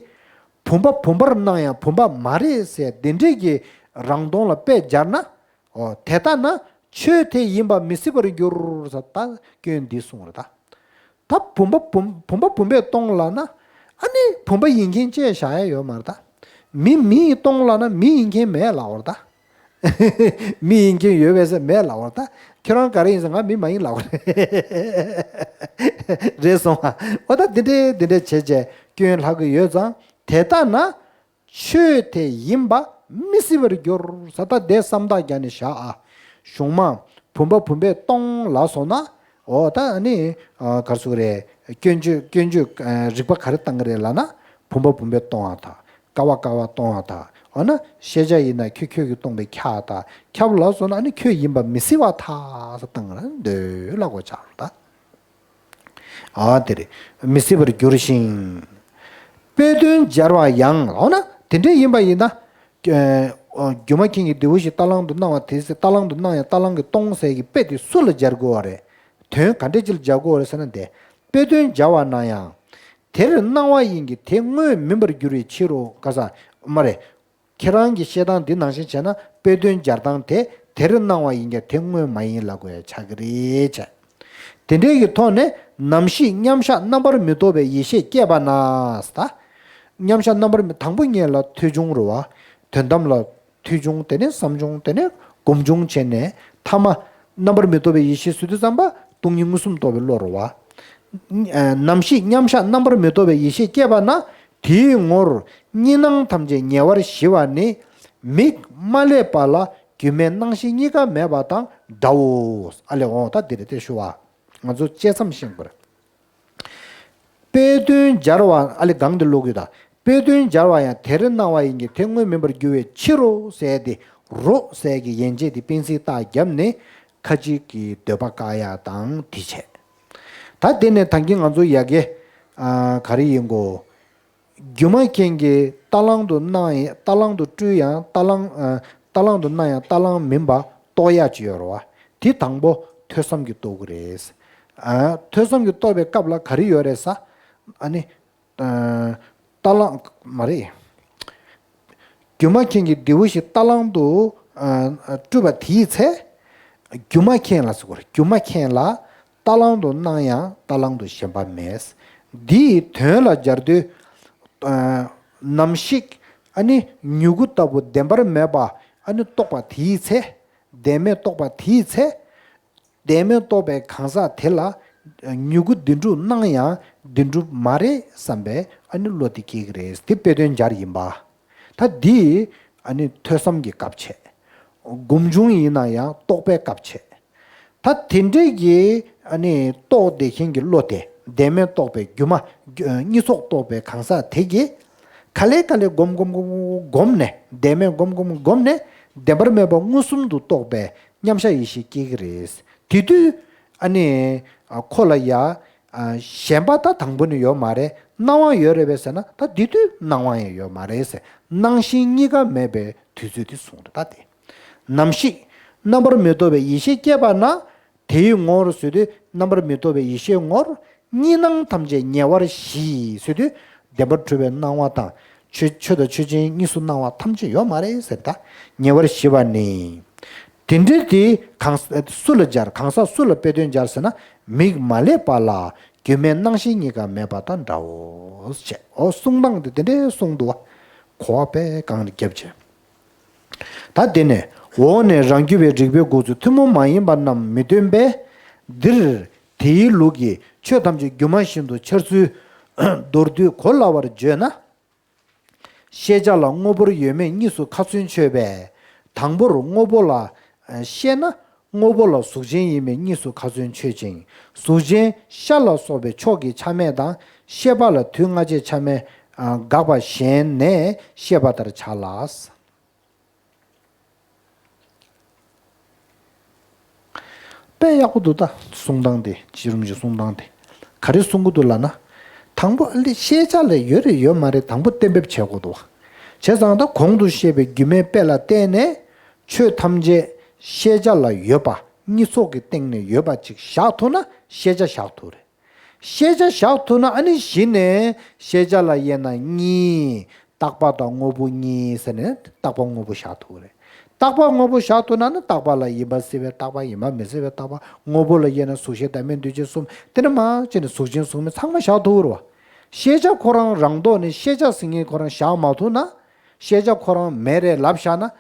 བུམ་པ་བུམ་པར་སྣང་ཡང་བུམ་པ་མ་རེད་ཟེར་དེ་འདྲས་ཀྱི་རང་སྟོང་ལ་དཔེ་སྦྱར་ན། ཨོ་དེ་ལྟ་ན་ཆོས་དེ་ཡིན་པ་མི་སྲིད་པར་འགྱུར་ཟེར་ད་སྐྱོན་འདི་གསུངས་རེད་ད། ད་བུམ་པ་བུམ་བུམ་པ་བུམ་པས་སྟོང་ལབ་ན། ཨ་ནི་བུམ་པ་ཡིན་མཁན་བཅས་བཞག་ཡ་ཡོད་མ་རེད་ད། མི་མི་ཡིས་སྟོང་ལབ་ན་མི་ཡིན་མཁན་མེད་ལབ་པ་རེད་ད། མི་ཡིན་མཁན་ཡོད་པས་ཟེར་མེད་ལབ་པ་རེད། ད་ཁྱོད་རང་ག་རེ་ཡིན་ཟེར། ང་མི་མ་ཡིན་ལབ་པ་རེད། རེད་སོང་བ། འོ་ད་འདི་འདྲའི་འདི་འདྲའི་བྱས་བྱས་སྐྱོན་ལྷག་གི་ཡོད་ཙང་དེ་ལྟ་ན། ཆོས་དེ་ཡིན་པ་མི་སྲིད་པར་འགྱུར་ཟེར། ད་དེ་བསམ་བཏགས་རྒྱག་ནས་བཞག་ཨ། གཞུང་མ་བུམ་པ་བུམ་པས་སྟོང་ལབ་སོང་ན། འོ་ད་ནི་ག་རེ་ཟེར་དགོས་རེད། སྐྱོན་བརྗོད་སྐྱོན་བརྗོད་རིགས་པ་ག་རེ་བཏང་གི་རེད་ལབ་ན། བུམ་པ་བུམ་པས་སྟོང་བ་དང་། ཀ་བ་ཀ་བས་སྟོང་བ་དང་། འོ་ན་ཤེས་བྱ་ཡིན་ན་ཁྱོད་ཁྱོད་ཀྱིས་སྟོང་པས་ཁྱབ་དང་། ཁྱབ་ལབ་སོང་ན་ནི་ཁྱོད་ཡིན་པ་མི་སྲིད་པར་ཐལ་ཟེར་བཏང་གི་རེད། འདོད་ལ་གོ་ཆགས་རེད་ད། ཨ་དེ་རེད། མི་སྲིད་པར་འགྱུར་ཞིང་། དཔེ་དོན་སྦྱར་བ་ཡང་། འོ་ན་དེ་འདྲ་ཡིན་པ་ཡིན་ན། ཨ་སྒྱུ་མ་མཁན་གྱིས་འདི་འོ་ཞིག་རྟ་གླང་དུ་སྣང་བ་དེའི་ཚེ། རྟ་གླང་དུ་སྣང་ཡང་རྟ་གླང་གིས་སྟོང་ཟེར་གྱི་དཔེ་དེ་སུ་ལ་སྦྱར་དགོས་པ་རེད། དོན་ག་འདྲ་ཅིག་ལ་སྦྱར་དགོས་པ་རེད་ཟེར་ན། དེ་དཔེ་དོན་སྦྱར་བ་ན་ཡང་། དེར་སྣང་བ་ཡིན་གྱི་དེ་དངོས་མིན་པར་འགྱུར་བའི་ཕྱིར་རོ། ག་ས་མ་རེད། ཁྱེད་རང་གི་བཤད་སྟངས་འདི་ནང་བཞིན་བྱས་ན་དཔེ་དོན་སྦྱར་སྟངས་དེ་དེར་སྣང་བ་ཡིན་ཀྱང་དེ་དངོས་མ་ཡིན་ལབ་དགོས་ཡ་ཆགས་ཀྱི་རེད་བྱས། དེ་འདྲའི་གི་ཐོག་ནས་ནམ་ཞིག་མཉམ་གཞག་རྣམ་པར་མི་རྟོག་པའི་ཡེ་ཤེས་སྐྱེས་པ་ན། ད་མཉམ་གཞག་རྣམ་པར་མི། དང་པོ་ངེད་ལ་ཐོས་བྱུང་རེད་བ། དོན་དམ་ལ་ཐོས་བྱུང་། དེ་ནས་བསམ་བྱུང་། དེ་ནས་སྒོམ་བྱུང་བྱས་ནས་ཐ་མ་རྣམ་པར་མི་རྟོག་པའི་ཡེ་ཤེས་ཟེར་དུས་ཙམ་པ་སྟོང་ཉིད་མངོན་སུམ་རྟོགས་པའི་བློ་རེད་བ། ནམ་ཞིག་མཉམ་གཞག་རྣམ་པར་མི་རྟོག་པའི་ཡེ་ཤེས་སྐྱེས་པ་ན། དེའི་ངོར་གཉིས་སྣང་ཐམས་ཅད་ཉེ་བར་ཞི་བ་ནི། མིག་མ་བསླད་པ་ལ་སྒྱུ་མའི་སྣང་ཞེན་གཉིས་ཀ་མེད་པ་དང་འདྲའོ། ཨ་ལས་འོང་། ད་འདི་རེད་དེ་ཞུ་བ། ང་ཚོ་བཅད་མཚམས་ཤེས་དགོས་རེད། དཔེ་དོན་སྦྱར་བ། ཨ་ལས་གང་འདི་ཀློག་དགོས་ད། དཔེ་དོན་སྦྱར་བ་ཡང་དེར་སྣང་བ་ཡིན་གྱི་དེ་དངོས་མིན་པར་འགྱུར་བའི་ཕྱིར་རོ་ཟེར་ཏེ། རོ་ཟེར་གྱི་ཡན་ཆད་དེ་སྤེལ་ཚིག་རྟགས་བརྒྱབ་ནས་ཁ་ཅིག་གིས་འདོད་པ་བཀག་ཡ་དང་དེ་བྱས། ད་དེ་ནས་ད་གིན་ང་ཚོ་ཡ་གི་ཨ་ག་རེ་ཡིན་གོ། སྒྱུ་མ་མཁན་གྱིས་རྟ་གླང་དུ་སྣང་ཡང་། རྟ་གླང་དུ་སྤྲུལ་ཡང་རྟ་གླང་། ཨ་རྟ་གླང་དུ་སྣང་ཡང་རྟ་གླང་མིན་པ་རྟོགས་ཡག་ཅིག་ཡོད་རེད་བ། དེ་དང་པོ་ཐོས་བསམ་གྱིས་རྟོགས་ཀྱི་རེད། ཨ་ཐོས་བསམ་གྱིས་རྟོགས་པའི་སྐབས་ལ་ག་རེ་ཡོད་རེད་ཟེར། ཨ་ནི་ཨ་རྟ་གླང་མ་རེད། སྒྱུ་མ་མཁན་གྱིས་འདི་འོ་ཞིག་རྟ་གླང་དུ་ཨ་སྤྲུལ་པ་དེའི་ཚེ། སྒྱུ་མ་མཁན་ལ་ཟེར་དགོས་རེད། སྒྱུ་མ་མཁན་ལ་རྟ་གླང་དུ་སྣང་ཡང་རྟ་གླང་དུ་ཞེན་པ་མེད། འདིའི་དོན་ལ་སྦྱར་དུས། ཨ་ནམ་ཞིག་ཨ་ནི་མྱུ་གུ་ལྟ་བུ་བདེན་པར་མེད་པ་ཨ་ནི་རྟོགས་པ་དེའི་ཚེ། བདེན་མེད་རྟོགས་པ་དེའི་ཚེ། བདེན་མེད་རྟོགས་པའི་གང་ཟག་དེ་ལ་མྱུ་གུ་བདེན་གྲུབ་སྣང་ཡང་བདེན་གྲུབ་མ་རེད་བསམ་པའི་ཨ་ནི་བློ་དེ་སྐྱེ་གི་རེད། དེ་དཔེ་དོན་སྦྱར་ཡིན་པ། ད་འདི་ཨ་ནི་ཐོས་བསམ་གྱི་སྐབས་བྱས། སྒོམ་བྱུང་ཡིན་ན་ཡང་རྟོགས་པའི་སྐབས་བྱས། ད་དེ་འདྲས་ཀྱི་ཨ་ནི་རྟོགས་བསྡད་མཁན་གྱི་བློ་དེ། བདེན་མེད་རྟོགས་པའི་སྒྱུ་མ་གཉིས་ཚོགས་རྟོགས་པའི་གང་ཟག་དེ་གིས་ག་ལེ་ག་ལེ་སྒོམ་སྒོམ་སྒོམ་སྒོམ་སྒོམ་ནས། བདེན་མེད་སྒོམ་སྒོམ་སྒོམ་ནས་བདེན་པར་མེད་པ་མངོན་སུམ་དུ་རྟོགས་པའི་མཉམ་གཞག་ཡེ་ཤེས་སྐྱེ་གི་རེད། དེ་དུས་ཨ་ནི་ཁོ་ལ་ཡ་ཞེན་པ་ད་དང་པོ་ནས་ཡོད་མ་རེད། སྣང་བ་ཡོད་རེད་པས་ཟེར་ན། ད་དེ་དུས་སྣང་བ་ཡང་ཡོད་མ་རེད་ཟེར། སྣང་ཞེན་གཉིས་ཀ་མེད་པའི་དུས་ཚོད་དེ་གསུངས་རེད། ད་དེ་ནམ་ཞིག་རྣམ་པར་མི་རྟོག་པའི་ཡེ་ཤེས་སྐྱེས་པ་ན། དེའི་ངོར་ཟེར་དུས། རྣམ་པར་མི་རྟོག་པའི་ཡེ་ཤེས་ངོར་གཉིས་སྣང་ཐམས་ཅད་ཉེ་བར་ཞི་ཟེར་དུས། བདེན་པར་གྲུབ་པའི་སྣང་བ་དང་། ཆོས་ཆོས་དང་ཆོས་ཅན་གཉིས་སུ་སྣང་བ་ཐམས་ཅད་ཡོད་མ་རེད་ཟེར། ད་ཉེ་བར་ཞི་བ་ནི། དེ་འདྲའི་དེ་གང་སུ་ལ་སྦྱར། གང་ཟག་སུ་ལ་དཔེ་དོན་སྦྱར་ཟེར་ན། མིག་མ་བསླད་པ་ལ་སྒྱུ་མའི་སྣང་ཞེན་གཉིས་ཀ་མེད་པ་དང་འདྲའོ་ཞེས། འོ་གསུང་སྟངས་དེ་དེ་འདྲའི་གསུངས་འདུག་བ། གོ་བ་དཔེ་གང་རྒྱབ་བྱས། ད་དེ་ནས་འོག་ནས་རང་རྒྱུད་པའི་རིགས་པའི་སྒོ་ཚུལ་ཐུན་མོང་མ་ཡིན་པ་རྣམས་མི་སྟོན་པས། འདིར་དེའི་ལུགས་ཀྱིས་ཆོས་ཐམས་ཅད་སྒྱུ་མ་བཞིན་དུ་འཆར་ཚུལ་མདོར་བསྡུས་གོ་སླ་བར་བརྗོད་ན། ཤེས་བྱ་ལ་དངོས་པོར་ཡོད་མེད་གཉིས་སུ་ཁ་ཚོན་ཆོད་པས། དང་པོར་དངོས་པོ་ལ་ཤེས་ན། དངོས་པོ་ལ་གཟུགས་ཅན་ཡིན་མིན་གཉིས་སུ་ཁ་ཚོན་ཆོད་ཅིང་། གཟུགས་ཅན་ཤ་ལ་སོགས་པའི་ཕྱོགས་ཀྱི་ཆ་མེད་དང་། ཤེས་པ་ལ་དུས་སྔ་ཕྱི་ཆ་མེད་དགག་པ་གཞན་ནས་བཤད་པ་ལྟར་བྱ་ལ། དཔེ་ཡག་པོ་འདུག་ད་གསུང་སྟངས་དེ། སྤྱི་རུམ་གྱི་གསུང་སྟངས་དེ་ག་རེ་གསུང་གི་འདུག་ལབ་ན། དང་པོ་ཨ་ལེ་ཤེས་བྱ་ལ་ཡོད་རེད་ཡོད་མ་རེད་དང་པོ་གཏན་འབེབས་བྱེད་དགོས་འདུག་བ། བྱས་ཙང་ད་གོང་དུ་བཤད་པའི་སྒྱུ་མའི་དཔེ་ལ་བརྟེན་ནས་ཆོས་ཐམས་ཅད་ཤེས་བྱ་ལ་ཡོད་པ་གཉིས་ཚོགས་ཀྱི་སྟེང་ནས་ཡོད་པ་ཅིག་བཞག་ཐུབ་ན་ཤེས་བྱ་བཞག་ཐུབ་རེད། ཤེས་བྱ་བཞག་ཐུབ་ན་ཨ་ནི་གཞི་ནས་ཤེས་བྱ་ལ་དབྱེ་ན་གཉིས། རྟག་པ་དང་དངོས་པོ་གཉིས་ཟེར་ནས་རྟག་པ་དངོས་པོ་བཞག་ཐུབ་རེད། རྟག་པ་དངོས་པོ་བཞག་ཐུབ་ན་ནི་རྟག་པ་ལ་ཡིན་པ་སྲིད་པའི་རྟག་པ། ཡིན་པ་མི་སྲིད་པའི་རྟག་པ། དངོས་པོ་ལ་དབྱེ་ན་གཟུགས་ཤེས་བདག་མེད་འདུ་བྱེད་གསུམ། དེ་ནས་མར་བྱས་ནས་གཟུགས་ཅན་གཟུགས་མེད་ཚང་མ་བཞག་ཐུབ་རེད་བ། ཤེས་བྱ་ཁོ་རང་རང་ཐོག་ནས་ཤེས་བྱ་ཟེར་མཁན་ཁོ་རང་བཞག་མ་ཐུབ་ན། ཤེས་བྱ་ཁོ་རང་མེད་རེད་ལབ་བཞག་ན།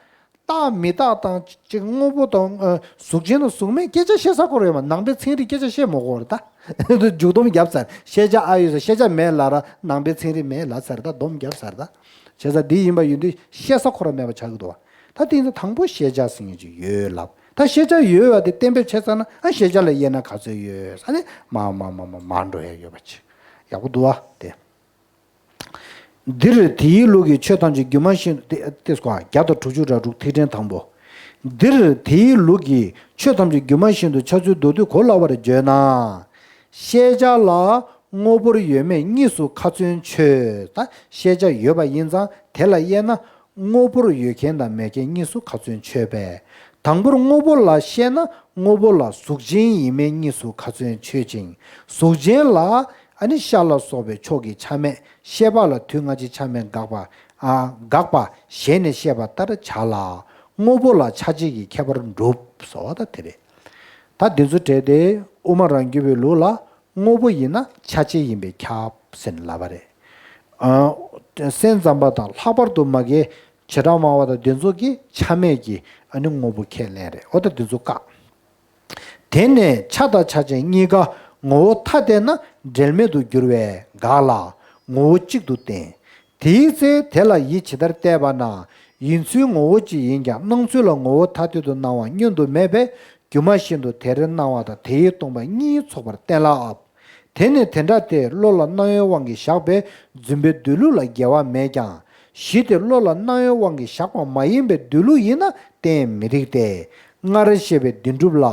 རྟག་མི་རྟག་དང་གཅིག་དངོས་པོ་དང་ཨ་གཟུགས་ཅན་དང་གཟུགས་མེད་སྐད་ཆ་བཤད་ས་ཁོ་ར་ཡོད་མ། ནང་པའི་ཚན་རིག་སྐད་ཆ་བཤད་མ་དགོས་རེད་ད། མཇུག་སྡོམ་བརྒྱབ་ཚར། ཤེས་བྱ་ཨ་ཡོད་ས་ཤེས་བྱ་མེད་ལབ་ར་ནང་པའི་ཚན་རིག་མེད་ལབ་ཚར་ད། སྡོམ་བརྒྱབ་ཚར་ད། བྱས་ཙང་འདི་ཡིན་པ་ཡིན་དུས་བཤད་ས་ཁོ་ར་མེད་པ་ཆགས་ཀྱི་འདུག་བ། ད་དེ་ཡིན་ཙང་དང་པོ་ཤེས་བྱ་ཟེར་མཁན་ཅིག་ཡོད་ལབ། ད་ཤེས་བྱ་ཡོད་པ་དེ་གཏན་འབེབས་བྱས་ཚར་ན་ཨ་ཤེས་བྱ་ལ་དབྱེ་ན་ག་ཚོད་ཡོད་ས་ནི་མ་མ་མ་མ་མ་འགྲོ་ཡ་ཡོད་པ་ཅིག་ཡག་པོ་འདུག་བ་དེ། འདིར་དེའི་ལུགས་ཀྱི་ཆོས་ཐམས་ཅད་སྒྱུ་མ་བཞིན་དུ་ཏེ་ཏེ་སྐོར་བརྒྱ་དང་དྲུག་ཅུ་ར་དྲུག་ཐིག་ཕྲེང་དང་པོ། འདིར་དེའི་ལུགས་ཀྱི་ཆོས་ཐམས་ཅད་སྒྱུ་མ་བཞིན་དུ་འཆར་ཚུལ་མདོར་བསྡུས་གོ་སླ་བར་བརྗོད་ན། ཤེས་བྱ་ལ་དངོས་པོར་ཡོད་མེད་གཉིས་སུ་ཁ་ཚོན་ཆོད། ད་ཤེས་བྱ་ཡོད་པ་ཡིན་ཙང་དེ་ལ་དབྱེ་ན། དངོས་པོར་ཡོད་མཁན་དང་མེད་མཁན་གཉིས་སུ་ཁ་ཚོན་ཆོད་པས། དང་པོར་དངོས་པོ་ལ་བཤད་ན་དངོས་པོ་ལ་གཟུགས་ཅན་ཡིན་མིན་གཉིས་སུ་ཁ་ཚོན་ཆོད་ཅིང་། གཟུགས་ཅན་ལ་ཨ་ནི་ཤ་ལ་སོགས་པའི་ཕྱོགས་ཀྱི་ཆ་མེད་ཤེས་པ་ལ་དུས་སྔ་ཕྱི་ཆ་མེད་དགག་པ་ཨ་དགག་པ་ཞེས་ནས་བཤད་པ་ལྟར་བྱ་ལ། དངོས་པོ་ལ་ཆ་བྱད་ཀྱི་ཁྱད་པར་འགྲུབ་སོ། ད་དེ་རེད། ད་འདི་ཚོ་བྲལ་ཏེ་དབུ་མ་རང་རྒྱུད་པའི་ལུགས་ལ་དངོས་པོ་ཡིན་ན་ཆ་བྱད་ཡིན་པས་ཁྱབ་ཟེར་ནས་ལབ་པ་རེད། ཨ་སེམས་ཙམ་པ་དང་ལྷག་པར་དུ་མ་གི་བྱེ་བྲག་སྨྲ་བ་དང་འདི་ཚོ་གིས་ཆ་མེད་ཀྱི་ཨ་ནི་དངོས་པོ་ཁས་ལེན་རེད། འོ་ད་འདི་ཚོ་བཀག་དེ་ནས་ཆ་དང་ཆ་ཅན་གཉིས་ཀ་ངོ་བོ་ཐ་དད་ན་འབྲེལ་མེད་དུ་འགྱུར་བས་འགག་ལ་ངོ་བོ་གཅིག་ཏུ་བསྟན། དེའི་ཚེ་དེ་ལ་ཡིད་ཇི་ལྟར་གཏད་པ་ན། ཡིན་ཚུལ་ངོ་བོ་གཅིག་ཡིན་ཀྱང་སྣང་ཚུལ་ལ་ངོ་བོ་ཐ་དད་དུ་སྣང་བ་བསྙོན་དུ་མེད་པས་སྒྱུ་མ་བཞིན་དུ་དེར་སྣང་བ་དང་དེའི་སྟོང་པ་གཉིས་ཚོགས་པར་གཏན་ལ་དབབ། དེ་ནི་དེ་འདྲ་སྟེ་བློ་ལ་སྣང་བའི་དབང་གིས་བཞག་པའི་རྫུན་པའི་སྡོད་ལུགས་ལ་འགལ་བ་མེད་ཀྱང་། གཞི་དེ་བློ་ལ་སྣང་བའི་དབང་གིས་བཞག་པ་མ་ཡིན་པའི་སྡོད་ལུགས་ཡིན་ན་གཏན་མི་རིགས་ཏེ། སྔར་བཤད་པའི་བདེན་གྲུབ་ལ་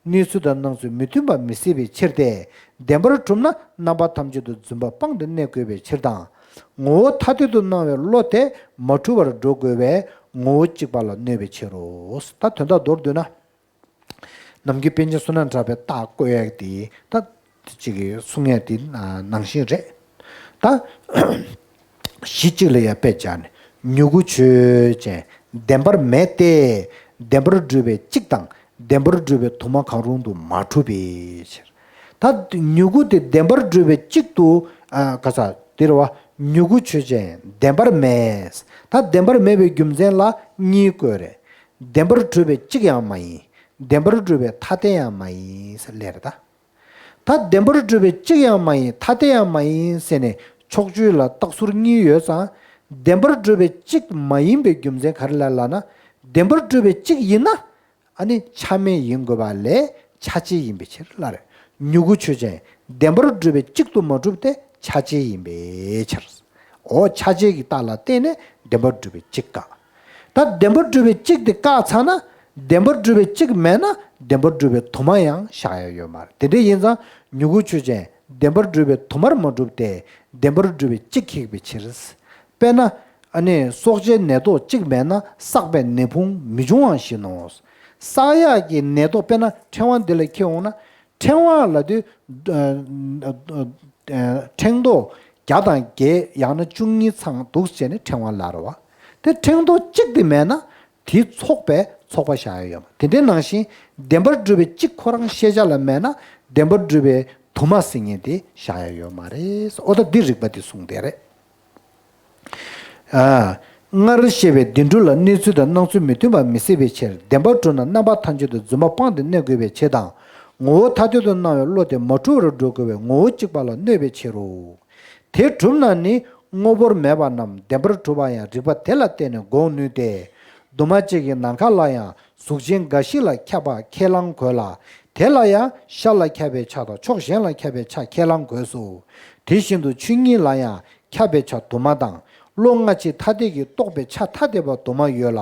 གནས་ཚུལ་དང་སྣང་ཚུལ་མི་མཐུན་པ་མི་སྲིད་པའི་ཕྱིར་ཏེ། བདེན་པར་གྲུབ་ན་རྣམ་པ་ཐམས་ཅད་དུ་རྫུན་པ་སྤངས་ཏེ་གནས་དགོས་པའི་ཕྱིར་དང་། ངོ་བོ་ཐ་དད་དུ་སྣང་བའི་བློ་དེ་མ་གྲུབ་པར་འགྲོ་དགོས་པས་ངོ་བོ་གཅིག་པ་ལ་གནོད་པའི་ཕྱིར་རོ། ད་དོན་དག་མདོར་བསྡུས་ན། ནམ་རྒྱུན་པཎ་ཆེན་བསོད་ནམས་གྲགས་པས་རྟགས་བཀོད་ཡག་དེ་ད་ཅིག་གིས་གསུང་ཡག་དེ་ནང་བཞིན་རེད། ད་གཞི་གཅིག་ལ་ཡང་དཔེ་སྦྱར་ནས་མྱུ་གུ་ཆོས་ཅན་བདེན་པར་མེད་དེ། བདེན་པར་གྲུབ་པའི་གཅིག་དང་བདེན་པར་གྲུབ་པའི་དུ་མ་གང་རུང་དུ་མ་གྲུབ་པའི་ཕྱིར། ད་མྱུ་གུ་དེ་བདེན་པར་གྲུབ་པའི་གཅིག་ཏུ་ཨ་ག་ས་དེ་རེད་བ། མྱུ་གུ་ཆོས་ཅན་བདེན་པར་མེད། ད་བདེན་པར་མེད་པའི་རྒྱུ་མཚན་ལ་གཉིས་བཀོད་རེད། བདེན་པར་གྲུབ་པའི་གཅིག་ཡང་མ་ཡིན། བདེན་པར་གྲུབ་པའི་ཐ་དད་ཡང་མ་ཡིན་ཟེར་ལབ་རེད་ད། ད་བདེན་པར་གྲུབ་པའི་གཅིག་ཡང་མ་ཡིན་ཐ་དད་ཡང་མ་ཡིན་ཟེར་ནས་ཕྱོགས་ཆོས་ལ་རྟགས་ཚུལ་གཉིས་ཡོད་ཙང་། བདེན་པར་གྲུབ་པའི་གཅིག་མ་ཡིན་པའི་རྒྱུ་མཚན་ག་རེ་ལ་ལབ་ན། བདེན་པར་གྲུབ་པའི་གཅིག་ཡིན་ན། ཨ་ནི་ཆ་མེད་ཡིན་དགོས་པ་ལས་ཆ་བྱད་ཡིན་པའི་ཕྱིར་ལབ་རེད། མྱུ་གུ་ཆོས་ཅན་བདེན་པར་གྲུབ་པའི་གཅིག་ཏུ་མ་གྲུབ་སྟེ་ཆ་བྱད་ཡིན་པའི་ཕྱིར། འོ་ཆ་བྱད་ཀྱི་རྟགས་ལ་བརྟེན་ནས་བདེན་པར་གྲུབ་པའི་གཅིག་བཀག་ད་བདེན་པར་གྲུབ་པའི་གཅིག་དེ་བཀག་ཚར་ན། བདེན་པར་གྲུབ་པའི་གཅིག་མེད་ན་བདེན་པར་གྲུབ་པའི་དུ་མ་ཡང་བཞག་ཡ་ཡོད་མ་རེད། དེ་འདྲ་ཡིན་ཙང་མྱུ་གུ་ཆོས་ཅན་བདེན་པར་གྲུབ་པའི་དུ་མར་མ་གྲུབ་སྟེ་བདེན་པར་གྲུབ་པའི་གཅིག་ཁེགས་པའི་ཕྱིར། དཔེར་ན། ཨ་ནི་སྲོག་གཅོད་ནད་རྟོག་གཅིག་མེད་ན་བསགས་པའི་ནད་ཕུང་མི་འབྱུང་བ་བཞིན་ནོ། བསགས་ཡག་གི་ནད་རྟོག་དཔེར་ན་ཕྲེང་བ་འདི་ལ་འཁྱེར་འོང་ན། ཕྲེང་བ་ལབ་དུས། ཕྲེང་རྡོག་བརྒྱ་དང་བརྒྱད་ཡང་ན་བཅུ་གཉིས་ཚང་འདུག་བྱས་ནས་ཕྲེང་བ་ལབ་རེད་བ། དེ་ཕྲེང་རྡོག་གཅིག་དེ་མེད་ན། དེའི་ཚོགས་པའི་ཚོགས་པ་བཞག་ཡ་ཡོད་མ་རེད། དེ་འདྲའི་ནང་བཞིན་བདེན་པར་གྲུབ་པའི་གཅིག་ཁོ་རང་ཤེས་བྱ་ལ་མེད་ན་བདེན་པར་གྲུབ་པའི་དུ་མ་ཟེར་མཁན་དེ་བཞག་ཡ་ཡོད་མ་རེད། ཨོ་ད་འདི་རིགས་པ་དེ་གསུངས་དེ་རེད། ཨ། སྔར་བཤད་པའི་བདེན་གྲུབ་ལ་གནས་ཚུལ་དང་སྣང་ཚུལ་མི་མཐུན་པ་མི་སྲིད་པའི་ཕྱིར་བདེན་པར་གྲུབ་ན་རྣམ་པ་ཐམས་ཅད་དུ་རྫུན་པ་སྤངས་ཏེ་གནས་དགོས་པའི་ཕྱིར་དང་། ངོ་བོ་ཐ་དད་དུ་སྣང་བའི་བློ་དེ་མ་གྲུབ་པར་འགྲོ་དགོས་པས་ངོ་བོ་གཅིག་པ་ལ་གནོད་པའི་ཕྱིར་རོ། དེ་གྲུབ་ན་ནི་དངོས་པོར་མེད་པ་རྣམས་བདེན་པར་གྲུབ་པ་ཡང་རིགས་པ་དེ་ལ་བརྟེན་ནས་འགོག་ནུས་ཏེ། དུ་མ་གཅིག་གི་ནམ་མཁའ་ལ་ཡང་གཟུགས་ཅན་འགའ་ཞིག་ལ་ཁྱབ་པ་ཁས་བླང་དགོས་ལ། དེ་ལ་ཡང་ཤར་ལ་ཁྱབ་པའི་ཆ་དང་ཕྱོགས་གཞན་ལ་ཁྱབ་པའི་ཆ་ཁས་བླང་དགོས་སོ། དེ་བཞིན་དུ་ཆོས་ཉིད་ལ་ཡང་ཁྱབ་པའི་ཆ་དུ་མ་དང་། བློ་སྔ་ཕྱི་ཐ་དད་ཀྱིས་རྟོགས་པའི་ཆ་ཐ་དད་པ་དུ་མ་ཡོད་ལ།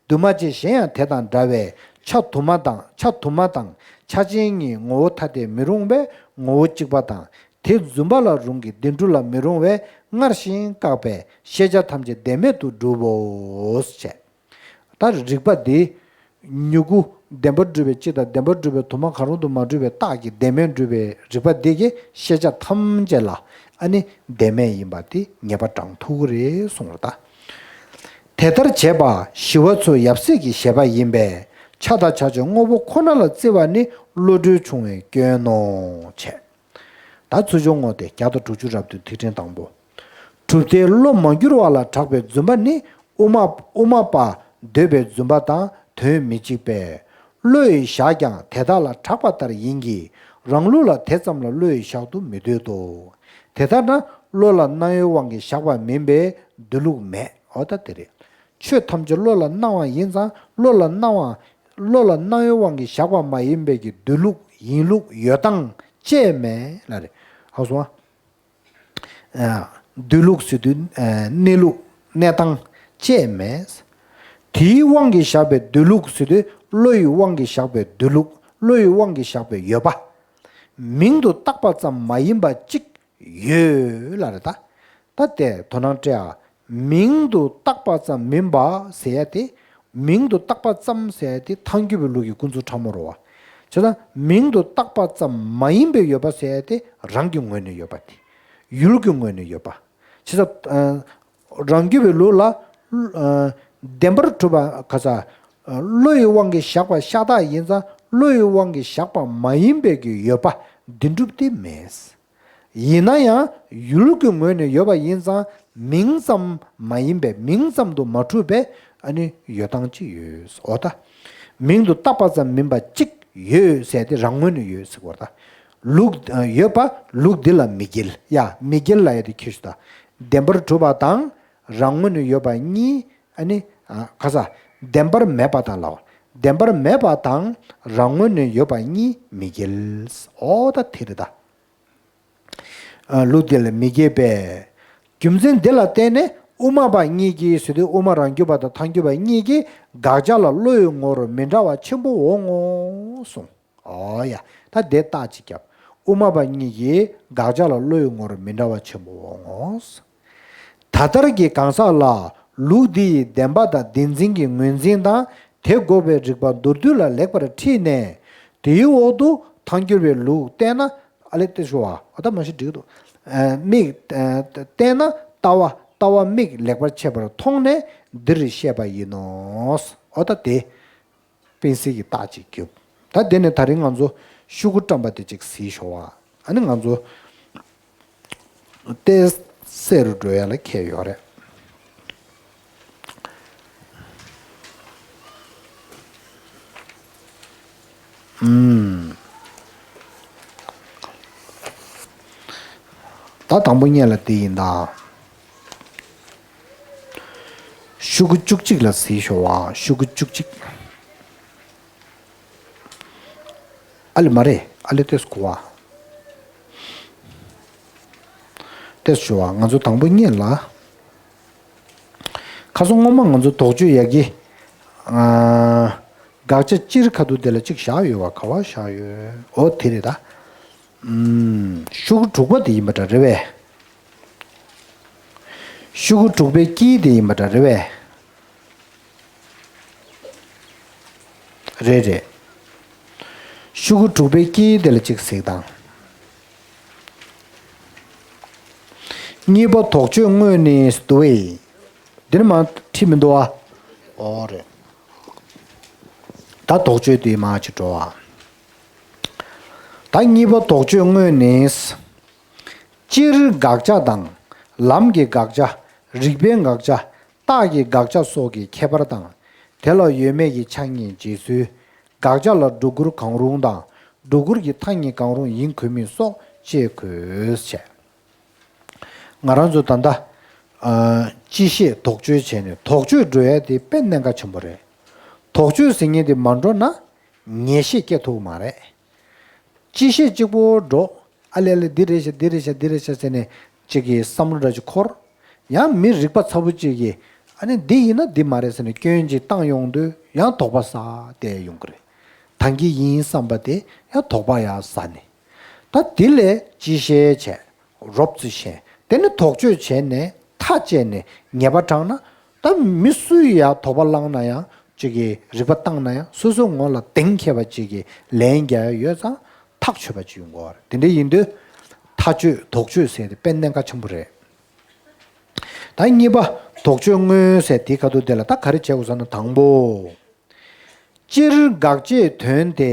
འདུས་མ་བྱས་གཞན་ཡང་དེ་དང་འདྲ་བས་ཆ་དུ་མ་དང་ཆ་དུ་མ་དང་ཆ་ཅན་གཉིས་ངོ་བོ་ཐ་དད་མི་རུང་བས་ངོ་བོ་གཅིག་པ་དང་། དེ་རྫུན་པ་ལ་རུང་གི་བདེན་གྲུབ་ལ་མི་རུང་བས་སྔར་བཞིན་བཀག་པས་ཤེས་བྱ་ཐམས་ཅད་བདེན་མེད་དུ་གྲུབ་བོ། ཞེས། ད་རིགས་པ་འདི། མྱུ་གུ་བདེན་པར་གྲུབ་པའི་གཅིག་དང་བདེན་པར་གྲུབ་པའི་དུ་མ་གང་རུང་དུ་མ་གྲུབ་པའི་རྟགས་ཀྱིས་བདེན་མེད་གྲུབ་པའི་རིགས་པ་འདི་གིས་ཤེས་བྱ་ཐམས་ཅད་ལ་ཨ་ནི་བདེན་མེད་ཡིན་པ་དེ་ངེས་པ་དྲངས་ཐུབ་ཀྱི་རེད་གསུངས་རེད་ད། དེ་ལྟར་བྱེད་པ་ཞི་བ་འཚོལ་ཡབ་སྲས་ཀྱི་བཞེད་པ་ཡིན་པས་ཆ་དང་ཆ་ཅན་དངོས་པོ་ཁོ་ན་ལ་བརྩི་བ་ནི་བློ་གྲོས་ཆུང་བའི་སྐྱོན་ནོ། བྱས། ད་ཚུལ་འཆོས་དངོས་དེ་བརྒྱ་དང་དྲུག་ཅུ་རེ་བདུན་ཐིག་ཕྲེང་དང་པོ། གྲུབ་མཐས་བློ་མ་བསྒྱུར་བ་ལ་གྲགས་པའི་རྫུན་པ་ནི་དབུ་མ་དབུ་མ་པ་ འདོད་པའི་རྫུན་པ་དང་དོན་མི་གཅིག་པས། བློ་ཡི་བཞག་ཀྱང་དེ་དག་ལ་གྲགས་པ་ལྟར་ཡིན་གྱི། རང་ལུགས་ལ་དེ་ཙམ་ལ་བློ་ཡི་བཞག་ཏུ་མི་འདོད་དོ། དེ་ལྟར་ན་བློ་ལ་སྣང་ཡུལ་དབང་གིས་བཞག་པ་མིན་པས་སྡོད་ལུགས་མེད། འོ་ད་དེ་རེད། ཆོས་ཐམས་ཅད་བློ་ལ་སྣང་བ་ཡིན་ཙང་བློ་ལ་སྣང་བ། བློ་ལ་སྣང་ཡུལ་དབང་གིས་བཞག་པ་མ་ཡིན་པའི་གི་སྡོད་ལུགས་ཡིན་ལུགས་ཡོད་སྟངས་བཅས་མེད་ལ་རེད། ཧ་གོ་སོང་ཨ། སྡོད་ལུགས་ཟེར་དུས་གནས་ལུགས་གནས་སྟངས་བཅས་མེད། དེའི་དབང་གིས་བཞག་པའི་སྡོད་ལུགས་ཟེར་དུས་བློ་ཡི་དབང་གིས་བཞག་པའི་སྡོད་ལུགས་བློ་ཡི་དབང་གིས་བཞག་པའི་ཡོད་པ། མིང་དུ་བཏགས་པ་ཙམ་མ་ཡིན་པ་གཅིག་ཡོད་ལ་རེད་ད། ད་དེ་དོ་སྣང་སྤྲད་ཨ། མིང་དུ་བཏགས་པ་ཙམ་མིན་པ་ཟེར་ཡ་དེ། མིང་དུ་བཏགས་པ་ཙམ་ཟེར་ཡ་དེ་ཐལ་འགྱུར་བའི་ལུགས་ཀྱི་ཀུན་རྫོབ་ཕྲ་མོ་རེད་བ། བྱས་ཙང་མིང་དུ་བཏགས་པ་ཙམ་མ་ཡིན་པའི་ཡོད་པ་ཟེར་ཡ་དེ་རང་གི་ངོས་ནས་ཡོད་པ་དེ། ཡུལ་གྱི་ངོས་ནས་ཡོད་པ། བྱས་ཙང་། རང་རྒྱུད་པའི་ལུགས་ལ། བདེན་པར་གྲུབ་པ་ག་ས། བློ་ཡི་དབང་གིས་བཞག་པ་ཤ་སྟག་ཡིན་ཙང་བློ་ཡི་དབང་གིས་བཞག་པ་མ་ཡིན་པའི་གི་ཡོད་པ་བདེན་གྲུབ་དེ་མེད། ཡིན་ན་ཡང་ཡུལ་གྱི་ངོས་ནས་ཡོད་པ་ཡིན་ཙང་མིང་ཙམ་མ་ཡིན་པས་མིང་ཙམ་དུ་མ་གྲུབ་པས་ཨ་ནི་ཡོད་སྟངས་ཅིག་ཡོད། འོ་ད། མིང་དུ་བཏགས་པ་ཙམ་མིན་པ་གཅིག་ཡོད་ཟེར་དེ་རང་ངོས་ནས་ཡོད་ཟེར་བ་ད། ལུགས་ཡོད་པ་ལུགས་འདི་ལ་མི་འགལ་ཡ་མི་འགལ་ལ་ཡ་དེ་ཁྱོད་ཤི་ད། བདེན་པར་གྲུབ་པ་དང་རང་ངོས་ནས་ཡོད་པ་གཉིས་ཨ་ནི་ག་ས་བདེན་པར་མེད་པ་དང་ལའོ། བདེན་པར་མེད་པ་དང་རང་ངོས་ནས་ཡོད་པ་གཉིས་མི་འགལ། འོ་ད་དེ་རེད་ད། ལུགས་དེ་ལ་མི་འགལ་བས། རྒྱུ་མཚན་འདི་ལ་བརྟེན་ནས་དབུ་མ་པ་གཉིས་ཀྱིས་ཟེར་དུས་དབུ་མ་རང་རྒྱུད་པ་དང་ཐལ་འགྱུར་བ་གཉིས་ཀྱིས་དགག་བྱ་ལ་བློ་ཡི་ངོར་མི་འདྲ་བ་ཆེན་པོ་འོང་ངོ་གསུངས། འོ་ཡ། ད་དེ་རྟགས་ཅིག་བརྒྱབ། དབུ་མ་པ་གཉིས་ཀྱིས་དགག་བྱ་ལ་བློ་ཡི་ངོར་མི་འདྲ་བ་ཆེན་པོ་འོང་ངོ་། ད་ལྟར་གྱི་གང་ཟག་ལ་ལུགས་འདི་ཡི་བདེན་པ་དང་བདེན་འཛིན་གྱི་ངོས་འཛིན་དང་དེ་འགོག་པའི་རིགས་པ་མདོར་བསྡུས་ལ་ལེགས་པར་ཁྲིད་ནས། དེའི་འོག་ཏུ་ཐལ་འགྱུར་བའི་ལུགས་བསྟན་ན། ཨ་ལེ་ཏེ་ཞུ་བ་ཨ་ད་མ་ཤི་འགྲིག་འདུག་མིག་བསྟན་ན་ལྟ་བ་ལྟ་བ་མིག་ལེགས་པར་ཕྱེ་བར་མཐོང་ནས་འདིར་བཤད་པ་ཡིན་ནོ། ཨོ་ད་དེ། སྤེན་སྲིད་ཀྱི་རྟགས་ཅིག་རྒྱུག་ད་དེ་ནས་ད་རིང་ང་ཚོ་ཤོག་གུ་བཀྲམ་པ་དེ་ཅིག་གཟིགས་ཤོག་ཨ། ཨ་ནི་ང་ཚོ་ཏེ་སེ་རུ་འགྲོ་ཡ་ལ་ཁེལ་ཡོད་རེད། ཨུམ། ད་དང་པོ་ཉིད་ལ་དེ་ཡིན་ད། ཤོག་གུ་བཅུ་གཅིག་ལ་གཟིགས་ཤོག་ཨ། ཤོག་གུ་བཅུ་གཅིག་ཨ་ལེ་མ་རེད། ཨ་ལེ་ཏེས་གོ་བ། ཏེས་ཞུ་བ་ང་ཚོ་དང་པོ་གཉིས་ལ། ཁ་སང་སྔོན་མ་ང་ཚོ་དོགས་གཅོད་ཡ་གི། ཨ། དགག་བྱ་སྤྱིར་ཁ་ཐུག་དེ་ལ་གཅིག་བཞག་ཡོད་བ་ག་བ་བཞག་ཡོད། འོ་དེ་རེད་ད། ཤོག་གུ་དྲུག་པ་དེ་ཡིན་པ་འདྲ་རེད་བས། ཤོག་གུ་དྲུག་པའི་དཀྱིལ་དེ་ཡིན་པ་འདྲ་རེད་བས། རེད་རེད། ཤོག་གུ་དྲུག་པའི་དཀྱིལ་དེ་ལ་གཅིག་གཟིགས་དང་། གཉིས་པ་དོགས་གཅོད་དངོས་ནི་འདུག་བས། འདིར་མ་ཁྲིད་མི་འདུག་ཨ། ཨོ་རེད། ད་དོགས་གཅོད་དེ་མ་ཅིག་འགྲོ་ཨ། ད་གཉིས་པ་དོགས་གཅོད་དངོས་ནི། སྤྱིར་དགག་བྱ་དང་། ལམ་གྱི་དགག་བྱ། རིགས་པའི་དགག་བྱ། རྟགས་ཀྱི་དགག་བྱ་སོགས་ཀྱི་ཁྱད་པར་དང་། དེ་ལ་ཡོད་མེད་ཀྱི་ཆ་གཉིས་འབྱེད་ཚུལ། དགག་བྱ་ལ་སྒྲོ་སྐུར་གང་རུང་དང་། སྒྲོ་སྐུར་གྱི་མཐའ་གཉིས་གང་རུང་ཡིན་དགོས་མིན་སོགས་དཔྱད་དགོས་བྱས། ང་རང་ཚོ་ད་ལྟ། ཨ། སྤྱི་བཤད་དོགས་གཅོད་བྱས་ནས་དོགས་གཅོད་འགྲོ་ཡ་དེ་དཔེ་གནད་འགག་ཆེན་པོ་རེད། དོགས་གཅོད་ཟེར་མཁན་དེ་མ་འགྲོ་ན་ངེས་ཤེས་སྐྱེ་ཐུབ་མ་རེད། སྤྱི་བཤད་གཅིག་པོ་འགྲོ། ཨ་ལེ་ཨ་ལེ་འདི་རེད་ཤག་འདི་རེད་ཤག་འདི་རེད་ཤག་ཟེར་ནས་གཅིག་གིས་བསམ་བློ་འདྲ་ཅིག་འཁོར། ཡང་མི་རིག་པ་ཚ་པོ་གཅིག་གིས་ཨ་ནི་འདི་ཡིན་ན་འདི་མ་རེད་ཟེར་ནས་སྐྱོན་ཅིག་བཏང་ཡོང་དུས་ཡང་དོགས་པ་ཟ་བསྡད་ཡོང་གི་རེད། ད་གིན་ཡིན་བསམ་པ་དེ་ཡང་དོགས་པ་ཡང་ཟ་ནས། ད་དེ་ལས་སྤྱི་བཤད་བྱས། རོབ་ཙམ་བཤད། དེ་ནི་དོགས་གཅོད་བྱས་ནས་མཐའ་བཅད་ནས་ངེས་པ་དྲངས་ན། ད་མི་སུ་ཡིས་ཡང་དོགས་པ་བསླངས་ན་ཡང་གཅིག་གིས་རིག་པ་བཏང་ན་ཡང་སོ་སོའི་ངོ་ལ་གདེང་འཁེལ་བ་གཅིག་གིས་ལན་རྒྱག་ཡ་ཡོད་ཙང་ཐག་ཆོད་པ་གཅིག་ཡོང་དགོས་པ་རེད། དེ་འདྲ་ཡིན་དུས་མཐའ་གཅོད་དོགས་གཅོད་ཟེར་དེ་དཔེ་གནད་འགག་ཆེན་པོ་རེད། ད་གཉིས་པ་དོགས་གཅོད་དངོས་ཟེར་དེའི་ཁ་ཐུག་དེ་ལ་ད་ག་རེ་བྱེད་དགོས་ཟེར་ན་དང་པོ། སྤྱིར་དགག་བྱའི་དོན་དེ་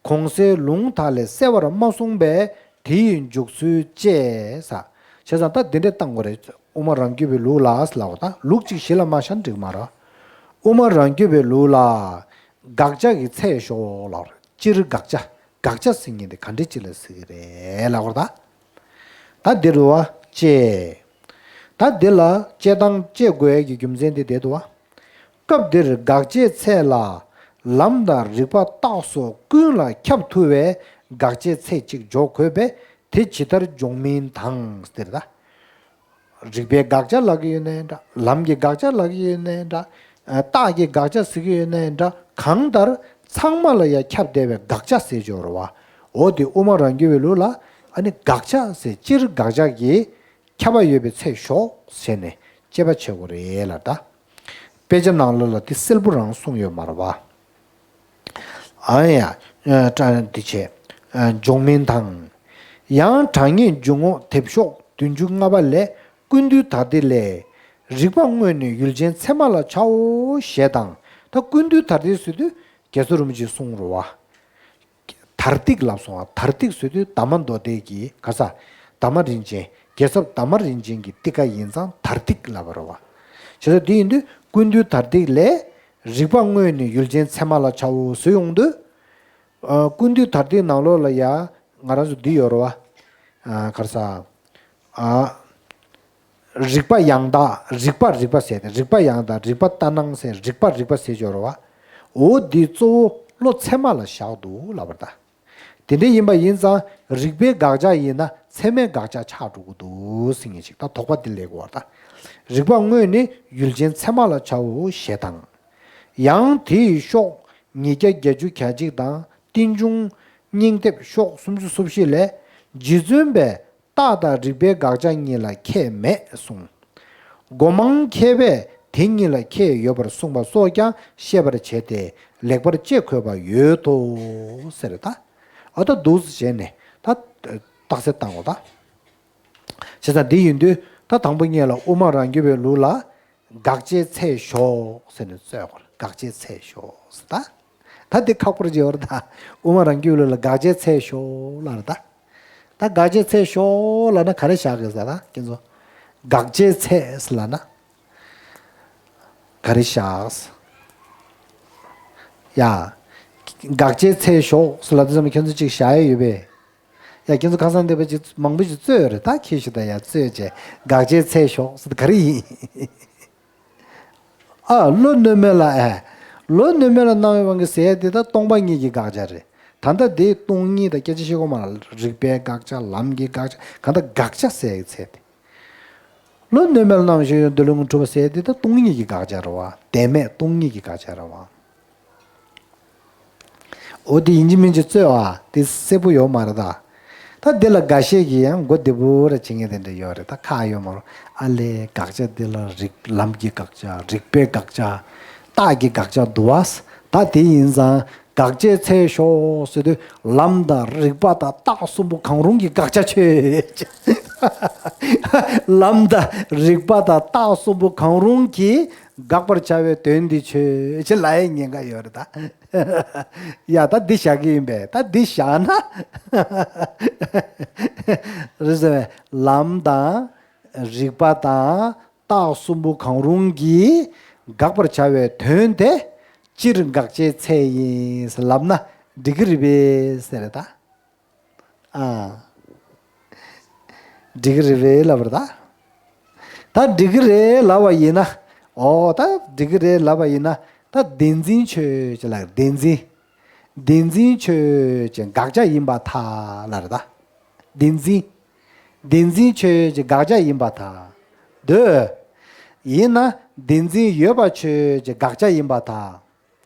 གོང་གསལ་ལུང་དག་ལས་གསལ་བར་མ་གསུངས་པས་དེ་ཡི་འཇུག་ཚུལ་དཔྱད་ས། བྱས་ཙང་ད་འདི་འདྲས་བཏང་དགོས་རེད། དབུ་མ་རང་རྒྱུད་པའི་ལུགས་ལ་ལབ་པ་དང་ལུགས་གཅིག་གཞི་ལ་མ་བཞག་འགྲིག་མ་རེད། དབུ་མ་རང་རྒྱུད་པའི་ལུགས་ལ་དགག་བྱ་གི་ཚད་ཤོག་ལབ་རེད། སྤྱིར་དགག་བྱ། དགག་བྱ་ཟེར་མཁན་དེ་ག་འདྲ་ཅིག་ལ་ཟེར་གྱི་རེད་ལབ་པ་རེད་ད། ད་འདི་རུ་བ་དཔྱད། ད་འདི་ལ་དཔྱད་སྟངས་དཔྱད་དགོས་ཡ་གི་རྒྱུ་མཚན་དེ་འདི་འདུག་བ། སྐབས་འདིར་དགག་བྱའི་ཚད་ལ་ལམ་དང་རིགས་པ་རྟགས་སོགས་ཀུན་ལ་ཁྱབ་ཐུབ་པའི་དགག་བྱའི་ཚད་ཅིག་འཇོག་དགོས་པས་དེ་ཇི་ལྟར་འཇོག་མིན་དང་ཟེར་ད། རིགས་པའི་དགག་བྱ་ལབ་ཀྱི་ཡོད་ནའི་འདྲ། ལམ་གྱི་དགག་བྱ་ལབ་ཀྱི་ཡོད་ནའི་འདྲ། ཨ། རྟགས་ཀྱི་དགག་བྱ་ཟེར་གྱི་ཡོད་ནའི་འདྲ། གང་ལྟར་ཚང་མ་ལ་ཡང་ཁྱབ་བསྡད་པའི་དགག་བྱ་ཟེར་གྱི་ཡོད་རེད་བ། འོ་དེ་དབུ་མ་རང་རྒྱུད་པའི་ལུགས་ལ་ཨ་ནི་དགག་བྱ་ཟེར་སྤྱིར་དགག་བྱ་གི་ཁྱབ་པ་ཡོད་པའི་ཚད་ཤོག་ཟེར་ནས་དཔྱད་པ་བྱེད་དགོས་རེད་ལ་ད། དཔེ་ཆ་ནང་ལོགས་ལ་དེ་གསལ་པོ་རང་གསུངས་ཡོད་མ་རེད་བ། ཨ་ཡ། ཨ། དྲ་འདི་བྱས། ཨ། འཇོག་མིན་དང་། ཡང་དྲང་ངེས་འཇུག་ངོགས་དེབ་ཤོག་བདུན་ཅུ་ལྔ་པ་ལས་ཀུན་བཏུས་དར་ཏིག་ལས། རིགས་པ་དངོས་ནི་ཡུལ་ཅན་ཚད་མ་ལ་བྱའོ་ཞེས་དང་། ད་ཀུན་བཏུས་དར་ཏིག་ཟེར་དུས་རྒྱལ་ཚབ་རིན་པོ་ཆེས་གསུངས་རེད་བ། དར་ཏིག་ལབ་སོང་བ། དར་ཏིག་ཟེར་དུས་དར་མ་མདོ་སྡེ་གི་ག་ས། དར་མ་རིན་ཆེན། རྒྱལ་ཚབ་དར་མ་རིན་ཆེན་གྱི་ཏིག་ཀ་ཡིན་ཙང་དར་ཏིག་ལབ་པ་རེད་བ། བྱས་ཙང་འདི་ཡིན་དུས་ཀུན་བཏུས་དར་ཏིག་ལས། རིགས་པ་དངོས་ནི་ཡུལ་ཅན་ཚད་མ་ལ་བྱའོ་ཟེར་ཡོང་དུས། ཨ། ཀུན་བཏུས་དར་ཏིག་ནང་ལོགས་ལ་ཡ་ང་རང་ཚོ་འདི་ཡོད་རེད་བ། ཨ། ག་རེ་ཟ། ཨ། རིགས་པ་ཡང་དག་རིགས་པ་རིགས་པ་ཟེར་ཏེ། རིགས་པ་ཡང་དག་རིགས་པ་ལྟར་སྣང་ཟེར། རིགས་པ་རིགས་པ་ཟེར་གྱི་ཡོད་རེད་བ། འོ་འདི་གཙོ་བོ་བློ་ཚད་མ་ལ་བཞག་འདུག་ལབ་པ་རེད་ད། དེ་འདྲ་ཡིན་པ་ཡིན་ཙང་རིགས་པའི་དགག་བྱ་ཡིན་ན་ཚད་མའི་དགག་བྱ་ཆགས་འགྲོ་གི་འདུག་ཟེར་མཁན་ཅིག་ད་དོགས་པ་འདི་སླེབས་ཀྱི་ཡོད་རེད་ད། རིགས་པ་དངོས་ནི་ཡུལ་ཅན་ཚད་མ་ལ་བྱའོ་ཞེས་དང་། ཡང་དེ་ཡི་ཤོག་ཉིས་བརྒྱ་བརྒྱད་ཅུ་གྱ་གཅིག་དང་། རྟིང་འབྱུང་སྙིང་དེབ་ཤོག་སུམ་ཅུ་སོ་བཞི་ལས། རྗེ་བཙུན་པས་རྟགས་དང་རིགས་པའི་དགག་བྱ་གཉིས་ལ་ཁྱད་མེད་གསུངས། སྒོ་མང་མཁས་པས་དེ་གཉིས་ལ་ཁྱད་ཡོད་པར་གསུངས་པ་སོགས་ཀྱང་ཤེས་པར་བྱས་ཏེ་ལེགས་པར་དཔྱད་དགོས་པ་ཡོད་དོ་ཟེར་ད། ཨ། ད་འདུག་སེ་བྱས་ནས་ད་རྟགས་གསལ་བཏང་བ་ད། བྱས་ཙང་འདི་ཡིན་དུས་ད་དང་པོ་ཉིད་ལ་དབུ་མ་རང་རྒྱུད་པའི་ལུགས་ལ་དགག་བྱའི་ཚད་ཤོག་ཟེར་ནས་རྩོད་དགོས་རེད། དགག་བྱའི་ཚད་ཤོག་ཟེར་ད། ད་འདི་ཁག་པོ་རེད་ཅེས་པ་རེད་ད། དབུ་མ་རང་རྒྱུད་ལུགས་ལ་དགག་བྱའི་ཚད་ཤོག་ལབ་རེད་ད། ད་དགག་བྱའི་ཚད་ཤོག་ལབ་ན་ག་རེ་བཞག་གི་ཟེར་ད་ཁྱེད་ཚོ། དགག་བྱའི་ཚད་ལབ་ན་ག་རེ་བཞག་ཡ། དགག་བྱའི་ཚད་ཤོག་ལབ་དུས་ཙམ་ཁྱེད་ཚོ་གཅིག་བཞག་ཡ་ཡོད་པས། ཡ། ཁྱེད་ཚོ་ཁ་སང་འདས་པ་ཅིག་མང་པོ་ཞིག་རྩོད་ཡོད་རེད་ད། ཁྱེད་ཞིག་ད་ཡ་རྩོད་བྱས་དགག་བྱའི་ཚད་ཤོག་ཟེར་ད་ག་རེ་ཡིན། ཨ། བློ་གནོད་མེད་ལ། ཨེ། བློ་གནོད་མེད་ལ་སྣང་བའི་དབང་གིས་ཟེར་ཡ་དེ་ད་སྟོང་པ་ཉིད་ཀྱི་དགག་བྱ་རེད། ད་ལྟ་དེ་སྟོང་ཉིད་དང་སྐད་ཆ་བཤད་གོ་མ་ལ། རིགས་པའི་དགག་བྱ། ལམ་གྱི་དགག་བྱ། གང་ལྟར་དགག་བྱ་ཟེར་ཡའི་ཚད་དེ། བློ་གནོད་མེད་ལ་སྣང་བའི་ཤེས་བྱ་འདོད་ལུགས་ངོ་། གྲུབ་པ་ཟེར་ཡ་དེ་ད་སྟོང་ཉིད་ཀྱི་དགག་བྱ་རེད་བ། བདེན་མེད་སྟོང་ཉིད་ཀྱི་དགག་བྱ་རེད་བ། འོ་དེ་ཡིན་གཅིག་མིན་གཅིག་རྩོད་པ་དེ་གསལ་པོ་ཡོད་མ་རེད་ད། ད་འདི་ལ་འགའ་ཤས་ཀྱིས་ཡང་མགོ་བདེ་པོ་ར་བྱེད་མཁན་དེ་འདྲ་ཡོད་རེད་ད། ཁག་ཡོད་མ་རེད། ཨ་ལས། དགག་བྱ་འདི་ལ་རིགས། ལམ་གྱི་དགག་བྱ། རིགས་པའི་དགག་བྱ། རྟགས་ཀྱི་དགག་བྱ་འདུག་བ། ད་དེ་ཡིན་ཙང་དགག་བྱའི་ཚད་ཤོག་ཟེར་དུས་ལམ་དང་རིགས་པ་དང་རྟགས་གསུམ་པོ་གང་རུང་གི་དགག་བྱ་ཆོད། ལམ་དང་རིགས་པ་དང་རྟགས་གསུམ་པོ་གང་རུང་གིས་དགག་པར་བྱ་བའི་དོན་འདི་ཆོད་ཅེས་ལབ་ཡའི་ཉེན་ཁ་ཡོད་རེད་ད། ཡ། ད་འདི་བཞག་གི་ཡིན་པས། ད་འདི་བཞག་ན། རེད་ཟེར་བས། ལམ་དང་རིགས་པ་དང་རྟགས་གསུམ་པོ་གང་རུང་གིས་དགག་པར་བྱ་བའི་དོན་དེ་སྤྱིར་དགག་བྱའི་ཚད་ཡིན་ལབ་ན་འགྲིག་གི་རེད་པས་ཟེར་ད། ཨ། འགྲིག་གི་རེད་པས་ལབ་པ་རེད་ད། ད་འགྲིག་གི་རེད་ལབ་པ་ཡིན་ན། འོ། ད་འགྲིག་གི་རེད་ལབ་པ་ཡིན་ན། ད་བདེན་འཛིན་ཆོས་ཅན་ལ། བདེན་འཛིན། བདེན་འཛིན་ཆོས་ཅན་དགག་བྱ་ཡིན་པར་ཐལ་ལབ་རེད་ད། བདེན་འཛིན། བདེན་འཛིན་ཆོས་ཅན་དགག་བྱ་ཡིན་པར་ཐལ། འདོད། ཡིན་ན་བདེན་འཛིན་ཡོད་པ་ཆོས་ཅན་དགག་བྱ་ཡིན་པར་ཐལ།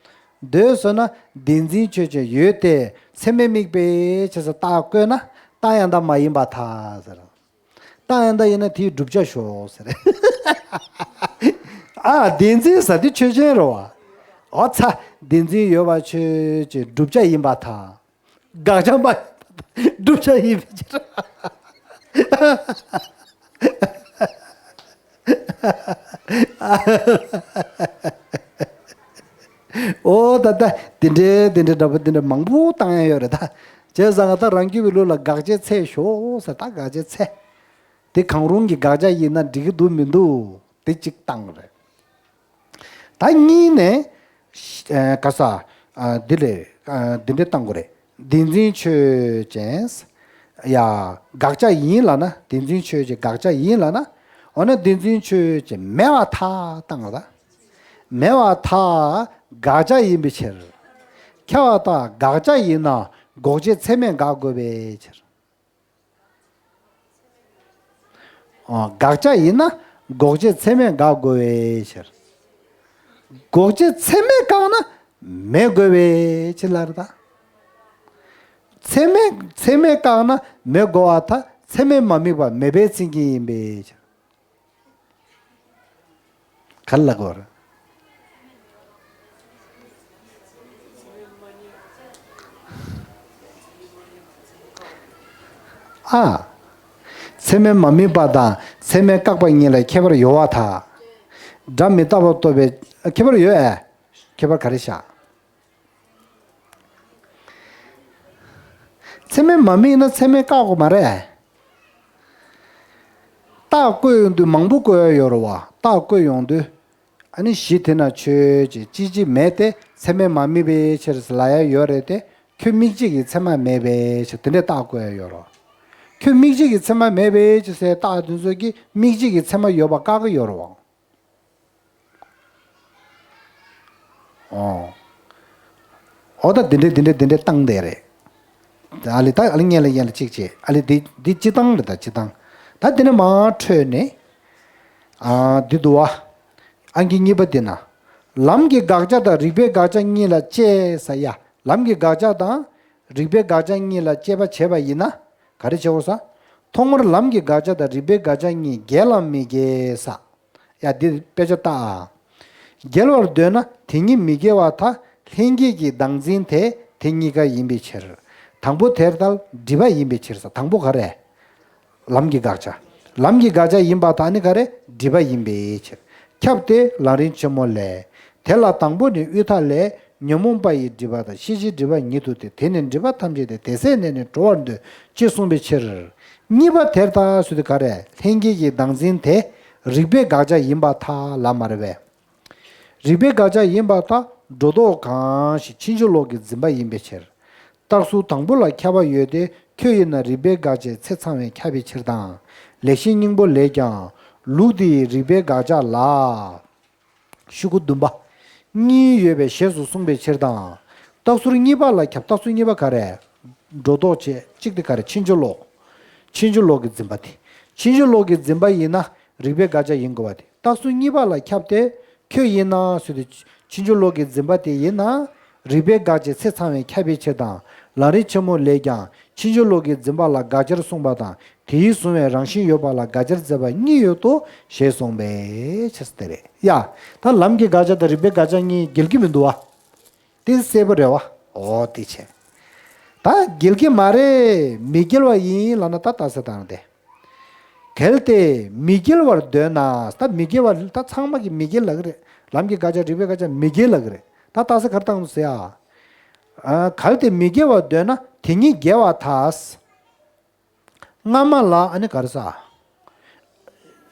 འདོད་ཟེར་ན་བདེན་འཛིན་ཆོས་ཅན་ཡོད་དེ། ཚད་མས་དམིགས་པའི་ཕྱིར་ཟེར་རྟགས་བཀོད་ན་རྟགས་ཡང་དག་མ་ཡིན་པར་ཐལ་ཟེར། རྟགས་ཡང་དག་ཡིན་ན་དེའི་བསྒྲུབ་བྱ་ཤོག་ཟེར། ཨ། བདེན་འཛིན་ཟེར་དེ་ཆོས་ཅན་རེད་བ། འོ་ཚ། བདེན་འཛིན་ཡོད་པ་ཆོས་ཅན་བསྒྲུབ་བྱ་ཡིན་པར་ཐལ། དགག་བྱ་མ་ཡིན་པར་ཐལ། བསྒྲུབ་བྱ་ཡིན་པའི་ཕྱིར། འོ། ད་ལྟ་དེ་འདྲའི་དེ་འདྲའི་འདྲ་པོ་དེ་འདྲ་མང་པོ་བཏང་ཡ་ཡོད་རེད་ད། བྱས་ཙང་ད་རང་རྒྱུད་པའི་ལུགས་ལ་དགག་བྱའི་ཚད་ཤོག་ཟེར། ད་དགག་བྱའི་ཚད་དེ་གང་རུང་གི་དགག་བྱ་ཡིན་ན་འགྲིག་གི་འདུག་མི་འདུག་དེ་གཅིག་བཏང་རེད། ད་གཉིས་ནས་ག་ས་འདི་ལས་འདི་འདྲས་བཏང་དགོས་རེད། བདེན་འཛིན་ཆོས་ཅན། ཡ། དགག་བྱ་ཡིན་ལབ་ན། བདེན་འཛིན་ཆོས་ཅན་དགག་བྱ་ཡིན་ལབ་ན། འོ་ན་བདེན་འཛིན་ཆོས་ཅན་མེད་པར་ཐལ་བཏང་ལ། མེད་པར་ཐལ། དགག་བྱ་ཡིན་པའི་ཕྱིར། ཁྱབ་པར་ཐལ། དགག་བྱ་ཡིན་ན་འགོག་བྱེད་ཚད་མས་དགག་དགོས་པའི་ཕྱིར། ཨོ། དགག་བྱ་ཡིན་ན་འགོག་བྱེད་ཚད་མས་དགག་དགོས་པའི་ཕྱིར། འགོག་བྱེད་ཚད་མས་བཀག་ན་མེད་དགོས་པའི་ཕྱིར་ལབ་རེད་ད། ཚད་མས་ཚད་མས་བཀག་ན་མེད་དགོས་པར་ཐལ། ཚད་མས་མ་དམིགས་པ་མེད་པའི་མཚན་ཉིད་ཡིན་པའི་ཕྱིར། ག་རེ་ལབ་དགོས་རེད། ཨ། ཚད་མས་མ་དམིགས་པ་དང་ཚད་མས་བཀག་པ་གཉིས་ལ་ཁྱད་པར་ཡོད་པར་ཐལ། སྒྲ་མི་རྟག་པར་རྟོགས་པའི་ཁྱད་པར་ཡོད་ཨེ། ཁྱད་པར་ག་རེ་བཞག། ཚད་མས་མ་དམིགས་ན་ཚད་མས་བཀག་དགོས་མ་རེད། རྟགས་བཀོད་ཡོང་དུས་མང་པོ་བཀོད་ཡ་ཡོད་རེད་བ། རྟགས་བཀོད་ཡོང་དུས། ཨ་ནི་གཞི་དེ་ན་ཆོས་ཅན་གཅིག་གཅིག་མེད་དེ་ཚད་མས་མ་དམིགས་པའི་ཕྱིར་ལབ་ཡ་ཡོད་རེད་དེ། ཁྱོད་དམིགས་བྱེད་ཀྱི་ཚད་མ་མེད་པའི་ཕྱིར་དེ་འདྲའི་རྟགས་བཀོད་ཡ་ཡོད་རེད། ཁྱོད་དམིགས་བྱེད་ཀྱི་ཚད་མ་མེད་པའི་ཕྱིར་ཟེར་རྟགས་དེ་ཚོ་གིས་དམིགས་བྱེད་ཀྱི་ཚད་མ་ཡོད་པ་བཀག་གི་ཡོད་རེད་བ། ཨོ། ཨོ་ད་འདི་འདྲས་འདི་འདྲས་འདི་འདྲས་བཏང་བསྡད་རེད། ཨ་ལི་ད་ཨ་ལི་སྔན་ལ་སྔན་ལ་གཅིག་བྱས། ཨ་ལི་འདི་འདི་སྤྱི་བཏང་རེད་ད་སྤྱི་བཏང་། ད་འདི་ནས་མར་འཕྲོས་ནས། ཨ་འདི་འདུག་བ། ཨང་ཀི་གཉིས་པ་འདི་ན། ལམ་གྱི་དགག་བྱ་དང་རིགས་པའི་དགག་བྱ་གཉིས་ལ་དཔྱད་ས་ཡ། ལམ་གྱི་དགག་བྱ་དང་རིགས་པའི་དགག་བྱ་གཉིས་ལ་དཔྱད་པ་བྱས་པ་ཡིན་ན། ག་རེ་བྱེད་དགོས་ས། ཐོག་མར་ལམ་གྱི་དགག་བྱ་དང་རིགས་པའི་དགག་བྱ་གཉིས་འགལ་ལམ་མི་འགལ་ས། ཡ་འདི་དཔེ་ཆ་ལྟ་ཨ། འགལ་བར་འདོད་ན་དེ་གཉིས་མི་འགལ་བར་ཐལ། ལྷན་སྐྱེས་ཀྱི་བདག་འཛིན་དེ་དེ་གཉིས་ཀ་ཡིན་པའི་ཕྱིར། དང་པོ་དེར་ཐལ། སྒྲིབ་པ་ཡིན་པའི་ཕྱིར་ས། དང་པོ་ག་རེ། ལམ་གྱི་དགག་བྱ། ལམ་གྱི་དགག་བྱ་ཡིན་པར་ཐལ་ནི་ག་རེ། སྒྲིབ་པ་ཡིན་པའི་ཕྱིར། ཁྱབ་སྟེ་ལམ་རིམ་ཆེན་མོ་ལས། དེ་ལ་དང་པོ་ནི་དབུས་མཐའ་ལས། ཉོན་མོངས་པ་ཡི་སྒྲིབ་པ་དང་ཤེས་བྱའི་སྒྲིབ་པ་ཉིད་དུ་སྟེ། དེ་ནི་སྒྲིབ་པ་ཐམས་ཅད་དེ། དེ་ཟད་ནས་ནི་གྲོལ་བར་འདོད། ཅེས་གསུངས་པའི་ཕྱིར། གཉིས་པ་དེར་ཐལ་ཟེར་དུས་ག་རེ། ལྷན་སྐྱེས་ཀྱི་བདག་འཛིན་དེ་རིགས་པའི་དགག་བྱ་ཡིན་པར་ཐལ་ལབ་མ་རེད་པས། རིགས་པའི་དགག་བྱ་ཡིན་པར་ཐལ། སྒྲོ་འདོགས་གང་ཞིག་ཕྱིན་ཅི་ལོག་གི་འཛིན་པ་ཡིན་པའི་ཕྱིར། རྟགས་ཚུལ་དང་པོ་ལ་ཁྱབ་པ་ཡོད་དེ། ཁྱོད་ཡིན་ན་རིགས་པའི་དགག་བྱའི་ཚེ་ཚང་བས་ཁྱབ་པའི་ཕྱིར་དང་། ལེགས་བཤད་སྙིང་པོ་ལས་ཀྱང་། ལུགས་འདིའི་རིགས་པའི་དགག་བྱ་ལ། ཤོག་གུ་བདུན་པ། གཉིས་ཡོད་པའི་ཞེས་སུ་གསུངས་པའི་ཕྱིར་དང་། རྟགས་ཚུལ་གཉིས་པ་ལ་ཁྱབ། རྟགས་ཚུལ་གཉིས་པ་ག་རེ། སྒྲོ་འདོགས་བྱས་གཅིག་དེ་ག་རེ། ཕྱིན་ཅི་ལོག་ཕྱིན་ཅི་ལོག་གི་འཛིན་པ་དེ། ཕྱིན་ཅི་ལོག་གི་འཛིན་པ་ཡིན་ན་རིགས་པའི་དགག་བྱ་ཡིན་དགོས་པ་དེ། རྟགས་ཚུལ་གཉིས་པ་ལ་ཁྱབ་སྟེ། ཁྱོད་ཡིན་ན་ཟེར་དུས་ཕྱིན་ཅི་ལོག་གི་འཛིན་པ་དེ་ཡིན་ན། རིགས་པའི་དགག་བྱའི་ཚེ་ཚང་བས་ཁྱབ་པའི་ཕྱིར་དང་། ལམ་རིམ་ཆེན་མོ་ལས་ཀྱང་ཕྱིན་ཅི་ལོག་གི་འཛིན་པ་ལ་དགག་བྱར་གསུངས་པ་དང་། དེའི་གཟུང་བའི་རང་བཞིན་ཡོད་པ་ལ་དགག་བྱར་མཛད་པ་གཉིས་ཡོད་དོ་ཞེས་གསུངས་པའི་ཕྱིར་ཏེ་རེད་ཡ། ད་ལམ་གྱི་དགག་བྱ་དང་རིགས་པའི་དགག་བྱ་གཉིས་འགལ་གྱི་མི་འདུག་བ། དེ་གསལ་པོ་རེད་བ། འོ་དེ་བྱས། ད་འགལ་གྱི་མ་རེད། མི་འགལ་བ་ཡིན་ལབ་ན་ད་ལྟ་ས་དང་དེ། གལ་ཏེ་མི་འགལ་བར་འདོད་ན། ད་མི་འགལ་བ་ད་ཚང་མ་གི་མི་འགལ་ལབ་ཀྱི་རེད། ལམ་གྱི་དགག་བྱ་རིགས་པའི་དགག་བྱ་མི་འགལ་ལབ་ཀྱི་རེད། ད་ལྟ་ས་ག་རེ་བཏང་འདུག་ཟེར་ཡ། ཨ། གལ་ཏེ་མི་འགལ་བར་འདོད་ན་དེ་གཉིས་འགལ་བར་ཐལ། སྔ་མ་ལ་ཨ་ནི་ག་རེ་ཟ།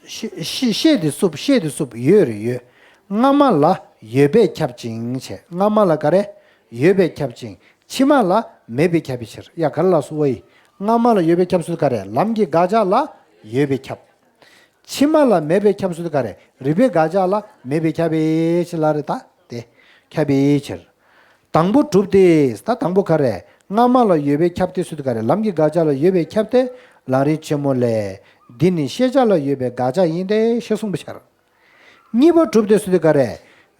ཤེས་ཤེས་ཤེས་དེ་སུབ། ཤེས་དེ་སུབ། ཡོད་རེད་ཡོད། སྔ་མ་ལ་ཡོད་པས་ཁྱབ་ཅིང་བྱས། སྔ་མ་ལ་ག་རེ། ཡོད་པས་ཁྱབ་ཅིང་། ཕྱི་མ་ལ་མེད་པས་ཁྱབ་པའི་ཕྱིར། ཡ་ག་རེ་ལ་སུ་བ་ཡི། སྔ་མ་ལ་ཡོད་པས་ཁྱབ་ཟེར་ག་རེ། ལམ་གྱི་དགག་བྱ་ལ་ཡོད་པས་ཁྱབ། ཕྱི་མ་ལ་མེད་པས་ཁྱབ་ཟེར་ག་རེ། རིགས་པའི་དགག་བྱ་ལ་མེད་པས་ཁྱབ་པའི་ཕྱིར་ལ་རེད་ད། དེ་ཁྱབ་པའི་ཕྱིར། དང་པོ་གྲུབ་སྟེ། ད་དང་པོ་ག་རེ། སྔ་མ་ལ་ཡོད་པས་ཁྱབ་སྟེ་ཟེར་དུས་ག་རེ། ལམ་གྱི་དགག་བྱ་ལ་ཡོད་པས་ཁྱབ་སྟེ། ལམ་རིམ་ཆེན་མོ་ལས། འདི་ནི་ཤེས་བྱ་ལ་ཡོད་པའི་དགག་བྱ་ཡིན་ཏེ་ཞེས་གསུངས་པའི་ཕྱིར། གཉིས་པ་གྲུབ་སྟེ་ཟེར་དུས་ག་རེ།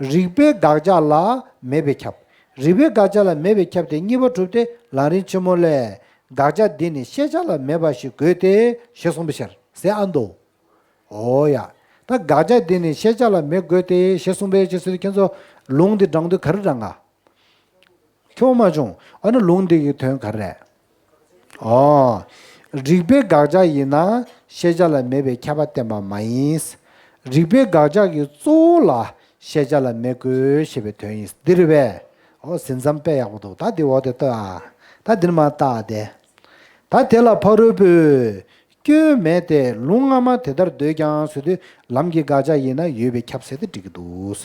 རིགས་པའི་དགག་བྱ་ལ་མེད་པས་ཁྱབ། རིགས་པའི་དགག་བྱ་ལ་མེད་པས་ཁྱབ་སྟེ་གཉིས་པ་གྲུབ་སྟེ་ལམ་རིམ་ཆེན་མོ་ལས། དགག་བྱ་འདི་ནི་ཤེས་བྱ་ལ་མེད་པ་ཞིག་དགོས་ཏེ་ཞེས་གསུངས་པའི་ཕྱིར་ཟེར་ཨ་འདུག་འོ་ཡ། ད་དགག་བྱ་འདི་ནི་ཤེས་བྱ་ལ་མེད་དགོས་ཏེ་ཞེས་གསུངས་པའི་ཕྱིར་ཟེར་དུས་ཁྱེད་ཚོ་ལུང་འདི་དྲངས་དུས་ག་རེ་དྲངས་ག་ཁྱོད་མ་བྱུང་། ཨ་ནི་ལུང་འདི་གི་དོན་ག་རེ། ཨོ། རིགས་པའི་དགག་བྱ་ཡིན་ན་ཤེས་བྱ་ལ་མེད་པའི་ཁྱབ་པ་བསྟན་པ་མ་ཡིན། རིགས་པའི་དགག་བྱ་གི་གཙོ་བོ་ལ་ཤེས་བྱ་ལ་མེད་དགོས་ཞེས་པའི་དོན་ཡིན། འདི་རེད་པས། ཨོ་ཟིན་མཚམས་དཔེ་ཡག་པོ་འདུག་ད་འདི་འོག་དེ་ལྟོས་ཨ། ད་འདིར་མ་བལྟ་དེ། ད་དེ་ལ་ཕ་རོལ་པོས། སྐྱོན་མེད་དེ་ལུང་སྔ་མ་དེ་ལྟར་འདོད་ཀྱང་ཟེར་དུས་ལམ་གྱི་དགག་བྱ་ཡིན་ན་ཡོད་པས་ཁྱབ་ཟེར་ཏེ་འགྲིག་གི་འདུག་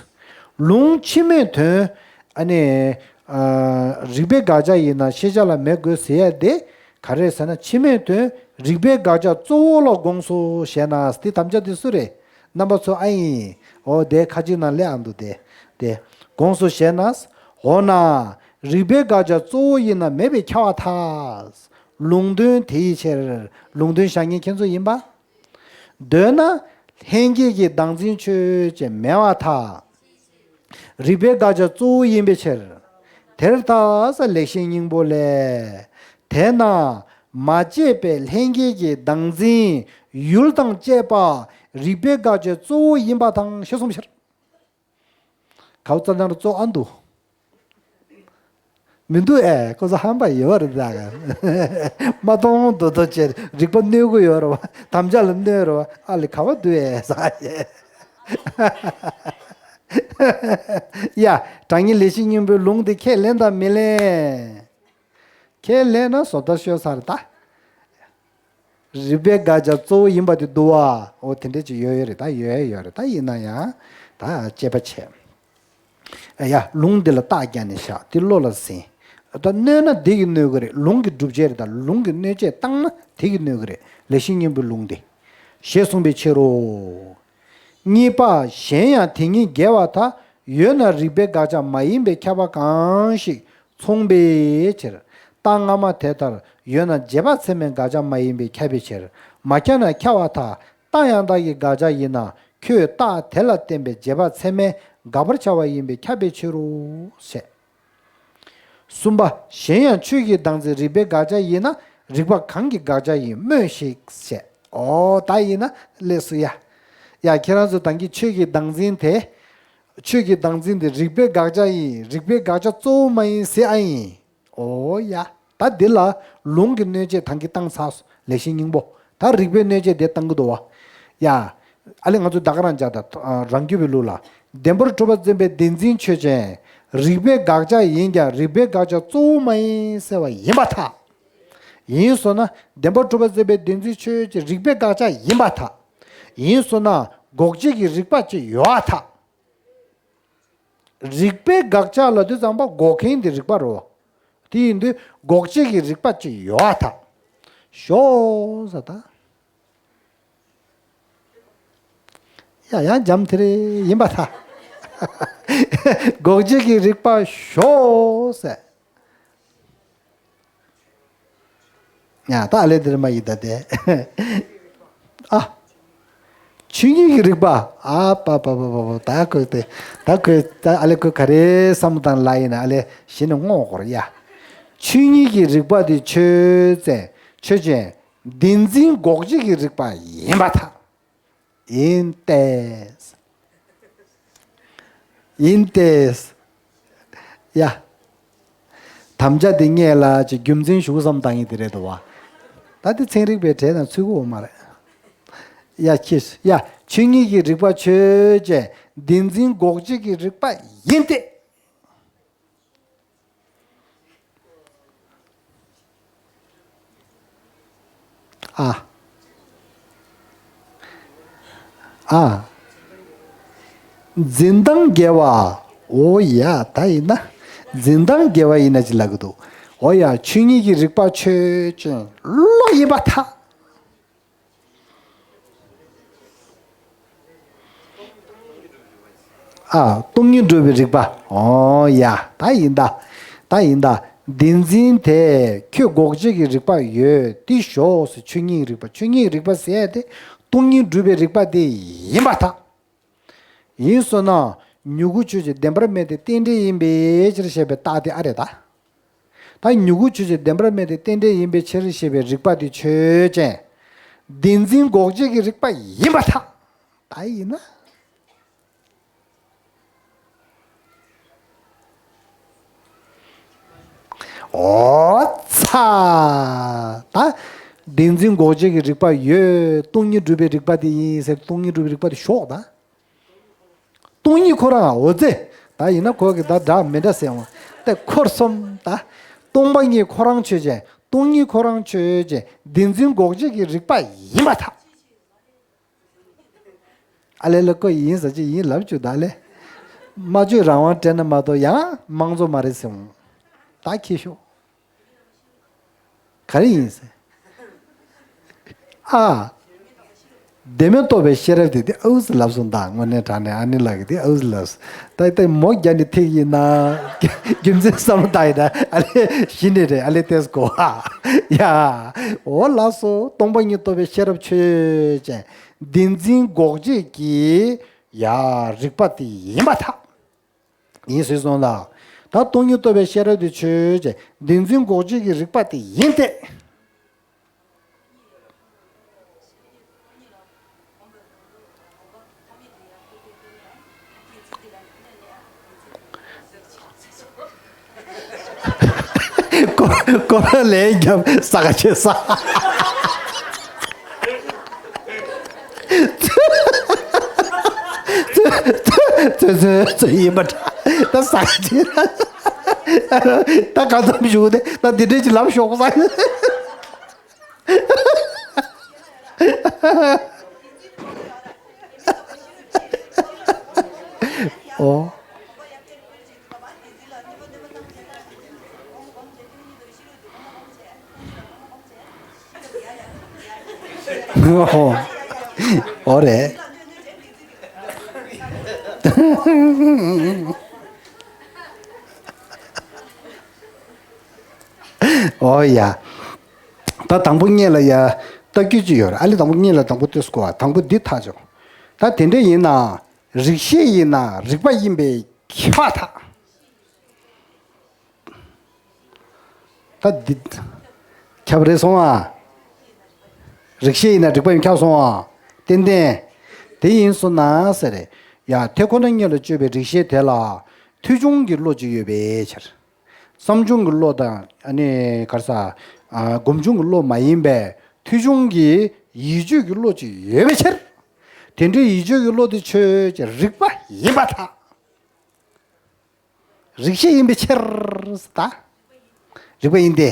ལུང་ཕྱི་མའི་དོན། ཨ་ནི། ཨ། རིགས་པའི་དགག་བྱ་ཡིན་ན་ཤེས་བྱ་ལ་མེད་དགོས་ཟེར་ཡ་དེ་ག་རེ་ཟེར་ན། ཕྱི་མའི་དོན་རིགས་པའི་དགག་བྱ་གཙོ་བོ་ལ་དགོངས་སོ་ཞེ་ན། དེ་དམ་བཅའ་དེ་སུ་རེད། རྣམ་པ་ཚོ་ཨ་ཡིན། འོ་དེ་ཁ་ཅིག་ནང་སླེབས་ཨ་འདུག་དེ། དེ་དགོངས་སོ་ཞེ་ན། འོ་ན། རིགས་པའི་དགག་བྱ་གཙོ་བོ་ཡིན་ན་མེད་པས་ཁྱབ་པར་ཐལ། ལུང་དོན་དེའི་ཕྱིར། ལུང་དོན་བཞག་མཁན་ཁྱེད་ཚོ་ཡིན་པ། འདོད་ན་ལྷན་སྐྱེས་ཀྱི་བདག་འཛིན་ཆོས་ཅན་མེད་པར་ཐལ། རིགས་པའི་དགག་བྱ་གཙོ་བོ་ཡིན་པའི་ཕྱིར། དེར་ཐལ་ཟེར་ལེགས་བཤད་སྙིང་པོ་ལས། དེས་ན་མ་དཔྱད་པའི་ལྷན་སྐྱེས་ཀྱི་བདག་འཛིན་ཡུལ་དང་བཅས་པ་རིགས་པའི་དགག་བྱ་གཙོ་བོ་ཡིན་པ་དང་ཞེས་གསུངས་པའི་ཕྱིར། ག་བ་ཙམ་ན་རུ་གཙོ་ཨ་འདུག་མི་འདུག་ཨེ། ཁོ་ཚོ་ཧམ་པ་ཡོད་རེད་ད། མ་མཐོང་དོ་དོ་བྱས་རིགས་པ་གནོད་གི་ཡོད་རེད་བ། དམ་བཅའ་ལ་གནོད་རེད་བ། ཨ་ལེ་ག་བ་འདུག་ཨེ་ཟ་ཨེ། ཡ། དྲང་ངེས་ལེགས་བཤད་སྙིང་པོའི་ལུང་འདི་ཁས་ལེན་དང་མི་ལེན། ཁས་ལེན་ན་བཟོ་ལྟ་ཤོད་ས་རེད་ད། རིགས་པའི་དགག་བྱ་གཙོ་བོ་ཡིན་པ་དེ་འདུག་བ། འོ་དེ་འདྲ་ཅིག་ཡོད་ཡོད་རེད་ད། ཡོད་ཡོད་རེད་ད། ཡིན་ན་ཡང་ད་དཔྱད་པ་བྱས། ཡ། ལུང་འདི་ལ་རྟགས་རྒྱག་ནས་བཞག་དེ་བློ་ལ་ཟིན། ད་གནོད་ན་དེ་གིས་གནོད་གི་རེད། ལུང་གི་སྒྲུབ་བྱེད་རེད་ད། ལུང་གིས་གནོད་བྱེད་བཏང་ན་དེ་གིས་གནོད་གི་རེད། ལེགས་བཤད་སྙིང་པོའི་ལུང་འདི། ཞེས་གསུངས་པའི་ཕྱིར་རོ། གཉིས་པ། གཞན་ཡང་དེ་ཉིད་འགལ་བར་ཐལ། ཡོད་ན་རིགས་པའི་དགག་བྱ་མ་ཡིན་པས་ཁྱབ་པ་གང་ཞིག་མཚུངས་པའི་ཕྱིར། རྟགས་སྔ་མ་དེ་ལྟར་ཡོད་ན་རྗེས་དཔག་ཚད་མའི་དགག་བྱ་མ་ཡིན་པས་ཁྱབ་པའི་ཕྱིར། མ་ཁྱབ་ན་ཁྱབ་པར་ཐལ། རྟགས་ཡང་དག་གི་དགག་བྱ་ཡིན་ན་ཁྱོད་རྟགས་དེ་ལ་བརྟེན་པའི་རྗེས་དཔག་ཚད་མས་དགག་པར་བྱ་བ་ཡིན་པས་ཁྱབ་པའི་ཕྱིར་རོ། ཞེས། གསུམ་པ། གཞན་ཡང་ཆོས་ཀྱི་བདག་འཛིན་རིགས་པའི་དགག་བྱ་ཡིན་ན་རིགས་པ་གང་གི་དགག་བྱ་ཡིན་སྨྲོས་ཤིག་ཞེས། འོ་ད་ཡིན་ན་ལེགས་སོ་ཡ། ཡ་ཁྱེད་རང་ཚོ་ད་གིན་ཆོས་ཀྱི་བདག་འཛིན་དེ། ཆོས་ཀྱི་བདག་འཛིན་དེ་རིགས་པའི་དགག་བྱ་ཡིན། རིགས་པའི་དགག་བྱ་གཙོ་བོ་མ་ཡིན་ཟེར་ཨ་ཡིན། འོ་ཡ། ད་འདི་ལ་ལུང་གི་གནོད་བྱེད་ད་གིན་བཏང་ཚར་སོང་། ལེགས་བཤད་སྙིང་པོ། ད་རིགས་པའི་གནོད་བྱེད་དེ་བཏང་གི་འདུག་བ། ཡ། ཨ་ལེ་ང་ཚོ་ད་ག་རང་འཇགས་ད། རང་རྒྱུད་པའི་ལུགས་ལ། བདེན་པར་གྲུབ་པར་འཛིན་པའི་བདེན་འཛིན་ཆོས་ཅན། རིགས་པའི་དགག་བྱ་ཡིན་ཀྱང་རིགས་པའི་དགག་བྱ་གཙོ་བོ་མ་ཡིན་ཟེར་བ་ཡིན་པར་ཐལ། ཡིན་སོང་ན་བདེན་པར་གྲུབ་པར་འཛིན་པའི་བདེན་འཛིན་ཆོས་ཅན་རིགས་པའི་དགག་བྱ་ཡིན་པར་ཐལ། ཡིན་སོང་ན་འགོག་བྱེད་ཀྱི་རིགས་པ་ཅིག་ཡོད་པར་ཐལ། རིགས་པའི་དགག་བྱ་ལབ་དུས་ཙམ་པ་འགོག་མཁན་དེ་རིགས་པ་རེད་བ། དེ་ཡིན་དུས་འགོག་བྱེད་ཀྱི་རིགས་པ་ཅིག་ཡོད་པར་ཐལ། ཞོག་ཟེར་ད། ཡ་ཡང་འཇམ་ཐིང་རེ་ཡིན་པར་ཐལ། འགོག་བྱེད་ཀྱི་རིགས་པ་ཞོག་ཟེར། ཡ་ད་ཨ་ལེ་འདིར་མ་ཡིན་ད་དེ། ཨ། ཆོས་ཉིད་ཀྱི་རིགས་པ། ཨ་པ་པ་པ་པ་པ། ད་ཁོས་དེ། ད་ཁོས་ད་ཨ་ལེ་ཁོས་ག་རེ་བསམ་བློ་བཏང་ལ་ཡིན་ན་ཨ་ལེ་གཞི་ནས་བསྔོག་དགོས་རེད་ཡ། ཆོས་ཉིད་ཀྱི་རིགས་པ་དེ་ཆོས་ཅན། ཆོས་ཅན། བདེན་འཛིན་འགོག་བྱེད་ཀྱི་རིགས་པ་ཡིན་པར་ཐལ། ཡིན་ཏེ། ཡིན་ཏེ། ཡ། དམ་བཅའ་འདི་སྔོན་ལ་ཅིག་རྒྱུ་མཚན་ཞུ་བསམ་བཏང་ཡིན་དེ་རེད་དོ་བ། ད་འདི་ཚན་རིག་པའི་གྲས་དང་ཚུད་ཀྱི་ཡོད་མ་རེད། ཡ་ཁྱེད། ཡ། ཆོས་ཉིད་ཀྱི་རིགས་པ་ཆོས་ཅན། བདེན་འཛིན་འགོག་བྱེད་ཀྱི་རིགས་པ་ཡིན་ཏེ། ཨ། ཨ། འཛིན་སྟངས་འགལ་བ། འོ་ཡ་ད་ཡིན་ན། འཛིན་སྟངས་འགལ་བ་ཡིན་ན་ཅི་ལབ་ཀྱི་འདུག་འོ་ཡ། ཆོས་ཉིད་ཀྱི་རིགས་པ་ཆོས་ཅན་བློ་ཡིན་པར་ཐལ། ཨ། སྟོང་ཉིད་སྒྲུབ་པའི་རིགས་པ། འོ་ཡ། ད་ཡིན་ད། ད་ཡིན་ད། བདེན་འཛིན་དེ་ཁྱོད་འགོག་བྱེད་ཀྱི་རིགས་པ་ཡོད་དེ་ཞོག་ཟེར། ཆོས་ཉིད་རིགས་པ། ཆོས་ཉིད་རིགས་པ་ཟེར་ཡ་དེ་སྟོང་ཉིད་སྒྲུབ་པའི་རིགས་པ་དེ་ཡིན་པར་ཐལ། ཡིན་སོང་ན་མྱུ་གུ་ཆོས་ཅན་བདེན་པར་མེད་དེ་རྟེན་འབྲེལ་ཡིན་པའི་ཕྱིར་ཞེས་པའི་རྟགས་དེ་ཨ་རེད་ད། ད་མྱུ་གུ་ཆོས་ཅན་བདེན་པར་མེད་དེ་རྟེན་འབྲེལ་ཡིན་པའི་ཕྱིར་ཞེས་པའི་རིགས་པ་དེ་ཆོས་ཅན། བདེན་འཛིན་འགོག་བྱེད་ཀྱི་རིགས་པ་ཡིན་པར་ཐལ། ད་ཡིན་ན། འོ་ཚ། ད་བདེན་འཛིན་འགོག་བྱེད་ཀྱི་རིགས་པ་ཡོད། སྟོང་ཉིད་སྒྲུབ་པའི་རིགས་པ་དེ་ཡིན་ཟེར། སྟོང་ཉིད་སྒྲུབ་པའི་རིགས་པ་དེ་ཞོག་ད། སྟོང་ཉིད་ཁོ་རང་འོ་ཙེ། ད་ཡིན་ན་ཁོ་གི་ད་འདྲ་མི་འདྲ་ཟེར་འོང་། དེ་འཁོར་གསུམ་ད། སྟོང་པ་ཉིད་ཁོ་རང་ཆོས་ཅན། སྟོང་ཉིད་ཁོ་རང་ཆོས་ཅན། བདེན་འཛིན་འགོག་བྱེད་ཀྱི་རིགས་པ་ཡིན་པར་ཐལ། ཨ་ལེ་ལེ་ཁོ་ཡིན་ཟེར་གྱི་ཡིན་ལབ་བཅུག་ད་ལེ། སྨྲ་བརྗོད་རང་དབང་སྤྲད་ན་མ་གཏོགས་ཡང་དམངས་གཙོ་མ་རེད་ཟེར་འོང་། ད་ཁྱེད་ཤོག་ག་རེ་ཡིན་ཟེར། ཨ། བདེན་མེད་རྟོགས་པའི་ཤེས་རབ་དེ་དེ་ཨུ་ཟེར་ལབ་སོང་། ད་དངོས་གནས་དྲང་གནས་ཨ་ནེ་ལགས་ཀྱིས་དེ་ཨུ་ཟེར་ལབ་སོང་། ད་ལྟ་མོ་རྒྱ་ནི་ཐིག་ཡིན་ན། རྒྱུ་མཚན་བསམ་བློ་བཏང་ཡིན་ན་ཨ་ལེ་གཞི་ནས་རེད། ཨ་ལེ་ཏེས་གོ་ཨ། ཡ། འོ་ལགས་སོ། སྟོང་པ་ཉིད་རྟོགས་པའི་ཤེས་རབ་ཆོས་ཅན། བདེན་འཛིན་འགོག་བྱེད་ཀྱི་ཡ་རིགས་པ་དེ་ཡིན་པར་ཐལ། ཡིན་ཟེར་སོང་ལ། ད་སྟོང་ཉིད་རྟོགས་པའི་ཤེས་རབ་དེ་ཆོས་ཅན། བདེན་འཛིན་འགོག་བྱེད་ཀྱི་རིགས་པ་དེ་ཡིན་ཏེ། ཀོ་ཀོ་ར་ལན་རྒྱབ་ས་ག་ཆེ་ས། ཚོད་ཚོད་ཚོད་ཚོད་ཡིན་པ་འདྲ། ད་ཟ་ཆེ་ད་ག་ཙམ་བཞུགས་ཏེ་ད་འདི་འདྲས་ཀྱི་ལབ་ཤོག་ས། ཨོ། ཨོ། ཨོ་རེད། ཨོ་ཡ། ད་དང་པོ་ངེད་ལ་ཡ་ལྟ་རྒྱུ་ཅི་ཡོད་རེད། ཨ་ལེ་དང་པོ་ངེད་ལ་དང་པོ་ལྟོས་དགོས་པ། དང་པོ་འདི་ཐག་ཆོད། ད་དེ་འདྲ་ཡིན་ན་རིགས་ཤེས་ཡིན་ན་རིགས་པ་ཡིན་པས་ཁྱབ་པར་ཐལ། ད་འདི་ཁྱབ་རེད་སོང་ཨ། རིགས་ཤེས་ཡིན་ན་རིགས་པ་ཡིན་ཁྱབ་སོང་ཨ། ཏན་ཏན། དེ་ཡིན་སོང་ན་ཟེར་རེད། ཡ་དེ་ཁོ་ན་ཉིད་ལ་དཔྱོད་པའི་རིགས་ཤེས་དེ་ལ་ཐོས་བྱུང་གི་བློ་ཅིག་ཡོད་པའི་ཕྱིར། བསམ་བྱུང་གི་བློ་དང་ཨ་ནི་ག་རེ་ཟ། ཨ་སྒོམ་བྱུང་གི་བློ་མ་ཡིན་པའི་ཐོས་བྱུང་གི་ཡིད་དཔྱོད་ཀྱི་བློ་ཅིག་ཡོད་པའི་ཕྱིར། དེ་འདྲའི་ཡིད་དཔྱོད་ཀྱི་བློ་དེ་ཆོས་ཅན་རིགས་པ་ཡིན་པར་ཐལ། རིགས་ཤེས་ཡིན་པའི་ཕྱིར། ད་རིགས་པ་ཡིན་ཏེ།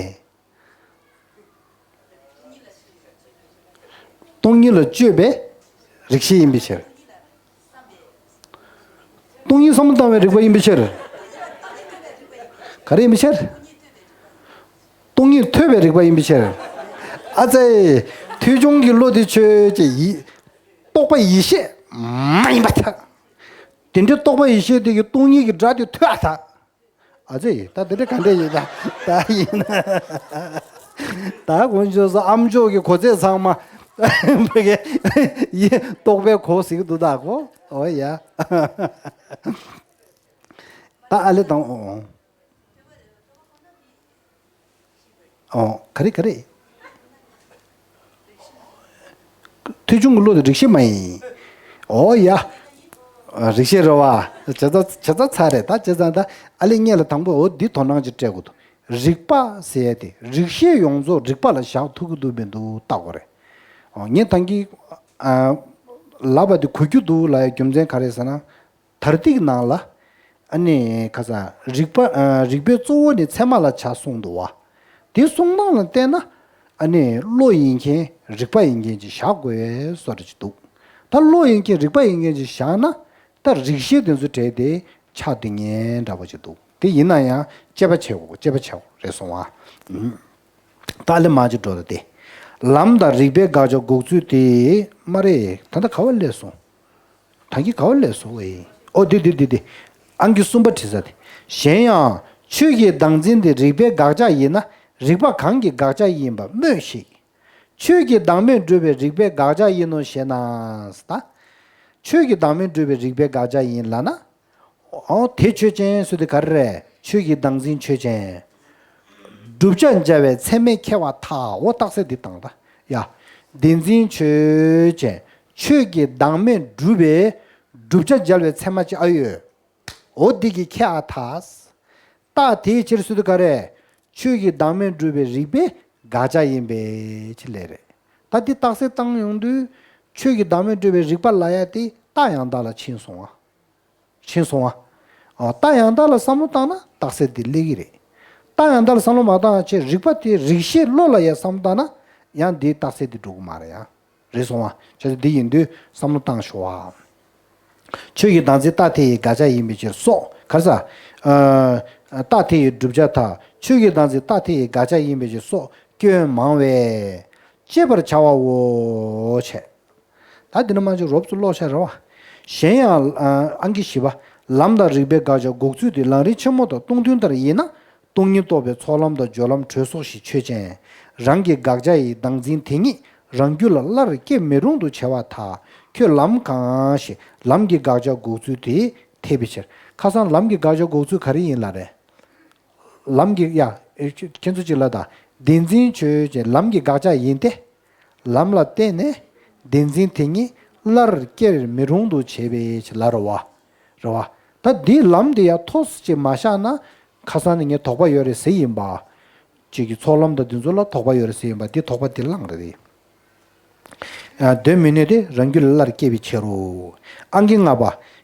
སྟོང་ཉིད་ལ་དཔྱོད་པའི་རིགས་ཤེས་ཡིན་པའི་ཕྱིར། སྟོང་ཉིད་བསམ་བློ་བཏང་བའི་རིགས་པ་ཡིན་པའི་ཕྱིར། ག་རེ་ཡིན་པའི་ཕྱིར། སྟོང་ཉིད་ཐོས་པའི་རིགས་པ་ཡིན་པའི་ཕྱིར། ཨ་ཙི། ཐོས་བྱུང་གི་བློ་དེ་ཆོས་ཅན་ཡིད། རྟོག་པ་ཡིད་ཤེས་མ་ཡིན་པར་ཐལ། དེ་འདྲའི་རྟོག་པ་ཡིད་ཤེས་དེ་གི་སྟོང་ཉིད་ཀྱི་སྒྲ་དེ་ཐོས་པར་ཐལ། ཨ་ཙི། ད་དེ་འདྲ་ག་འདྲ་ཡིན་ད། ད་ཡིན་ན། ད་དཀོན་མཆོག་གསུམ་ཨ་མཆོག་གི་གོ་ཚད་ཚང་མ། ཕ་གི་ཡིད་རྟོག་པའི་གོ་ཟིག་འདུག་ད་གོ། ཨོ་ཡ། ད་ཨ་ལེ་དང་། ཨོ། ཨོ། ག་རེ་ག་རེ། ཐོས་བྱུང་གི་བློ་དེ་རིགས་ཤེས་མ་ཡིན། ཨོ་ཡ། རིགས་ཤེས་རེད་བ། བྱས་ཙང་བྱས་ཙང་ཚར་རེད། ད་བྱས་ཙང་ད་ཨ་ལེ་ངེད་ལ་དང་པོ་འོ་འདི་དོ་སྣང་ཅིག་སྤྲད་དགོས་འདུག་རིགས་པ་ཟེར་ཡ་དེ་རིགས་ཤེས་ཡོངས་རྫོགས་རིགས་པ་ལ་བཞག་ཐུབ་ཀྱི་འདུག་མི་འདུག་བལྟ་དགོས་རེད། ཨོ་ངས་ད་གིན་ཨ་ལབ་པ་དེ་གོ་རྒྱུ་འདུག་ལབ་ཡ་རྒྱུ་མཚན་ག་རེ་ཟེར་ན། ད་ལྟའི་ནང་ལ་ཨ་ནི་ཁ་སང་རིགས་པ་ཨ་རིགས་པའི་གཙོ་བོ་ནི་ཚད་མ་ལ་བྱ་གསུངས་འདུག་བ། དེ་གསུང་སྟངས་ལ་བལྟས་ན་ཨ་ནི་བློ་ཡིན་མཁན་རིགས་པ་ཡིན་མཁན་ཅིག་བཞག་དགོས་བཟོ་འདྲ་ཅིག་འདུག་ད་བློ་ཡིན་མཁན་རིགས་པ་ཡིན་མཁན་ཅིག་བཞག་ན་ད་རིགས་ཤེས་དེ་ཚོ་བྲལ་ཏེ་ཆགས་སྡོད་མཁན་འདྲ་པོ་ཅིག་འདུག་དེ་ཡིན་ན་ཡང་དཔྱད་པ་བྱེད་དགོས། དཔྱད་པ་བྱེད་དགོས་རེད་སོང་བ། ད་ལེ་མ་ཅིག་འགྲོ་ད་དེ། ལམ་དང་རིགས་པའི་དགག་བྱ་འགོག་ཚུལ་དེ་སྨ་རེ་ད་ལྟ་ག་བ་སླེབས་སོང་། ད་གིན་ག་བ་སླེབས་སོང་ཨེ། ཨོ་འདི་འདི་འདི་འདི། ཨང་ཀི་གསུམ་པ་བྲིས་ས་དེ། གཞན་ཡང་ཆོས་ཀྱི་བདག་འཛིན་དེ་རིགས་པའི་དགག་བྱ་ཡིན་ན་རིགས་པ་གང་གི་དགག་བྱ་ཡིན་པ་སྨྲོས་ཤིག་ཆོས་ཀྱི་བདག་མེད་སྒྲུབ་པའི་རིགས་པའི་དགག་བྱ་ཡིན་ནོ་ཞེ་ན། ད་ཆོས་ཀྱི་བདག་མེད་སྒྲུབ་པའི་རིགས་པའི་དགག་བྱ་ཡིན་ལབ་ན། ཨོ་དེ་ཆོས་ཅན་ཟེར་དེ་ག་རེ་རེད། ཆོས་ཀྱི་བདག་འཛིན་ཆོས་ཅན། བསྒྲུབ་བྱ་འཇལ་བའི་ཚད་མས་ཁྱད་པར་ཐལ། འོ་རྟགས་གསལ་འདི་དང་ད། ཡ། བདེན་འཛིན་ཆོས་ཅན། ཆོས་ཀྱི་བདག་མེད་སྒྲུབ་པའི་བསྒྲུབ་བྱ་འཇལ་བའི་ཚད་མ་ཅིག་ཨ་ཡོད། འོ་འདི་གི་ཁྱད་པར་ཐལ། རྟགས་དེའི་ཕྱིར་ཟེར་དུས་ག་རེ། ཆོས་ཀྱི་བདག་མེད་སྒྲུབ་པའི་རིགས་པའི་དགག་བྱ་ཡིན་པའི་ཕྱིར་ལས་རེད། ད་འདི་རྟགས་གསལ་བཏང་ཡོང་དུས་ཆོས་ཀྱི་བདག་མེད་སྒྲུབ་པའི་རིགས་པ་ལབ་ཡ་དེ་རྟགས་ཡང་དག་ལ་ཕྱིན་སོང་ཨ། ཕྱིན་སོང་ཨ། ཨོ་རྟགས་ཡང་དག་ལ་བསམ་བློ་བཏང་ན་རྟགས་གསལ་འདི་སླེབས་ཀྱི་རེད། རྟགས་ཡང་དག་ལ་བསམ་བློ་མ་བཏང་བྱས་རིགས་པ་དེ་རིགས་ཤེས་བློ་ལ་ཡང་བསམ་བློ་བཏང་ན་ཡང་འདིའི་རྟགས་གསལ་འདི་འགྲུབ་ཀྱི་མ་རེད་ཡ། རེད་སོང་ཨ། བྱས་ཙང་འདི་ཡིན་དུས་བསམ་བློ་བཏང་ཤོག་ཨ། ཆོས་ཀྱི་བདག་འཛིན་རྟག་མཐའི་དགག་བྱ་ཡིན་པའི་ཕྱིར་སོགས། ག་རེ་ཟེར། ཨ། རྟག་མཐའི་བསྒྲུབ་བྱ་མཐའ། ཆོས་ཀྱི་བདག་འཛིན་རྟག་མཐའི་དགག་བྱ་ཡིན་པའི་ཕྱིར་སོགས་སྐྱོན་མང་བས། དཔྱད་པར་བྱ་བའོ་བྱས། ད་འདི་ནས་མར་ཅིག་རོབ་ཙམ་ཀློག་བྱ་རེད་བ། གཞན་ཡང་། ཨང་ཀི་བཞི་པ། ལམ་དང་རིགས་པའི་དགག་བྱ་འགོག་ཚུལ་དེ་ལམ་རིམ་ཆེན་མོ་དང་སྟོང་ཐུན་ལྟར་ཡིན་ན། སྟོང་ཉིད་རྟོགས་པའི་ཚོགས་ལམ་དང་སྦྱོར་ལམ་གྲོལ་སོགས་ཤིག་ཆོས་ཅན། རང་གི་དགག་བྱ་ཡི་བདག་འཛིན་དེ་ཉིད་རང་རྒྱུད་ལ་སླར་སྐྱེ་མི་རུང་དུ་བྱ་བ་མཐའ། ཁྱོད་ལམ་གང་ཞིག་ལམ་གྱི་དགག་བྱ་འགོག་ཚུལ་དེ་འཐད་པའི་ཕྱིར། ཁ་སང་ལམ་གྱི་དགག་བྱ་འགོག་ཚུལ་ག་རེ་ཡིན་ལབ་རེད། ལམ་གྱི་ཡ། ཁྱེད་ཚོ་གཅིག་ལ་ད། བདེན་འཛིན་ཆོས་ཅན་ལམ་གྱི་དགག་བྱ་ཡིན་ཏེ། ལམ་ལ་བརྟེན་ནས་བདེན་འཛིན་དེ་ཉིད་སླར་སྐྱེར་མི་རུང་དུ་བྱེད་པའི་ཕྱིར་ལ་རེད་བ། རེད་བ། ད་འདིའི་ལམ་དེ་ཡང་ཐོག་ཅིག་མ་བཞག་ན། ཁ་སང་ནས་ངས་དོགས་པ་ཡོད་རེད་ཟེར་ཡིན་པ། གཅིག་གི་ཚོགས་ལམ་དང་དེ་ཚོ་ལ་དོགས་པ་ཡོད་རེད་ཟེར་ཡིན་པ་འདི་དོགས་པ་འདི་བླངས་རེད། དེ། དོན་མི་གནས་ཏེ་རང་རྒྱུད་ལ་སླར་སྐྱེ་བའི་ཕྱིར་རོ། ཨང་ཀི་ལྔ་པ།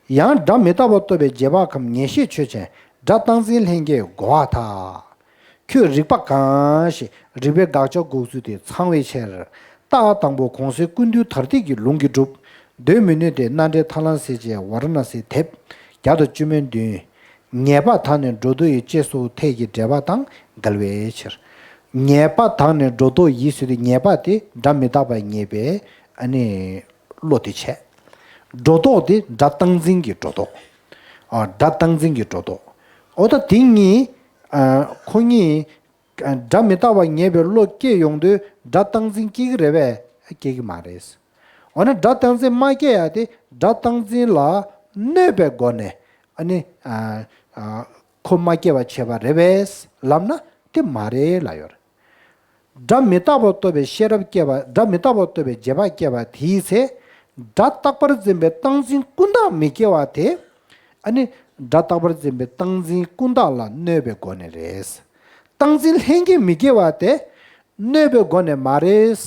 ཡང་སྒྲ་མི་རྟག་པ་རྟོགས་པའི་རྗེས་དཔག་གམ་ངེས་ཤེས་ཆོས་ཅན། སྒྲ་རྟག་འཛིན་ལྷན་སྐྱེས་རྒོལ་བ་མཐའ། ཁྱོད་རིགས་པ་གང་ཞིག་རིགས་པའི་དགག་བྱ་འགོག་ཚུལ་དེ་ཚང་བའི་ཕྱིར། རྟགས་དང་པོ་གོང་གསལ་ཀུན་བཏུས་དར་ཐིག་གི་ལུང་གིས་གྲུབ། དོན་མི་གནས་ཏེ་རྣ་འདྲེན་ཐར་ལམ་གསལ་བྱེད་ཝཱ་ར་ཎ་སིའི་དེབ་བརྒྱ་དང་བཅུ་མེད་བདུན། ངེས་པ་དག་ནི་སྒྲོ་འདོགས་ཡིན་ཅེས་སོགས་ཐད་ཀྱི་འགྲེལ་པ་དང་འགལ་བའི་ཕྱིར། ངེས་པ་དག་ནི་སྒྲོ་འདོགས་ཡིན་ཟེར་དུས་ངེས་པ་དེ་སྒྲ་མི་རྟག་པ་ངེས་པའི་ཨ་ནི་བློ་དེ་བྱས། སྒྲོ་འདོགས་དེ་སྒྲ་རྟག་འཛིན་གྱི་སྒྲོ་འདོགས། ཨ། སྒྲ་རྟག་འཛིན་གྱི་སྒྲོ་འདོགས། འོ་ད་དེ་གཉིས། ཨ། ཁོ་གཉིས། སྒྲ་མི་རྟག་པ་ངེས་པའི་བློ་སྐྱེ་ཡོང་དུས་སྒྲ་རྟག་འཛིན་སྐྱེ་གི་རེད་པས། སྐྱེ་གི་མ་རེད། འོ་ན་སྒྲ་རྟག་འཛིན་མ་སྐྱེ་ཡ་དེ་སྒྲ་རྟག་འཛིན་ལ་གནོད་པའི་སྒོ་ནས་ཨ་ནི། ཨ། ཨ། ཁོ་མ་སྐྱེ་བ་བྱས་པ་རེད་པས་ལབ་ན་དེ་མ་རེད་ལབ་ཡོད་རེད། སྒྲ་མི་རྟག་པ་རྟོགས་པའི་ཤེས་རབ་སྐྱེ་བ། སྒྲ་མི་རྟག་པ་རྟོགས་པའི་རྗེས་དཔག་སྐྱེ་བ་དེའི་ཚེ། སྒྲ་རྟག་པར་འཛིན་པའི་རྟག་འཛིན་ཀུན་བཏགས་མི་སྐྱེ་བ་དེ། ཨ་ནི། སྒྲ་རྟག་པར་འཛིན་པའི་རྟག་འཛིན་ཀུན་བཏགས་ལ་གནོད་པའི་སྒོ་ནས་རེད། རྟག་འཛིན་ལྷན་སྐྱེས་མི་སྐྱེ་བ་དེ། གནོད་པའི་སྒོ་ནས་མ་རེད།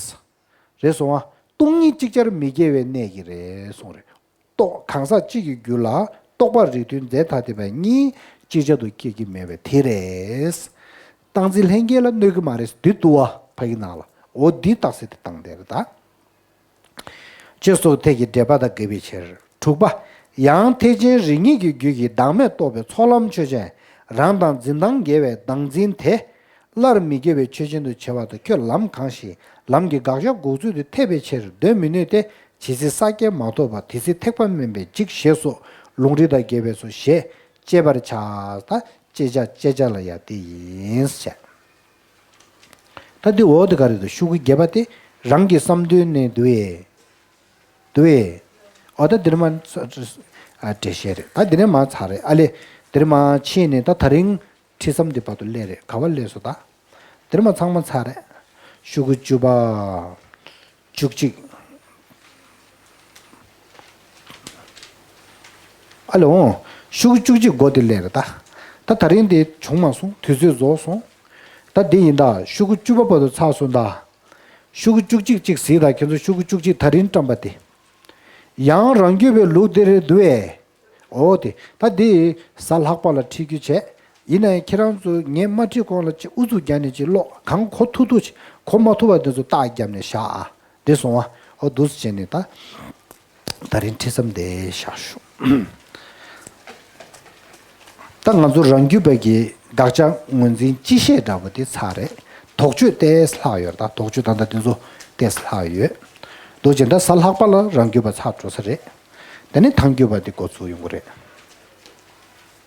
རེད་སོང་ང་། སྟོང་ཉིད་ཅིག་ཅར་མི་སྐྱེ་བའི་གནས་ཀྱིས་རེད་གསུངས་རེད། རྟོག་གང་ཟག་གཅིག་གི་རྒྱུད་ལ་རྟོག་པ་རིགས་མཐུན་རྫས་ཐ་དད་པ་གཉིས་ཅིག་ཅར་དུ་སྐྱེ་གི་མེད་པ་དེ་རེད། རྟག་འཛིན་ལྷན་སྐྱེས་ལ་གནོད་ཀྱི་མ་རེད། དེ་འདུག་བ་ཕ་གི་ནང་ལ། འོ་འདི་རྟགས་གསལ་དེ་བཏང་བསྡད་རེད་ད། ཅེས་སོགས་ཐད་ཀྱི་འགྲེལ་པ་དང་འགལ་བའི་ཕྱིར། དྲུག་པ། ཡང་ཐེག་ཆེན་རིགས་ངེས་ཀྱི་རྒྱུད་ཀྱི་བདག་མེད་རྟོགས་པའི་ཚོགས་ལམ་ཆོས་ཅན། རང་དང་འཛིན་སྟངས་འགལ་བའི་བདག་འཛིན་དེ། སླར་མི་སྐྱེ་བའི་ཆོས་ཅན་དུ་བྱེད་པ་དང་། ཁྱོད་ལམ་གང་ཞིག་ལམ་གྱི་དགག་བྱ་འགོག་ཚུལ་དེ་འཐད་པའི་ཕྱིར། དོན་མི་གནས་ཏེ། ཇི་སྲིད་ས་སྐྱེས་མ་ཐོབ་པ་དེ་སྲིད་ཐེག་པ་དམན་པའི་འཇིག་ཞེས་སོགས་ལུང་རིགས་དང་འགལ་བས་སོ་ཞེས་དཔྱད་པར་བྱ། ད་དཔྱད་བྱ་དཔྱད་བྱ་ལ་ཡང་དེ་ཡིན་ཟེར། ད་འདི་འོག་དེ་ག་རེ་འདུག་ཤོག་གུ་བརྒྱད་པ་དེ་རང་གི་བསམ་དོན་ནི་འདུ་བས། འདུ་བས། འོ་ད་འདིར་མ། ཨ། འགྲེལ་བཤད་རེད། ད་འདི་ནས་མ་ཚར་རེད། ཨ་ལེ། འདིར་མ་ཕྱིན་ནས་ད་དེ་རིང་ཁྲིད་མཚམས་འདི་བར་དུ་སླེབས་རེད། ག་བ་སླེབས་སོང་ད། འདིར་མ་ཚང་མ་ཚར་རེད། ཤོག་གུ་བཅུ་པ། བཅུ་གཅིག་ཨ་ལེ་འོང་། ཤོག་གུ་བཅུ་གཅིག་མགོ་དེ་སླེབས་རེད་ད། ད་དེ་རིང་འདི་བྱུང་མ་སོང་། དུས་ཚོད་རྫོགས་སོང་། ད་འདི་ཡིན་ད། ཤོག་གུ་བཅུ་པ་བར་དུ་ཚར་སོང་ད། ཤོག་གུ་བཅུ་གཅིག་ཅིག་གཟིགས་དང་། ཁྱེད་ཚོ་ཤོག་གུ་བཅུ་གཅིག་དེ་རིང་བཀྲམ་པ་དེ། ཡང་རང་རྒྱུད་པའི་ལུགས་འདིར་འདུ་བས། འོ་དེ། ད་འདི་གཟའ་ལྷག་པ་ལ་ཁྲིད་རྒྱུ་བྱས། ཡིན་ན་ཡང་ཁྱེད་རང་ཚོ་ངས་མ་ཁྲིད་གོང་ལ་ཅིག་ཨུ་ཚུགས་རྒྱག་ནས་ཅིག་ཀློག་གང་གོ་ཐུབ་ཐུབ་ཅིག་གོ་མ་ཐུབ་པ་འདི་ཚོ་རྟགས་བརྒྱབ་ནས་བཞག་ཨ། འདི་སོང་བ། འོ་འདུག་སེ་བྱས་ནས་ད། དེ་རིང་ཁྲིད་མཚམས་འདི་བཞག་ཞུ། ད་ང་ཚོ་རང་རྒྱུད་པ་གི་དགག་བྱ་ངོས་འཛིན་སྤྱི་བཤད་འདྲ་པོ་དེ་ཚར་རེད། དོགས་གཅོད་ཏོག་ཙམ་ལྷག་ཡོད་རེད། ད་དོགས་གཅོད་ད་ལྟ་དེ་ཚོ་ཏོག་ཙམ་ལྷག་ཡོད། འདུག་སེ་བྱས་ད་གཟའ་ལྷག་པ་ལ་རང་རྒྱུད་པ་ཚར་འགྲོ་ས་རེད། དེ་ནས་ཐལ་འགྱུར་བ་དེ་འགོ་ཚུགས་ཡོང་གི་རེད།